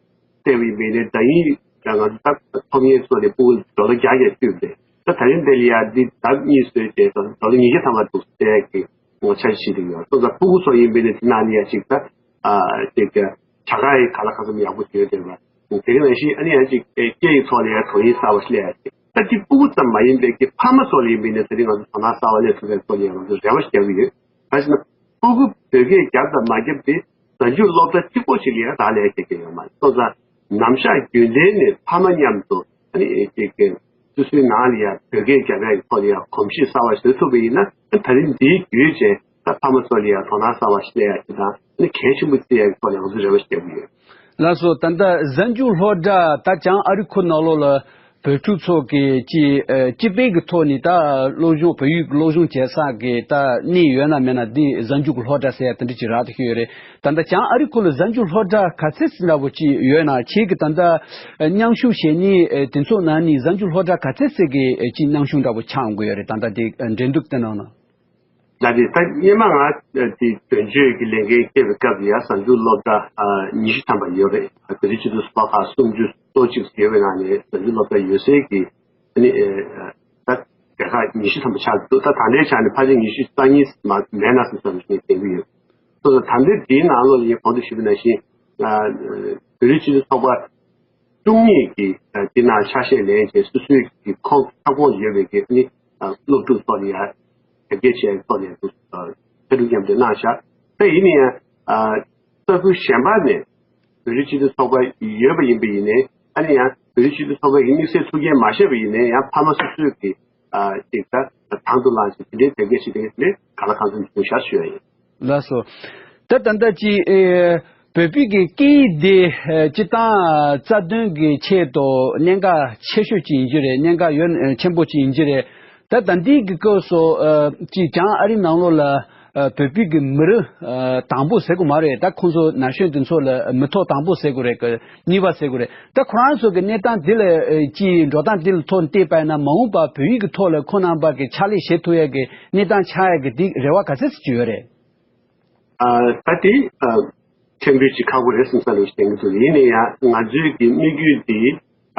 སྤྲད་པ་ཡིན་པས་ནས་ད་ཡིན་ཡང་ང་ཚོ་ད་ཐོབ་མཁན་ཚོ་ལ་ཕྲུ་གུ་ཌོ་ལར་བརྒྱ་བརྒྱ་བཏུས་པ་རེད། ད་ད་རིང་འདི་ལ་ཡ་འདི་ལྡབ་གཉིས་བཟོས་ཏེ་ཌོ་ལར་ཉིས་བརྒྱ་ཐམ་པ་འདུག་ཟེར་གི་ངོ་འཆར་བྱེད་ཀྱི་ཡོད། སོང་ཙང་ཕྲུ་གུ་ཚོ་ཡིན་པས་ནས་དེ་ནང་ལ་ཡ་ཅིག་ད་ཨ་ཅིག་བྱ་དགའ་ཡི་ག་ལ་ག་ཚོད་ཡག་པོ་བྱེད་ཡོད་དེ་བ། དེ་ག་ནང་བཞིན་ཨ་ནི་ཡང་ཅིག་སྐད་ཡིག་ཐོག་ལ་ཡང་དོ་དབྱིངས་གསར་བ་ཞིག་སླེབས་ཡ་ཅིག་ད་ཅིག་ཕྲུ་གུ་ཙམ་མ་ཡིན་པའི་ཀྱི་ཕ་མ་ཚོ་ལ་ཡིན་པའི་ནས་དེ་རིང་ང་ཚོ་དོ་སྣང་གསར་བ་སླེབས་ཐུབ་པའི་ཐོག་ནས་ང་ཚོ་རེ་བ་ཞིག་རྒྱག་གི་ཡོད། ག་ཅི་ན་ཕྲུ་གུ་བོད་སྐད་རྒྱབ་དང་མ་རྒྱབ་དེ་རྫ་འགྱུར་སློབ་གྲྭ་གཅིག་པོ་ཞིག་ལ་ཡང་རག་ལས་བྱེད་ཀྱི་ཡོད་མ་རེད། སོང་ཙང་ནམ་ཞག་རྒྱུན་ལྡན་ནས་ཕ་མ་མཉམ་དུ་ཨ་ནི་ཅིག་གི་སོ་སོའི་ནང་ལ་ཡང་བོད་སྐད་རྒྱབ་ཡ་གི་ཐོག་ལ་ཡང་གོམས་གཤིས་གསར་བ་ཞིག་ཐུབ་པ་ཡིན་ན་ད་རིང་འདིའི་བརྒྱུད་བྱས་ད་ཕ་མ་ཚོ་ལ་ཡང་དོ་སྣང་གསར་བ་ཞིག་སླེབས་ཡ་ཅིག་དང་ཨ་ནི་གལ་ཆེན་པོ་བརྩི་ཡ་གི་ཐོག་ལ་ང་ཚོ་རེ་བ་ཞིག་རྒྱག་གི་ཡོད། ལགས་སོ། ད་ལྟ་གཟའ་མཇུག་སློབ་གྲྭ་ད་བྱང་ཨ་རི་ཁུལ་ནང་ལོགས་ལ་བོད་ཕྲུག་ཚོ་གི་ཅི་ཨ་སྤྱི་པའི་གི་ཐོག་ནས་ད་སློབ་སྦྱོང་བོད་ཡིག་གི་སློབ་སྦྱོང་བྱེད་ས་གི་ད་གནས་ཡོད་ན་མེད་ན་འདི་གཟའ་མཇུག་གི་སློབ་གྲྭ་ཟེར་ཡ་དེ་འདྲ་ཅིག་རག་ཏུ་ཤོད་ཡོད་རེད། ད་ལྟ་བྱང་ཨ་རི་ཁུལ་ལ་གཟའ་མཇུག་སློབ་གྲྭ་ག་ཚད་ཙམ་འདྲ་པོ་ཅིག་ཡོད་ན། ཁྱེད་ཀྱི་ད་ལྟ་མཉམ་ཞུགས་བྱེད་མཁན་དེ་ཚོ་ནང་ནས་གཟའ་མཇུག་སློབ་གྲྭ་ག་ཚད་ཙམ་གི་ཅིག་མཉམ་ཞུགས་འདྲ་པོ་ཆགས་ཡོང་གི་ཡོད་རེད། ད་ལྟ་དེ་འགྲན་བསྡུར་དེ་ནང་ན། ད་དེ་ད་སྔོན་མ་ང་དེ་དོན་གཅོད་ཀྱི་ལས་འགན་འཁྱེར་བའི་སྐབས་ལ་ཡ་གཟའ་མཇུག་སློབ་གྲྭ་ཉི་ཤུ་ཐམ་པ་ཡོད་རེད། བོད་རིགས་སྤྱི་མཐུན་ཚོགས་ཁག་སུམ་ཅུ་སོ་གཅིག་ཡོད་པའི་ནང་ནས་གཟའ་མཇུག་སློབ་གྲྭ་ཡོད་སའི་གི་ཨ་ནི་ད་སྡེ་ཁག་ཉི་ཤུ་ཐམ་པ་ཆགས་འདུག་ད་ད་ལྟའི་ཆ་ནས་ཕལ་ཆེར་ཉི་ཤུ་རྩ་གཉིས་མ་མེད་ན་བསམ་བསམ་ཞིག་བསྟན་གྱི་ཡོད། སོ་སོ་ད་ལྟའི་དེའི་ནང་ལོགས་ལ་ཡིན་གོང་དུ་ཞུས་པ་ནང་བཞིན་བོད་རིགས་སྤྱི་མཐུན་ཚོགས་པ་བཅུ་གཉིས་ཀྱིས་དེ་ནང་ཆ་ཤས་ལེན་བྱས་སོ་སོའི་གི་ཁོངས་ཁྱབ་ཁོངས་ཡོད་པའི་གི་ནི་སློབ་ཕྲུག་ཚོ་ལ་ཡང་དེབ་སྐྱེལ་བྱས་ཐོག་ནས་ཕྲུ་གུ་མཉམ་དུ་གནང་བཞག་ད་ཡིན་ན་ཡང་ས་ཁུལ་གཞན་པ་ནས་བོད་རིགས་སྤྱི་མཐུན་ཚོགས་པ་ཡོད་པ་ཡིན་པ་ཡིན་ནའི་ཨ་ནི་ཡང་བོད་རིགས་སྤྱི་མཐུན་ཚོགས་པ་ཡི་དམིགས་བསལ་ཐུགས་འགན་མ་བཞེས་པ་ཡིན་ནའི་ཡང་ཕ་མ་སོ་སོའི་གི་ཅིག་ད་དང་དུ་བླངས་ཤིང་དེ་འདྲའི་དེབ་སྐྱེལ་བྱེད་མཁན་དེ་ག་ལ་གང་འཚམ་བྱུང་བཞག་ཞུ་ཡ་ཡིན། ལགས་སོ། ད་ད་ལྟ་ཅི་ཨེ་བོད་པའི་གི་སྐད་ཡིག་འདི་ཨེ་སྤྱི་བཏང་རྩ་དོན་གི་ཆེད་དུ་གནད་འགག་ཆེ་ཤོས་ཅིག་ཡིན་གྱི་རེད། གནད་འགག་ཡོད་ཨེ་ཆེན་པོ་ཅིག་ཡིན་གྱི་རེད། ད་ད་ལྟའི་གི་སྐབས་སུ་ཨེ་ཅི་བྱང་ཨ་རི་ནང་ལོགས་ལ་ཨེ་བོད་པའི་གི་མི་རབས་ཨེ་དང་པོ་ཟེར་དགོས་མ་རེད། ད་ཁོང་ཚོ་ན་གཞོན་དེ་ཚོ་ལ་མི་ཐོག་དང་པོ་ཟེར་དགོས་རེད། གཉིས་པ་ཟེར་དགོས་རེད། ད་ཁོ་རང་ཚོ་གི་གནས་སྟངས་འདི་ལ་ཨེ་ཅི་འགྲོ་སྟངས་འདི་ལ་ཐོག་བལྟས་པ་ཡིན་ན་མ་འོངས་པ་བོད་ཡིག་གི་ཐོག་ལ་ཁོང་རྣམ་པ་གི་ཕྱག་ལས་བྱེད་ཐུབ་ཡ་གི་གནས་སྟངས་ཆགས་ཡ་གི་འདི་རེ་བ་ག་ཚད་ཅིག་ཡོད་རེད། ཨ་ད་དེ་ཨ་ཕྲན་བུ་ཅིག་ཁག་པོ་རེད་བསམ་ས་ལོས་བྱེད་ཀྱི་འདུག་ཡིན་ན་ཡང་ང་ཚོའི་གི་དམིགས་ཡུལ་དེ་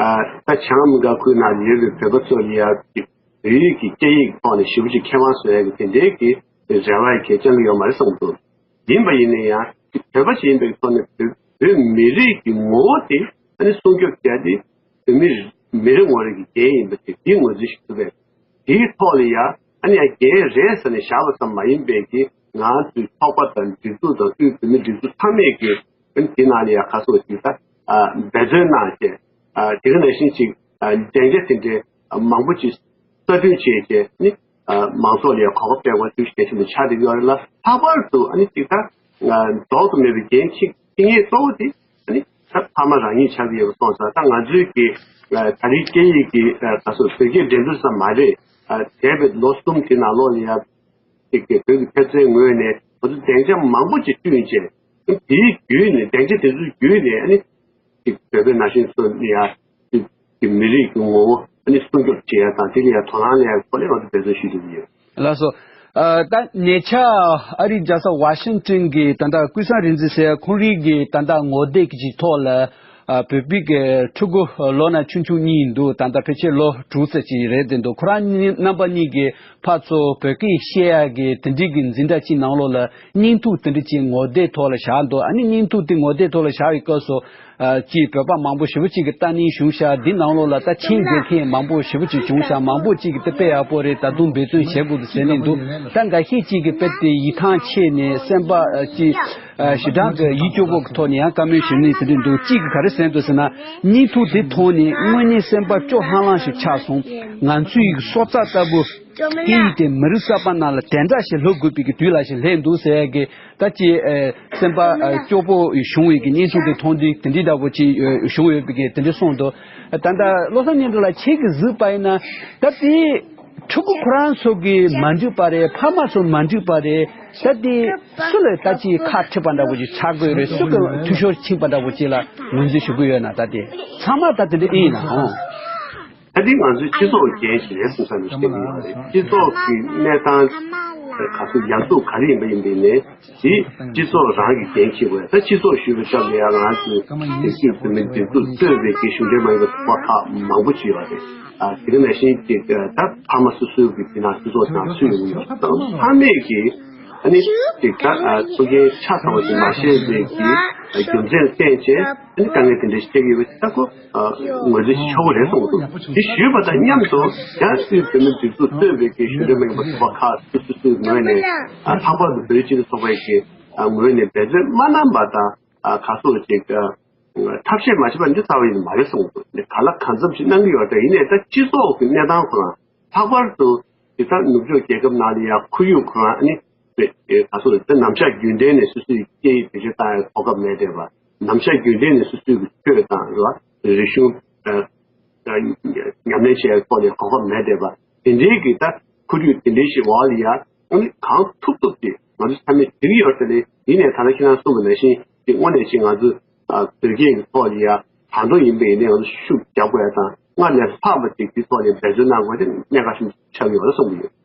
ཨ་ད་བྱང་ཨ་མི་རི་ཀ་ཁུལ་ནང་ཡོད་པའི་བོད་པ་ཚོ་ལ་ཡ་གི་བོད་ཡིག་གི་སྐད་ཡིག་ཐོག་ནས་ཞེ་པོ་ཅིག་མཁས་དབང་བཟོ་ཡ་གི་དེ་འདྲའི་གི་རེ་བ་ཡི་གེ་བཅང་གི་ཡོད་མ་རེད་བསམ་གྱི་འདུག་ཡིན་པ་ཡིན་ན་ཡང་བོད་པ་ཞིག་ཡིན་པའི་ཐོག་ནས་བོད་བོད་མི་རིགས་ཀྱི་ངོ་བོ་དེ་ཨ་ནི་སྲུང་སྐྱོབ་བྱས་ཏེ་བོད་མི་མི་རེ་ངོ་རེ་གི་རྒྱན་ཡིན་པ་དེ་དེའི་ངོས་འཛིན་ཞིག་ཐུབ་པས། དེའི་ཐོག་ལ་ཡ་ཨ་ནི་ཡ་རྒྱན་རེད་ཟེར་ནས་བཞག་པ་ཙམ་མ་ཡིན་པའི་གི་ང་ཚོའི་ཚོགས་པ་དང་སྒྲིག་འཛུགས་དང་དབུས་བོད་མིའི་སྒྲིག་འཛུགས་ཚང་མས་ཀྱི་ཨ་ནི་དེ་ནང་ལ་ཡ་ཁ་སོགས་ཅིག་ད་འབད་བརྩོན་གནང་བྱས་དེ་ག་ནང་བཞིན་ཅིག་སྡིངས་ཆ་དེ་འདྲའི་མང་པོ་ཅིག་གསར་སྐྲུན་བྱས་བྱས་ནི། མང་ཚོགས་ལ་ཡང་གོ་སྐབས་སྤྲད་དགོས་ཚུལ་གལ་ཆེན་པོ་ཆགས་བསྡད་ཡོད་རེད་ལ། ལྷག་པར་དུ་ཨ་ནི་ཅིག་ད་ལྡོག་ཏུ་མེད་པའི་འགན་འཁྱེར་འཁྱེར་མཁན་གཙོ་བོ་དེ་ཨ་ནི་ད་ཕ་མ་རང་ཉིད་ཆགས་ཀྱི་ཡོད་པ་སོང་ཙང་། ད་ང་ཚོའི་གི་ད་རེས་སྐད་ཡིག་གི་ད་སོ་བོད་སྐད་འགྲན་བསྡུར་ཙམ་མ་རེད། འདས་པའི་ལོ་གསུམ་དེ་ནང་ལོགས་ལ་ཡང་ཅིག་གི་བོད་ཀྱི་ཐེབས་རྩའི་ངོས་ནས་ང་ཚོ་སྡིངས་ཆ་མང་པོ་ཅིག་བསྐྲུན་བྱས། དེའི་བརྒྱུད་ནས་སྡིངས་ཆ་དེ་ཚོའི་བརྒྱུད་ནས་ཨ་ནི། གཅིག་བོད་པའི་ན་གཞོན་ཚོ་ནི་ཡང་གཅིག་གི་མི་རིགས་ཀྱི་ངོ་བོ་ཨ་ནི་སྲུང་སྐྱོབ་བྱེད་ཡ་དང་དེ་ལ་ཡང་དོ་སྣང་ལེན་ཡ་ཐོག་ནས་ང་ཚོ་འབད་བརྩོན་ཞུ་གི་ཡོད། ལགས་སོ། ཨ་ད་ཉེ་ཆར་ཨ་རིའི་རྒྱལ་ས་ཝ་ཤིང་ཊོན་གྱི་ད་ལྟ་ཀུན་བཟང་རིག་འཛིན་ཟེར་ཁོང་རང་གི་ད་ལྟ་ངོ་དེབ་ཀྱི་ཐོག་ལ་ཨ་བོད་པའི་གི་ཕྲུ་གུ་ལོ་ན་ཆུང་ཆུང་གཉིས་འདུག་ད་ལྟ་ཕལ་ཆེར་ལོ་དྲུག་ཙམ་ཅིག་རེད་བསྡད་འདུག་ཁོ་རང་གཉིས་རྣམ་པ་གཉིས་ཀྱི་ཕར་ཚུར་བོད་སྐད་བཤད་ཡག་གི་དེ་འདྲའི་གི་འཛིན་གྲྭ་གཅིག་ནང་ལོགས་ལ་བརྙན་ཐུང་དེ་འདྲ་ཅིག་ངོ་དེབ་ཐོག་ལ་བཞག་འདུག་ཨ་ནི་བརྙན་ཐུང་དེ་ངོ་དེབ་ཐོག་ལ་བཞག་པའི་སྐབས་སུ་ཨ་ཅིག་བོད་པ་མང་པོ་ཞེ་པོ་ཅིག་གིས་ལྟ་ནས་བྱུང་ཤག་འདི་ནང་ལོགས་ལ་ད་མཆན་འགོད་མཁན་མང་པོ་ཞེ་པོ་ཅིག་བྱུང་ཤག་མང་པོ་ཅིག་གིས་དེ་དཔེ་ཡག་པོ་རེད། ད་དུང་འབད་བརྩོན་བྱེད་དགོས་འདུག་ཟེར་ནས་འདུག་ད་འགའ་ཤས་ཅིག་གིས་དཔེ་དེ་ཡིད་ཐང་ཆད་ནས་སེམས་པ་ཨ་ཅིག་ཨ་ཞེ་དྲག་གི་ཡིད་སྐྱོ་པོ་གི་ཐོག་ནས་ཡང་བཀའ་མོལ་ཞུ་ནས་ཟེར་དུས་འདུག་གཅིག་གིས་ག་རེ་ཟེར་འདུག་ཟེར་ན། བརྙན་ཐུང་དེ་མཐོང་ནས་དངོས་གནས་སེམས་པ་སྐྱོ་ལྷང་ལྷང་ཞིག་ཆགས་སོང་། ང་ཚོའི་སྲོག་རྩ་ལྟ་བུ་སྐད་ཡིག་དེ་མི་རིགས་གསར་པ་ནང་ལ་དེ་འདྲ་ཞིག་ལྷུག་དགོས་པའི་གི་དུས་ལ་ཞིག་སླེབས་འདུག་ཟེར་ཡ་གི་ད་ཅི་ཨེ་སེམས་པ་ཨེ་སྐྱོ་པོ་བྱུང་བའི་གི་བརྙན་ཐུང་དེ་མཐོང་དུས་དེ་འདྲའི་འདྲ་པོ་ཅིག་ཨེ་བྱུང་ཡོད་པའི་གི་དེ་འདྲ་གསུངས་འདུག་ད་ལྟ་བློ་བཟང་སྙན་གྲགས་ལགས་ཁྱེད་ཀྱིས་གཟིགས་པ་ཡིན་ན་ད་དེ། ཕྲུ་གུ་ཁོ་རང་ཚོ་གིས་མ་འགྲིག་པ་རེད། ཕ་མ་ཚོ་མ་འགྲིག་པ་རེད། ད་དེ་སུ་ལ་ད་ཅིག་ཁ་ཁྲིད་པ་འདྲ་པོ་ཅིག་ཆགས་དགོས་རེད། སུ་གི་འཐུས་ཤོར་ཕྱིན་པ་འདྲ་པོ་ཅིག་ལ་ངོས་འཛིན་ཞུ་གི་ཡོད་ན། ད་དེ་ཚང་མ་ད་དེ་འདྲ་ཨིན་ན་ཨང་། ད་དེ་ང་ཚོའི་སྤྱི་ཚོགས་འགན་ཞིག་རེད་བསམ་བསམ་ཞིག་བསྟན་གྱི་ཡོད་རེད། སྤྱི་ཚོགས་ཀྱི་གནས་སྟངས་ག་ཚོད་ཡག་སྡུག་ག་རེ་ཡིན་པ་ཡིན་པའི་ནས། དེ་སྤྱི་ཚོགས་རང་གི་འགན་འཁྱེར་དགོས། ད་སྤྱི་ཚོགས་ཞུས་པའི་སྐབས་ལ་ཡང་ང་ཚོས་དེ་དུས་བོད་མིའི་སྒྲིག་འཛུགས་གཙོས་པའི་གི་གཞུང་འབྲེལ་མ་ཡིན་པའི་ཚོགས་པ་ཁག་མང་པོ་ཅིག་ཡོད་རེད། ཨ་དེ་ག་ནང་བཞིན་གྱི་ད་ཕ་མ་སོ་སོའི་གི་དེ་ནང་སྤྱི་ཚོགས་ནང་ཚུད་ཡོང་གི་ཡོད། ད་ཚང་མས་ཀྱི་ཨ་ནི་དེ་ད་ཐུགས་འགན་ཆ་ཚང་བ་ཞིག་མ་བཞེས་པའི་གི་རྒྱུ་མཚན་བསྟན་བྱས་ཨ་ནི་དཀའ་ངལ་དེ་འདྲ་ཞིག་སྤྲད་ཀྱི་ཡོད་པ་ད་ཁོ། ངོས་འཛིན་ཆོག་གི་རེད་གསུངས་འདུག་དེ་ཞུས་པ་དང་མཉམ་དུ་ཡང་དབུས་བོད་མིའི་སྒྲིག་འཛུགས་གཙོས་པའི་གི་གཞུང་འབྲེལ་མ་ཡིན་པ་ཚོགས་པ་ཁག་སོ་སོ་སོའི་ངོས་ནས་ཨ་ལྷག་པར་དུ་བོད་རིགས་སྤྱི་མཐུན་ཚོགས་པའི་གི་ངོས་ནས་འབད་བརྩོན་མ་གནང་པ་དང་ཨ་ག་སོགས་ཅིག་ཨ་ཐབས་ཤེས་མ་བྱས་པ་འདི་རྩ་བ་ཡིན་མ་རེད་གསུངས་འདུག་ནས་ག་ལ་གང་འཚམ་ཞིག་གནང་གི་ཡོད་འདྲ། ཡིན་ནའི་ད་སྤྱི་ཚོགས་ཀྱི་གནས་སྟངས་ཁོ་རང་ལྷག་པར་དུ་དེ་ལྟར་ནུབ་ཕྱོགས་རྒྱལ་ཁབ་ནང་ལ་ཡང་ཁོར་ཡུག་ཁོ་རང་ཨ་ནི་དེ་ག་སོགས་དེ་ནམ་ཞག་རྒྱུན་ལྡན་ནས་སོ་སོའི་སྐད་ཡིག་བེད་སྤྱོད་བཏང་ཡའི་གོ་སྐབས་མེད་བསྡད་པ། ནམ་ཞག་རྒྱུན་ལྡན་ནས་སོ་སོའི་གི་ཆོས་དང་རེད་བ། རིག་གཞུང་ཨ་ཨ་ཉམས་ལེན་བྱེད་ཡག་ཐོག་ནས་གོ་སྐབས་མེད་བསྡད་པ་དེ་འདྲའི་གི་ད་ཁོར་ཡུག་དེ་འདྲའི་ཞིག་འོག་ལ་ཡ་ཨ་ནི་གང་ཐུབ་ཐུབ་ཀྱིས་ང་ཚོ་ཚང་མས་བྱེད་ཀྱི་ཡོད་རེད་དེ། ཡིན་ནའི་ད་ལྟ་ཁྱེད་རང་གསུངས་པ་ནང་བཞིན་གྱི་དངོས་གནས་ཅིག་ང་ཚོ་ཨ་བོད་སྐད་ཀྱི་ཐོག་ལ་ཡ་དང་ཐོག་ཡིན་པ་ཡིན་ནའི་ང་ཚོ་ཤུགས་རྒྱག་དགོས་ཡ་དང་སྔར་ལས་ལྷག་པ་ཅིག་དེ་ཐོག་ནས་འབད་བརྩོན་གནང་དགོས་དེ་གནད་འགག་ཆེན་པོ་ཆགས་ཀྱི་ཡོད་རེད་བསམ་གྱི་ཡོད།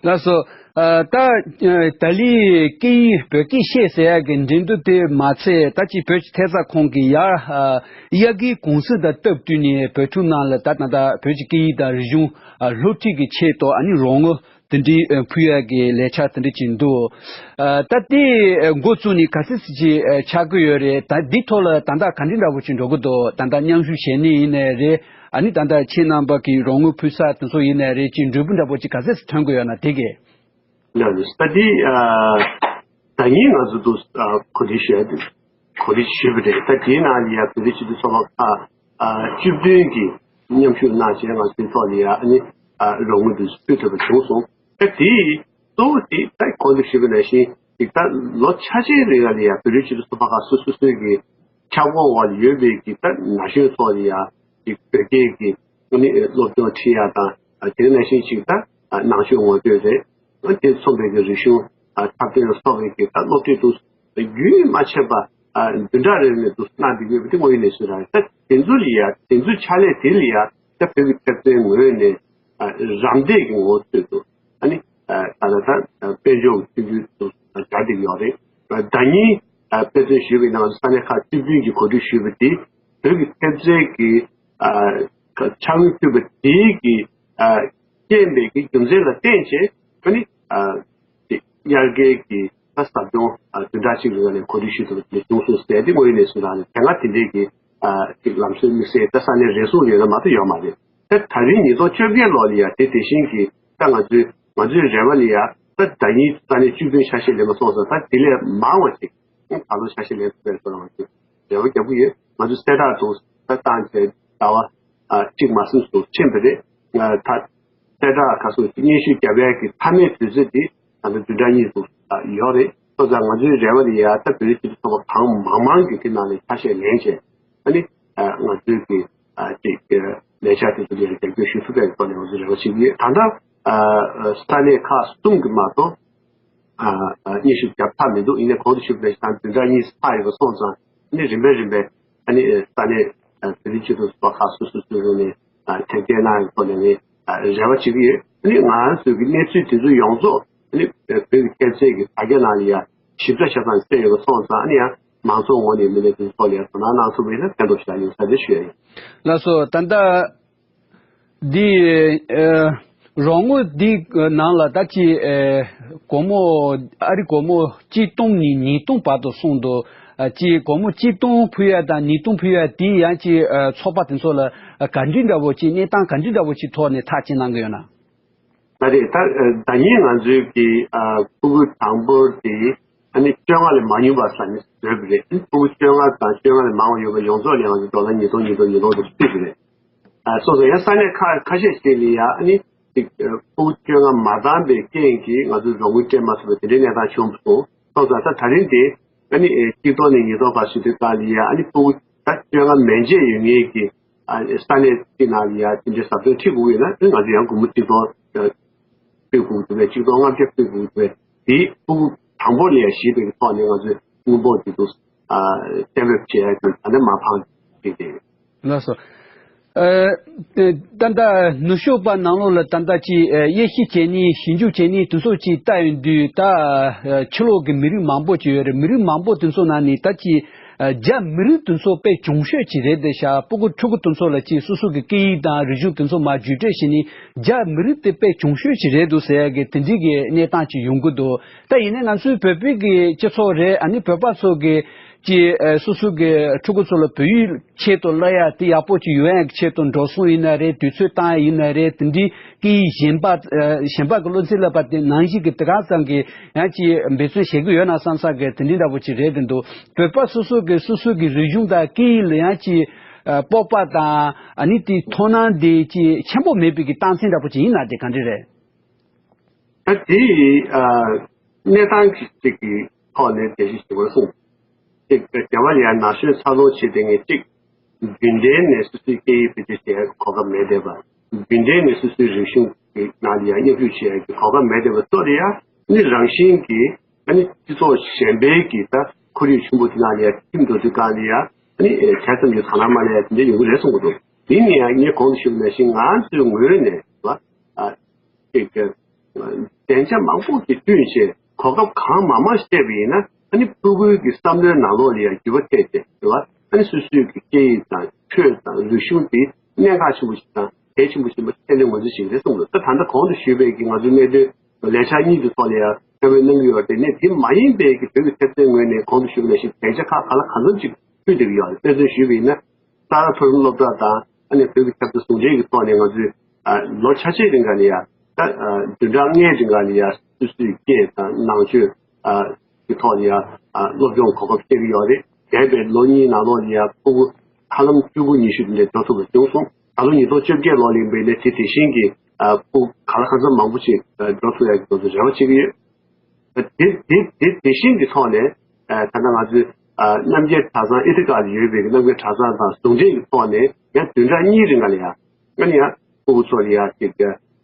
ལགས་སོ། ཨ་ད་ཨ་ཏཱ་ལའི་སྐད་ཡིག་བོད་སྐད་ཤེས་ཟེར་ཡག་གི་འགྲན་བསྡུར་དེ་མ་ཚད་ད་ཅི་བོད་ཀྱི་ཐད་གཙང་ཁང་གིས་ཡར་ཨ་དབྱར་ཁའི་གུང་སེང་དང་སྟབས་བསྟུན་ནས་བོད་ཕྲུག་རྣམས་ལ་ད་ད་ལྟ་བོད་ཀྱི་སྐད་ཡིག་དང་རིག་གཞུང་ཨ་སློབ་ཁྲིད་ཀྱི་ཆེད་དུ་ཨ་ནི་རོགས་དངུལ་དེ་འདྲའི་ཨ་ཕུལ་ཡག་གི་ལས་འཆར་དེ་འདྲ་ཅིག་འདུག་ཨ་ད་དེ་ཨ་འགོ་བཙུགས་ནས་ག་ཚོད་ཙམ་ཅིག་ཨ་ཆགས་ཀྱི་ཡོད་རེད། ད་འདི་ཐོག་ལ་ད་ལྟ་ག་འདྲ་འདྲ་བོ་ཅིག་འགྲོ་གི་འདུག་ད་ལྟ་མཉམ་ཞུགས་བྱེད་མཁན་ཡིན་ནའི་རེད། ཨ་ནི་ད་ལྟ་ཁྱེད་རྣམ་པ་གི་རོགས་དངུལ་ཕུལ་ས་དེ་ཚོ་ཡིན་ནའི་རེད། ཅིག་འབྲས་བུ་འདྲ་པོ་ཅིག་ག་ཚད་ཐོན་གྱི་ཡོད་ན་དེ་གས། ལགས་ལགས། ད་འདི་ཨ་ཟླ་ཉིན་ང་ཚོ་དུ་ཨ་གོ་སྒྲིག་ཞུས་ཏེ་གོ་སྒྲིག་ཞུས་པ་རེད། ད་དེའི་ནང་ལ་ཡ་བོད་རིགས་སྤྱི་མཐུན་ཚོགས་པ་ཁག་ཨ་བཅུ་བདུན་གྱིས་མཉམ་ཞུགས་གནང་བྱས་ང་ཚོའི་ཐོག་ལ་ཡ་ཨ་ནི་ཨ་རོགས་དངུལ་དུ་ཕུལ་ཐུབ་པ་བྱུང་སོང་། ད་དེ་གཙོ་བོ་དེ་ད་གོ་སྒྲིག་ཞུས་པ་ནང་བཞིན་ཅིག་ད་ལོ་ཆ་ཆའི་རིང་ལ་ཡ་བོད་རིགས་སྤྱི་མཐུན་ཚོགས་པ་ཁག་སོ་སོ་སོའི་གི་ཁྱབ་ཁོངས་འོག་ལ་ཡོད་པའི་གི་ད་ན་གཞོན་ཚོ་ལ་ཡ་གི་བོད་སྐད་ཀྱི་ཨ་ནི་སློབ་སྦྱོང་ཁྲིད་ཡ་དང་། ཨ་དེ་ནང་བཞིན་ཅིག་ད་ཨ་ནང་ཆོས་ངོ་སྤྲོད་རེད། ཨ་དེ་མཚུངས་པའི་གི་རིག་གཞུང་ཨ་འཁྲབ་སྟོན་ལ་སོགས་པའི་གི་ད་སློབ་ཁྲིད་དུ་རྒྱུན་མ་ཆད་པ་ཨ་བདུན་ཕྲག་རེ་རེ་ནས་དུ་གནང་བསྡད་ཡོད་པ་དེ་དངོས་ཡོད་གནས་ཚུལ་རང་རེད། ད་དེ་ཚོ་ལ་ཡ་དེ་ཚོའི་ཕྱག་ལས་དེ་ལ་ཡ་ད་བོད་ཀྱི་ཐེབས་རྩའི་ངོས་ནས་ཨ་རམ་འདེགས་ཀྱི་ངོ་བོ་ཚུལ་དུ། ཨ་ནི་ཨ་ད་ལྟ་ད་དཔལ་འབྱོར་གྱི་མཐུན་འགྱུར་དུ་སྦྱར་བསྡད་ཡོད་རེད། ཟླ་ཉིན་ཨ་དཔེ་མཚོན་ཞུས་པའི་ནང་ས་གནས་ཁག་བཅུ་བདུན་གྱིས་གོ་སྒྲིག་ཞུས་པ་དེ་བོད་ཀྱི་ཐེབས་རྩའི་གི་ཨ་ཕྱག་དངུལ་ཕུལ་བ་དེའི་གི་ཨ་རྐྱེན་པས་ཀྱི་རྒྱུ་མཚན་ལ་བརྟེན་བྱས་ཨ་ནི་ཨ་དེ་དབྱར་ཁའི་གི་ད་ཟབ་སྦྱོང་ཨ་བདུན་ཕྲག་གཅིག་རིང་ལ་ནས་གོ་སྒྲིག་ཞུས་ཐུབ་པ་དེ་བྱུང་སོང་ཟེར་དེ་དངོས་ཡོད་གནས་ཚུལ་རང་རེད། དེ་སྔ་དེ་འདྲའི་གི་ཨ་ཅིག་ལམ་སྲོལ་དམིགས་བསལ་ད་ས་གནས་རེ་ཟུང་ཡོད་ན་མ་གཏོགས་ཡོད་མ་རེད། ད་ད་རིང་ཉིས་སྟོང་བཅོ་བརྒྱད་ལོ་ལ་ཡ་དེ་དེ་བཞིན་གྱི་ད་ང་ཚོའི་ང་ཚོའི་རེ་བ་ལ་ཡ་ད་ཟླ་ཉིན་ས་གནས་བཅུ་བདུན་ཆ་ཤས་ལེན་པ་སོང་ཙང་ད་དེ་ལས་མང་བ་ཅིག་ད་ལོ་ཆ་ཤས་ལེན་ཐུབ་པའི་བཟོ་འདྲ་ང་ཚོས་རེ་བ་རྒྱག་གི་ཡོད། ང་ཚོ་གསལ་བསྒྲགས་དུ་ད་བཏང་བྱས་ཟླ་བ་ཨ་གཅིག་མ་ཟིན་དུ་ཕྱིན་པ་རེད། ད་གསལ་བསྒྲགས་ག་སོགས་སྙན་ཞུ་བརྒྱབ་ཡས་ཀྱི་མཐའ་མའི་དུས་ཚོད་དེ་ད་ལྟ་བདུན་ཕྲག་གཉིས་སུ་ཡོད་རེད། སོང་ཙང་ང་ཚོའི་རེ་བ་དེ་ཡ་ད་བོད་རིགས་སྤྱི་མཐུན་ཚོགས་པ་གང་མང་མང་གིས་དེ་ནང་ནས་ཆ་ཤས་ལེན་བྱས། ཨ་ནི་ཨ་ང་ཚོའི་གི་ཨ་ཅིག་ལས་འཆར་དེ་ཚོ་ལ་རྒྱབ་སྐྱོར་ཞུ་ཐུབ་པའི་ཐོག་ནས་ང་ཚོ་རེ་བ་བྱེད་ཀྱི་ཡོད། ད་ལྟ་ཨ་ས་གནས་ཁག་གསུམ་གྱི་མ་གཏོགས་ཨ་ཨ་སྙན་ཞུ་བརྒྱབ་ཚར་མི་འདུག་ཡིན་ནའི་གོང་དུ་ཞུས་པ་ནང་བཞིན་ད་བདུན་ཕྲག་གཉིས་ཚར་ཡོད་པ་སོང་ཙང་ཨ་ནི་རིམ་པས་རིམ་པས་ཨ་ནི་ས་གནས་ཨ་བོད་རིགས་སྤྱི་མཐུན་ཚོགས་པ་ཁག་སོ་སོ་སོ་སོ་ནས་ཨ་ཐེངས་བརྒྱད་གནང་ཡོད་ཐོག་ནས་ནི་ཨ་རེ་བ་བྱེད་ཀྱི་ཡོད། ཨ་ནི་ང་ཚོའི་གི་གནས་ཚུལ་དེ་ཚོ་ཡོངས་རྫོགས་ཨ་ནི་བོད་ཀྱི་ཐེབས་རྩའི་གི་དྲ་རྒྱ་ནང་ལ་ཡ་ཞིབ་ཕྲ་ཆ་ཚང་བསྲེས་ཡོད་པ་སོང་ཙང་ཨ་ནི་ཡང་མང་ཚོགས་ངོས་ནས་མི་སྣའི་དེ་ཚོ་ལ་ཡ་དོ་སྣང་གནང་ཐུབ་པ་ཡིན་ན་ཕན་ཐོགས་ཞེ་དྲག་ཡོང་ས་རེད་ཞུ་ཡ་ཡིན། ལགས་སོ། ད་ལྟ་འདི་ཨ་རོགས་དངུལ་འདི་ནང་ལ་ད་ཅི་ཨ་སྒོར་མོ་ཨ་རི་སྒོར་མོ་གཅིག་སྟོང་ནས་ཉིས་སྟོང་བར་དུ་སོང་འདུག་ཨ་ཅི་སྒོར་མོ་གཅིག་སྟོང་ཕུལ་ཡ་དང་ཉིས་སྟོང་ཕུལ་ཡ་དེ་ཡང་ཅི་ཨ་ཚོགས་པ་དེ་ཚོ་ལ་ཨ་ག་འདྲི་འདྲ་བོ་ཅི་གནས་སྟངས་ག་འདྲི་འདྲ་བོ་ཅི་ཐོག་ནས་ཐག་གཅོད་གནང་གི་ཡོད་ན། ད་རེས་ད་ཨ་ཟླ་ཉིན་ང་ཚོའི་གི་ཨ་ཕྲུ་གུ་དང་པོ་དེ་ཨ་ནི་བཅོ་ལྔ་ལས་མ་ཉུང་བ་ཟ་ནས་བཟོས་པ་རེད། ཨ་ནི་ཕྲུ་གུ་བཅོ་ལྔ་དང་བཅོ་ལྔ་ལས་མང་བ་ཡོད་པ་ཡོངས་རྫོགས་ལ་ང་ཚོས་ཌོ་ལར་ཉིས་སྟོང་ཉིས་སྟོང་ཉིས་སྟོང་དུ་སྤྲད་པ་རེད། ཨ་སོ་སོ་ཡང་ས་གནས་ཁ་ཁ་ཤས་ཤིག་ལ་ཡ་ཨ་ནི་ཅིག་ཨ་ཕྲུ་གུ་བཅོ་ལྔ་མ་བཏང་པའི་རྐྱེན་གྱིས་ང་ཚོས་རོགས་དངུལ་སྤྲད་མ་ཐུབ་པའི་དེ་འདྲའི་གནས་སྟངས་བྱུང་སོང་། སོང་ཙང་ད་ད་རིང་དེ་ཨ་ནི་ཨེ་གཅིག་སྟོང་ནས་ཉིས་སྟོང་བར་ཞུ་དུས་སྐབས་ལ་ཡ་ཨ་ནི་ཕྲུ་གུ་ད་བཅོ་ལྔ་མན་ཆད་ཡོད་མཁན་གྱི་ཨ་ས་གནས་གཅིག་ནང་ལ་ཡ་དེ་འདྲའི་ཟབ་སྦྱོང་ཁྲིད་དགོས་ཡོད་ན་ཨ་ང་ཚོས་ཡང་སྒོར་མོ་གཅིག་སྟོང་ཨ་ཕུལ་དགོས་འདུག་པས། གཅིག་སྟོང་ལྔ་བརྒྱ་ཕུལ་དགོས་འདུག་པས། དེ་ཕྲུ་གུ་དང་པོ་ལ་ཡ་གཞིགས་པའི་ཐོག་ནས་ང་ཚོས་དངུལ་འབོར་དེ་ཚོ་ཨ་གཏན་འབེབས་བྱས་ཡ་དེ་ད་ནི་མ་འཕངས་བྱས་ཏེ། ལགས་སོ། ཨ་ད་ལྟ་ནུབ་ཕྱོགས་པ་ནང་ལོགས་ལ་ད་ལྟ་ཅིག་ཨ་དབྱེ་ཞིབ་བྱས་ནས་ཞིབ་འཇུག་བྱས་ནས་དེ་ཚོ་ཅིག་ལྟ་ཡོང་དུས་ད་ཨ་ཕྱི་ལོགས་ཀྱི་མི་རིགས་མང་པོ་ཅིག་ཡོད་རེད། མི་རིགས་མང་པོ་དེ་ཚོ་ནང་ནས་ད་ཅིག་ཨ་རྒྱ་མི་རིགས་དེ་ཚོ་དཔེ་གྱོང་ཤོས་ཅིག་རེད་དེ་ཤག་ཕྲུ་གུ་ཕྲུ་གུ་དེ་ཚོ་ལ་ཅིག་སོ་སོ་གི་སྐད་ཡིག་དང་རིག་གཞུང་དེ་ཚོ་མར་བརྒྱུད་སྤྲོད་བྱས་ནས་རྒྱ་མི་རིགས་དེ་དཔེ་གྱོང་ཤོས་ཅིག་རེད་འདུག་ཟེར་ཡ་གི་དེ་འདྲའི་གི་གནས་སྟངས་ཅིག་ཡོང་གི་འདུག་ད་ཡིན་ནའི་ང་ཚོའི་བོད་པའི་གི་སྤྱི་ཚོགས་རེད། ཨ་ནི་བོད་པ་ཚོ་གི་ཅིག་ཨ་སོ་སོ་གི་ཕྲུ་གུ་ཚོ་ལ་བོད་ཡིག་ཆེད་དུ་བསླབ་ཡ་དེ་ཡག་པོ་ཅིག་ཡོང་ཡ་གི་ཆེད་དུ་འགྲོ་སོང་ཡིན་ན་རེད། དུས་ཚོད་བཏང་ཡ་ཡིན་ན་རེད། དེ་འདྲའི་སྐད་ཡིག་གཞན་པ་ཨ་གཞན་པ་གི་བློ་འཛིན་བསླབ་པ་དེ་ནང་བཞིན་གི་དེ་ག་ཙམ་གི་ཡང་ཅིག་འབད་བརྩོན་བྱེད་ཀྱི་ཡོད་ན་བསམ་བསམ་གི་དེ་འདྲའི་འདྲ་པོ་ཅིག་རེད་དེ་འདུག་བོད་པ་སོ་སོ་གི་སོ་སོ་གི་རིག་གཞུང་དང་སྐད་ཡིག་ལ་ཡང་ཅིག་ཨ་སྤོབས་པ་དང་ཨ་ནི་དེ་དོ་སྣང་དེ་ཅིག་ཆེན་པོ་མེད་པའི་གི་རྟགས་མཚན་འདྲ་པོ་ཅིག་ཡིན་ན་དེ་ག་འདྲ་རེད། ད་དེ་ཨ་གནས་སྟངས་ཅིག་གི་ཐོག་ནས་འགྲེལ་བཤད་ཞུ་དགོས་གསུངས། ཅིག་རྒྱ་བལ་ཡ་ན་གཞོན་འཚར་ལོངས་བྱེད་དེ་ངས་ཅིག་རྒྱུན་ལྡན་ནས་སོ་སོའི་སྐད་ཡིག་བེད་སྤྱོད་བྱེད་ཡ་གོ་སྐབས་མེད་བསྡད་པ། རྒྱུན་ལྡན་ནས་སོ་སོའི་རིག་གཞུང་གི་ནང་ལ་ཡ་མཉམ་ཞུགས་བྱེད་ཡ་གི་གོ་སྐབས་མེད་བསྡད་པ་ཚོ་ལ་ཡ་ནི་རང་བཞིན་གྱིས་ཨ་ནི་སྤྱི་ཚོགས་གཞན་པའི་གི་ད་ཁོར་ཡུག་ཆེན་པོ་དེ་ནང་ལ་ཡ་ཁྱིམ་འགྲོ་དུས་སྒང་ལ་ཡ་ཨ་ནི་དེ་ཙམ་གྱི་དོ་སྣང་མ་སླེབས་ཡ་དེ་འདྲ་ཡོང་གི་རེད་གསུང་གི་འདུག་ཡིན་ན་ཡང་ངས་གོང་དུ་ཞུས་པ་ནང་བཞིན་ང་ཚོའི་ངོས་ནས་ལ་ཨ། ཅིག་གི་སྡིངས་ཆ་མང་པོ་ཞིག་བསྐྲུན་བྱས་གོ་སྐབས་གང་མང་མང་ཞིག་སྤྲད་པ་ཡིན་ན་ཨ་ནི་ཕྲུ་གུའི་གི་བསམ་བློའི་ནང་ལོགས་ལ་ཡང་འགྱུར་བ་ཐེབས་ཏེ་རེད་བ། ཨ་ནི་སོ་སོའི་གི་སྐད་ཡིག་དང་ཆོས་དང་རིག་གཞུང་དེ་གནད་འགག་ཆེན་པོ་ཞིག་དང་གལ་ཆེན་པོ་ཞིག་མ་ཐེ་ལེ་ངོས་འཛིན་བྱེད་ཀྱི་རེད་གསུངས་འདུག་ད་ད་ལྟ་གོང་དུ་ཞུས་པའི་གི་ང་ཚོའི་གནད་དོན་ལས་འཆར་གཉིས་ཀྱི་ཐོག་ལ་ཡང་གསལ་བོ་གནང་གི་ཡོད་དེ་ནས་དེ་མ་ཡིན་པའི་གི་བོད་ཀྱི་ཐེབས་རྩའི་ངོས་ནས་གོང་དུ་ཞུས་པ་ནང་བཞིན་སྡིངས་ཆ་ཁག་ག་ལ་གང་འཚམ་ཅིག་ཕུལ་བསྡད་ཀྱི་ཡོད་རེད། དཔེ་མཚོན་ཞུས་པ་ཡིན་ན། གསར་མཐོ་རིམ་སློབ་གྲྭ་དང་ཨ་ནི་བོད་ཀྱི་ཁྱབ་རྩ་ཟུང་འབྲེལ་གྱི་ཐོག་ནས་ང་ཚོས་ཨ་ལོ་ཆ་ཤས་རིང་ག་ལ་ཡ་ད་ཨ་བདུན་ཕྲག་ལྔའི་རིང་ག་ལ་ཡ་སོ་སོའི་སྐད་དང་ནང་ཆོས་ཨ་ཀྱི་ཐོག་ལ་ཡ་ཨ་སློབ་སྦྱོང་གོ་སྐབས་སྤྲད་ཀྱི་ཡོད་རེད། འདས་པའི་ལོ་གཉིས་ནང་ལོགས་ལ་ཡ་ཕྲུ་གུ་ཧ་ལམ་བཅུ་དགུ་ཉི་ཤུ་དེ་འདྲ་འགྲོ་ཐུབ་པ་བྱུང་སོང་། ད་ལོ་ཉིས་སྟོང་བཅོ་བརྒྱད་ལོ་ལ་ཡིན་པ་ཡིན་ན་དེ་དེ་བཞིན་གྱི་ཨ་ཕྲུ་གུ་ག་ལ་གང་འཚམ་མང་པོ་ཞིག་ཨ་འགྲོ་ཐུབ་ཡ་གི་དོན་དུ་རེ་བ་བྱེད་ཀྱི་ཡོད། དེ་དེ་དེ་དེ་བཞིན་གྱི་ཐོག་ནས་ད་ལྟ་ང་ཚོའི་རྣམ་རྒྱལ་གྲྭ་ཚང་ཨེ་ཐི་ཀ་ལ་ཡོད་པའི་རྣམ་རྒྱལ་གྲྭ་ཚང་དང་ཟུང་འབྲེལ་གྱི་ཐོག་ནས་ཡང་བདུན་ཕྲག་གཉིས་རིང་ལ་ཡང་ཨ་ནི་ཡང་ཕྲུ་གུ་ཚོ་ལ་ཡང་ཅིག་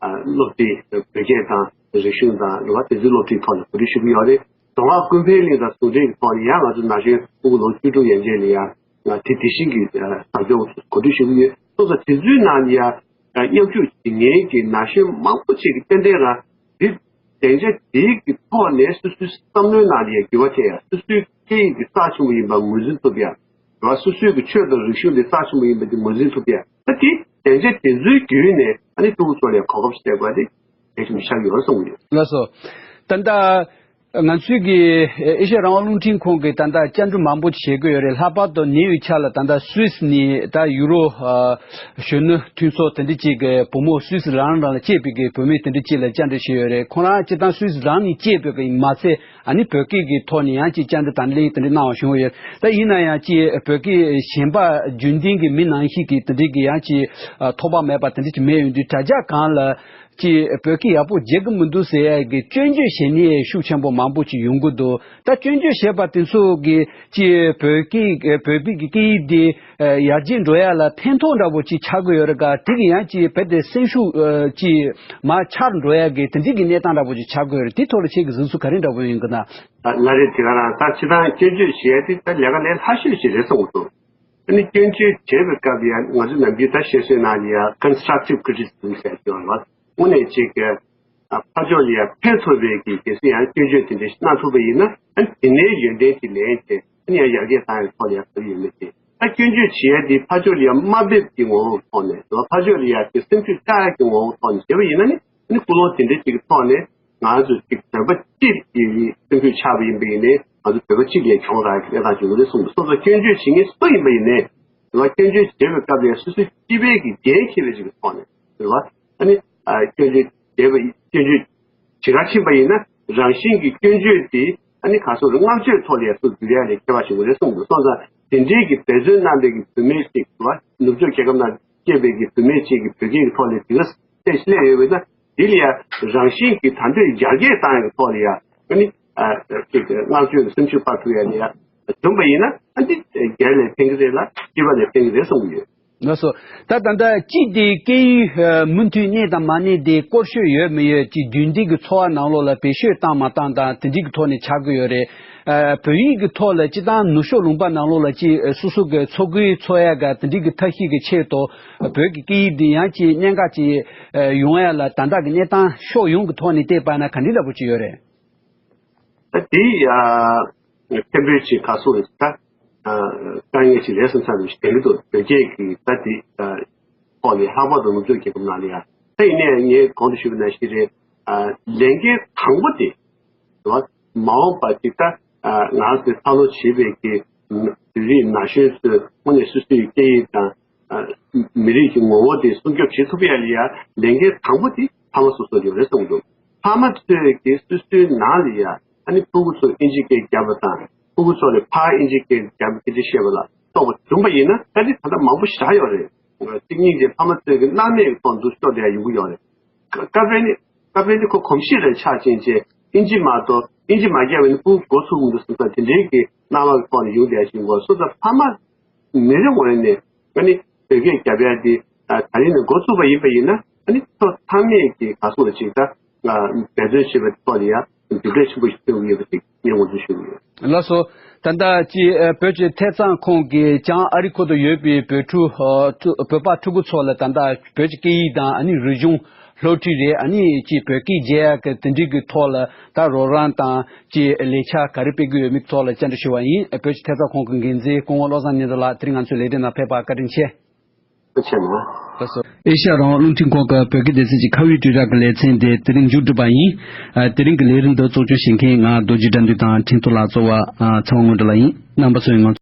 སློབ་ཁྲིད་བོད་སྐད་དང་རིག་གཞུང་དང་རེད་བ། དེ་ཚོའི་སློབ་ཁྲིད་ཐོག་ནས་གོ་སྒྲིག་ཞུ་གི་ཡོད་རེད། རྫོང་ཁག་ཀུན་ཕན་གླིང་དང་ཟུང་འབྲེལ་གྱི་ཐོག་ནས་ཡང་ང་ཚོ་ན་གཞོན་ཕྲུ་གུ་ལོ་བཅུ་དྲུག་ཡན་ཆད་ལ་ཡང་དེ་དེ་བཞིན་གྱི་ཟབ་སྦྱོང་གོ་སྒྲིག་ཞུ་གི་ཡོད། སོ་སོ་དེ་ཚོའི་ནང་ལ་ཡང་མཉམ་ཞུགས་བྱེད་མཁན་གྱི་ན་གཞོན་མང་པོ་ཅིག་གིས་ཏན་ཏན་རང་འདི་སྡིངས་ཆ་དེའི་གི་ཐོག་ནས་སོ་སོའི་བསམ་བློའི་ནང་ལ་ཡང་འགྱུར་བ་ཐེབས་ཡ། སོ་སོའི་སྐད་ཡིག་གི་རྩ་ཆེན་པོ་ཡིན་པ་ངོས་འཛིན་ཐུབ་ཡ། རེད་བ། སོ་སོའི་གི་ཆོས་དང་རིག་གཞུང་དེ་རྩ་ཆེན་པོ་ཡིན་པ་དེ་ངོས་འཛིན་ཐུབ་ཡ། ད་དེ་སྡིངས་ཆ་དེ་ཚོའི་བརྒྱུད་ནས་ཨ་ནི་ཕྲུ་གུ་ཚོ་ལ་གོ་སྐབས་སྤྲད་དགོས་དེ་གལ་ཆེན་པོ་ཆགས་ཡོད་གསུངས་ཡོད། ལགས་སོ། ད་ལྟ་ང་ཚོའི་གི་ཨེ་ཤ་ཡ་རང་དབང་རླུང་འཕྲིན་ཁང་གི་ད་ལྟ་བཅར་འདྲི་མང་པོ་བྱེད་ཀྱི་ཡོད་རེད། ལྷག་པར་དུ་ཉེ་བའི་ཆར་ལ་ད་ལྟ་སུད་སི་ནས་ད་ཡུ་རོ་ཨ་གཞོན་ནུ་མཐུན་ཚོགས་དེ་འདྲ་ཅིག་གི་བུ་མོ་སུད་སི་རང་རང་ལ་སྐྱེས་པའི་གི་བུད་མེད་དེ་འདྲ་ཅིག་ལ་བཅར་འདྲི་བྱས་ཡོད་རེད། ཁོ་རང་སྤྱིར་བཏང་སུད་སི་རང་ནས་སྐྱེས་པའི་གི་མ་ཚད། ཨ་ནི་བོད་སྐད་ཀྱི་ཐོག་ནས་ཡང་ཅིག་བཅར་འདྲི་དང་གླེང་དེ་འདྲ་གནང་བ་བྱུང་ཡོད། ད་ཡིན་ན་ཡང་ཅིག་བོད་སྐད་གཞན་པ་རྒྱུན་ལྡན་གྱི་མི་ནང་བཞིན་གྱི་དེ་འདྲའི་གི་ཡང་ཅིག་ཨ་ཐོབ་པ་མེད་པ་དེ་འདྲ་ཅིག་མེད་ཡོང་དུས་དྲ་རྒྱ་སྒང་ལ་ཅིག་བོད་སྐད་ཡག་པོ་བརྗེད་གི་མི་འདུག་ཟེར་ཡ་གི་སྐྱོན་བརྗོད་བྱེད་མཁན་ཤུགས་ཆེན་པོ་མང་པོ་ཅིག་ཡོང་གི་འདུག་ད་སྐྱོན་བརྗོད་བྱེད་པ་དེ་ཚོ་གི་ཅིག་བོད་སྐད་བོད་པའི་གི་སྐད་ཡིག་དེ་ཡར་རྒྱས་འགྲོ་ཡ་ལ་ཕན་ཐོགས་འདྲ་པོ་ཅིག་ཆགས་ཀྱི་ཡོད་རེད་ག་དེ་གི་ཡང་ཅིག་རྦད་དེ་སེམས་ཤུགས་ཅིག་མར་ཆག་འགྲོ་ཡ་གི་དེ་འདྲའི་གི་གནས་སྟངས་འདྲ་པོ་ཅིག་ཆགས་ཀྱི་ཡོད་རེད། དེ་ཐོག་ལ་ཁྱེད་ཀྱི་གཟིགས་ཚུལ་ག་རེ་འདྲ་པོ་ཡིན་གི་ན། ལ་རེད། དེ་ག་རང་ད་སྤྱིར་བཏང་སྐྱོན་བརྗོད་བྱེད་ཡ་དེ་ད་ལས་ཀ་ལས་སླ་ཤོས་ཤིག་རེད་བསམ་གི་འདུག་ཨ་ནི་སྐྱོན་བརྗོད་བྱེད་པའི་སྐབས་ལ་ཡང་ང་ཚོ་ནམ་རྒྱུན་ད་བཤད་སྲོལ་ནང་ལ་ཡང་constructive criticism ཟེར་གྱི་ཡོད་རེད་བ། དངོས་གནས་ཅིག་གི་ཨ་ཕར་ཕྱོགས་ལ་ཡང་ཕན་ཐོགས་པའི་གི་གལ་སྲིད་ཡང་སྐྱོན་བརྗོད་དེ་འདྲ་ཞིག་གནང་ཐུབ་པ་ཡིན་ན་ཨ་ནི་དེ་ནས་ཡོན་ཏན་དེ་ལེན་བྱས་ཨ་ནི་ཡང་ཡར་རྒྱས་བཏང་ཡག་ཐོག་ལ་ཡང་ག་རེ་ཡོད་མེད་དེ། ད་སྐྱོན་བརྗོད་བྱེད་ཡ་དེ་ཕར་ཕྱོགས་ལ་ཡང་དམའ་འབེབས་ཀྱི་ངོ་བོའི་ཐོག་ནས་རེད་བ། ཕར་ཕྱོགས་ལ་ཡང་དེ་སེམས་ཤུགས་བཅག་ཡག་གི་ངོ་བོའི་ཐོག་ནས་བྱས་པ་ཡིན་ན་ནི་ཨ་ནི་ཀུན་སློང་དེ་འདྲ་ཅིག་གི་ཐོག་ནས་ང་ཚོ་ཅིག་བོད་པ་གཅིག་གི་སེམས་ཤུགས་ཆག་པ་ཡིན་པ་ཡིན་ནའི་ང་ཚོ་བོད་པ་གཅིག་ལས་གྱོང་རག་གི་གནས་སྟངས་བྱུང་གི་རེད་གསུངས་འདུག་སོ་སོ་སྐྱོན་བརྗོད་བྱེད་མཁན་སུ་ཡིན་པ་ཡིན་ནའི་རེད་བ། སྐྱོན་བརྗོད་བྱེད་པའི་སྐབས་ལ་སོ་སོའི་སྤྱི་པའི་གི་འགན་འཁྱེར་བའི་ཅིག་གི་ཐོག་ནས་རེད་བ། ཨ་ནི་ཨ་སྐྱོན་བརྗོད་བྱེད་པ་སྐྱོན་བརྗོད་བྱེད་ག་ཕྱིན་པ་ཡིན་ན་རང་བཞིན་གྱི་སྐྱོན་བརྗོད་དེ་ཨ་ནི་ག་སོགས་རེད་བསྔགས་བརྗོད་ཐོག་ལ་ཡ་སུ་འགྱུར་ཡ་ལས་ཁྱད་པར་བྱུང་གི་རེད་གསུངས་འདུག་སོང་ཙང་དེ་འདྲའི་གི་འབད་བརྩོན་གནང་པའི་གི་བུད་མེད་ཅིག་རེད་བ། ནུབ་ཕྱོགས་རྒྱལ་ཁབ་ནང་སྐྱེས་པའི་གི་བུད་མེད་ཅིག་གི་བོད་སྐད་ཀྱི་ཐོག་ལ་དེ་ག་ཚད་ཅིག་སླེབས་ཡོད་པས་ན། དེ་ལ་ཡང་རང་བཞིན་གྱིས་ད་འདོད་ཡར་རྒྱས་བཏང་ཡག་ཐོག་ལ་ཡང་ཨ་ནི་ཨ་ཅིག་བསྔགས་བརྗོད་ལ་སེམས་ཤུགས་སྤར་ཐུབ་ཡ་ལ་ཡང་བྱུང་པ་ཡིན་ན་ཨ་འདི་སྒེར་ལ་ཕན་གྱི་རེད་ལ་སྤྱི་པ་ལ་ཕན་གྱི་རེད་གསུང་གི་ཡོད། ལགས་སོ། ད་ད་ལྟ་སྤྱི་དེ་སྐད་ཡིག་མུ་མཐུད་གནས་དང་མ་གནས་དེ་སྐོར་ཤོད་ཡོད་མི་ཡོད་ཅིག་རྒྱུན་ལྡན་གྱི་འཚོ་བ་ནང་ལོགས་ལ་བེད་སྤྱོད་བཏང་མ་བཏང་དང་དེ་འདྲའི་གི་ཐོག་ནས་ཆགས་ཀྱི་ཡོད་རེད། ཨ་བོད་ཡིག་གི་ཐོག་ལ་སྤྱི་བཏང་ནུབ་ཕྱོགས་ལུང་པ་ནང་ལོགས་ལ་ཅིག་སོ་སོ་གི་འཚོ་གོས་འཚོ་ཡ་ག་དེ་འདྲའི་གི་ཐབས་ཤེས་ཀྱི་ཆེད་དུ་བོད་ཀྱི་སྐད་ཡིག་འདི་ཡང་ཅིག་གནད་འགག་ཅིག་ཡོང་ཡ་ལ་ད་ལྟ་གི་གནས་སྟངས་ཕྱོགས་ཡོངས་ཀྱི་ཐོག་ནས་བལྟས་པ་ན་ག་འདྲ་འདྲ་པོ་ཅིག་ཡོད་རེད། ད་དེ་ཡ་ཕན་པོའི་ཅིག་ག་སོ་རེད་ད་དཀའ་ངལ་ཅིག་རེད་བསམ་ས་རེད་དེ་མི་འདུག་བོད་སྐད་ཀྱི་ད་དེ་ཐོག་ནས་ལྷག་པར་དུ་ནུབ་ཕྱོགས་རྒྱལ་ཁབ་ནང་ལ་ཡ་ད་ཡིན་ནའི་ངས་གོང་དུ་ཞུས་པ་ནང་བཞིན་རེད། ལས་འགན་དང་པོ་དེ། རེད་བ། མ་འོངས་པ་ཅིག་ད་ང་ཚོས་འཚར་ལོངས་བྱེད་པའི་གི་བོད་རིགས་ན་གཞོན་ཚོས་དངོས་གནས་སོ་སོའི་སྐད་ཡིག་དང་མི་རིགས་ཀྱི་ངོ་བོ་དེ་སྲུང་སྐྱོབ་བྱེད་ཐུབ་ཡ་ལ་ཡ་ལས་འགན་དང་པོ་དེ་ཕ་མ་སོ་སོ་ལ་ཡོད་རེད་གསུངས་འདུག་ཕ་མ་ཚོས་ཀྱིས་སོ་སོའི་ནང་ལ་ཡ་ཨ་ནི་ཕྲུ་གུ་ཚོ་ཨིན་ཇི་སྐད་རྒྱབ་པ་དང་ཕྲུ་གུ་ཚོ་ལ་ཕར་ཨིན་ཇི་སྐད་རྒྱབ་པ་སྐད་ཆ་བཤད་པ་ལ་གཏོགས་པ་བྱུང་པ་ཡིན་ན་ད་ནི་ད་ལྟ་མང་པོ་བཞག་ཡོད་རེད། གཅིག་གཉིས་ཀྱིས་ཕ་མ་ཚོས་ཀྱི་སྣང་མེད་ཀྱི་ཐོག་འདུག་ཤོག་དེ་ཡ་ཡོང་གི་ཡོད་རེད། སྐབས་རེ་ནི་སྐབས་རེ་ནི་ཁོ་གོམས་གཤིས་རེ་ཆགས་ཕྱིན་ཆད་ཨིན་ཇི་མ་གཏོགས་ཨིན་ཇི་མ་རྒྱབ་པ་ནི་ཕྲུ་གུ་མགོ་ཚུགས་མི་འདུག་བསམ་ས་དེ་འདྲའི་གི་ སྣང་བ་གི་ཐོག་ནས་ཡོང་བསྡད་བཞིན་གོ། སོ་སོ་ཕ་མ་མི་རེ་ངོས་ནས་ཨ་ནི་བོད་སྐད་རྒྱབ་ཡ་དེ་ད་རིང་ནས་འགོ་བཙུགས་པ་ཡིན་པ་ཡིན་ན། ཨ་ནི་ཐོག་མཐའ་མེད་ཀྱི་ག་སོགས་ལ་ཅིག་ད་འབད་བརྩོན་བྱེད་པའི་ཐོག་ལ་ཡ་གྲུབ་འབྲས་ཆེན་པོ་ཞིག་ཐོན་གྱི་ཡོད་པ་ཅིག་ངས་ངོ་སྤྲོད་ཞུ་གི་ཡོད། ལགས་སོ། ད་ལྟ་ཅི་ཨ་བོད་ཀྱི་ཐད་གཙང་ཁོངས་ཀྱི་བྱང་ཨ་རི་ཁུལ་དུ་ཡོད་པའི་བོད་ཕྲུག་ཨ་ཕྲུ་བོད་པ་ཕྲུ་གུ་ཚོ་ལ་ད་ལྟ་བོད་ཀྱི་སྐད་ཡིག་དང་ཨ་ནི་རིག་གཞུང་སློབ་ཁྲིད་རེད། ཨ་ནི་ཅི་བོད་སྐད་རྒྱག་ཡ་གི་དེ་འདྲའི་གི་ཐོག་ལ་ད་རོགས་རམ་དང་ཅི་ལས་འཆར་ག་རེ་སྤེལ་གི་ཡོད་མེད་ཐོག་ལ་བཅར་འདྲི་ཞུ་བ་ཡིན། བོད་ཀྱི་ཐད་གཙང་ཁོངས་ཀྱི་འགན་འཛིན་སྐུ་ངོ་བློ་བཟང་སྙན་གྲགས་ལགས། དེ་རིང་ང་ཚོའི་ལས་རིམ་ནང་ཕེབས་པར་བཀའ་དྲིན་ཆེ། ཐུགས་རྗེ་ཆེ་གནང་། ལགས་སོ། ཨེ་ཤ་ཡ་རང་དབང་རླུང་འཕྲིན་ཁང་གི་བོད་སྐད་སྡེ་ཚན་གྱི་ཁ་བའི་དྲིལ་བསྒྲགས་ཀྱི་ལེ་ཚན་དེ་དེ་རིང་མཇུག་སྒྲིལ་བ་ཡིན། ཨ་དེ་རིང་གི་ལས་རིམ་འདི་གཙོ་སྐྱོང་བྱེད་མཁན་ང་རྡོ་རྗེ་དགྲ་འདུལ་དང་ཁྲིན་ཐོ་ལགས་གཙོ་བོ་ཨ་ཚེ་དབང་དངོས་གྲུབ་ལགས་ཡིན། རྣམ་པ་ཚོས་ང་ཚོ།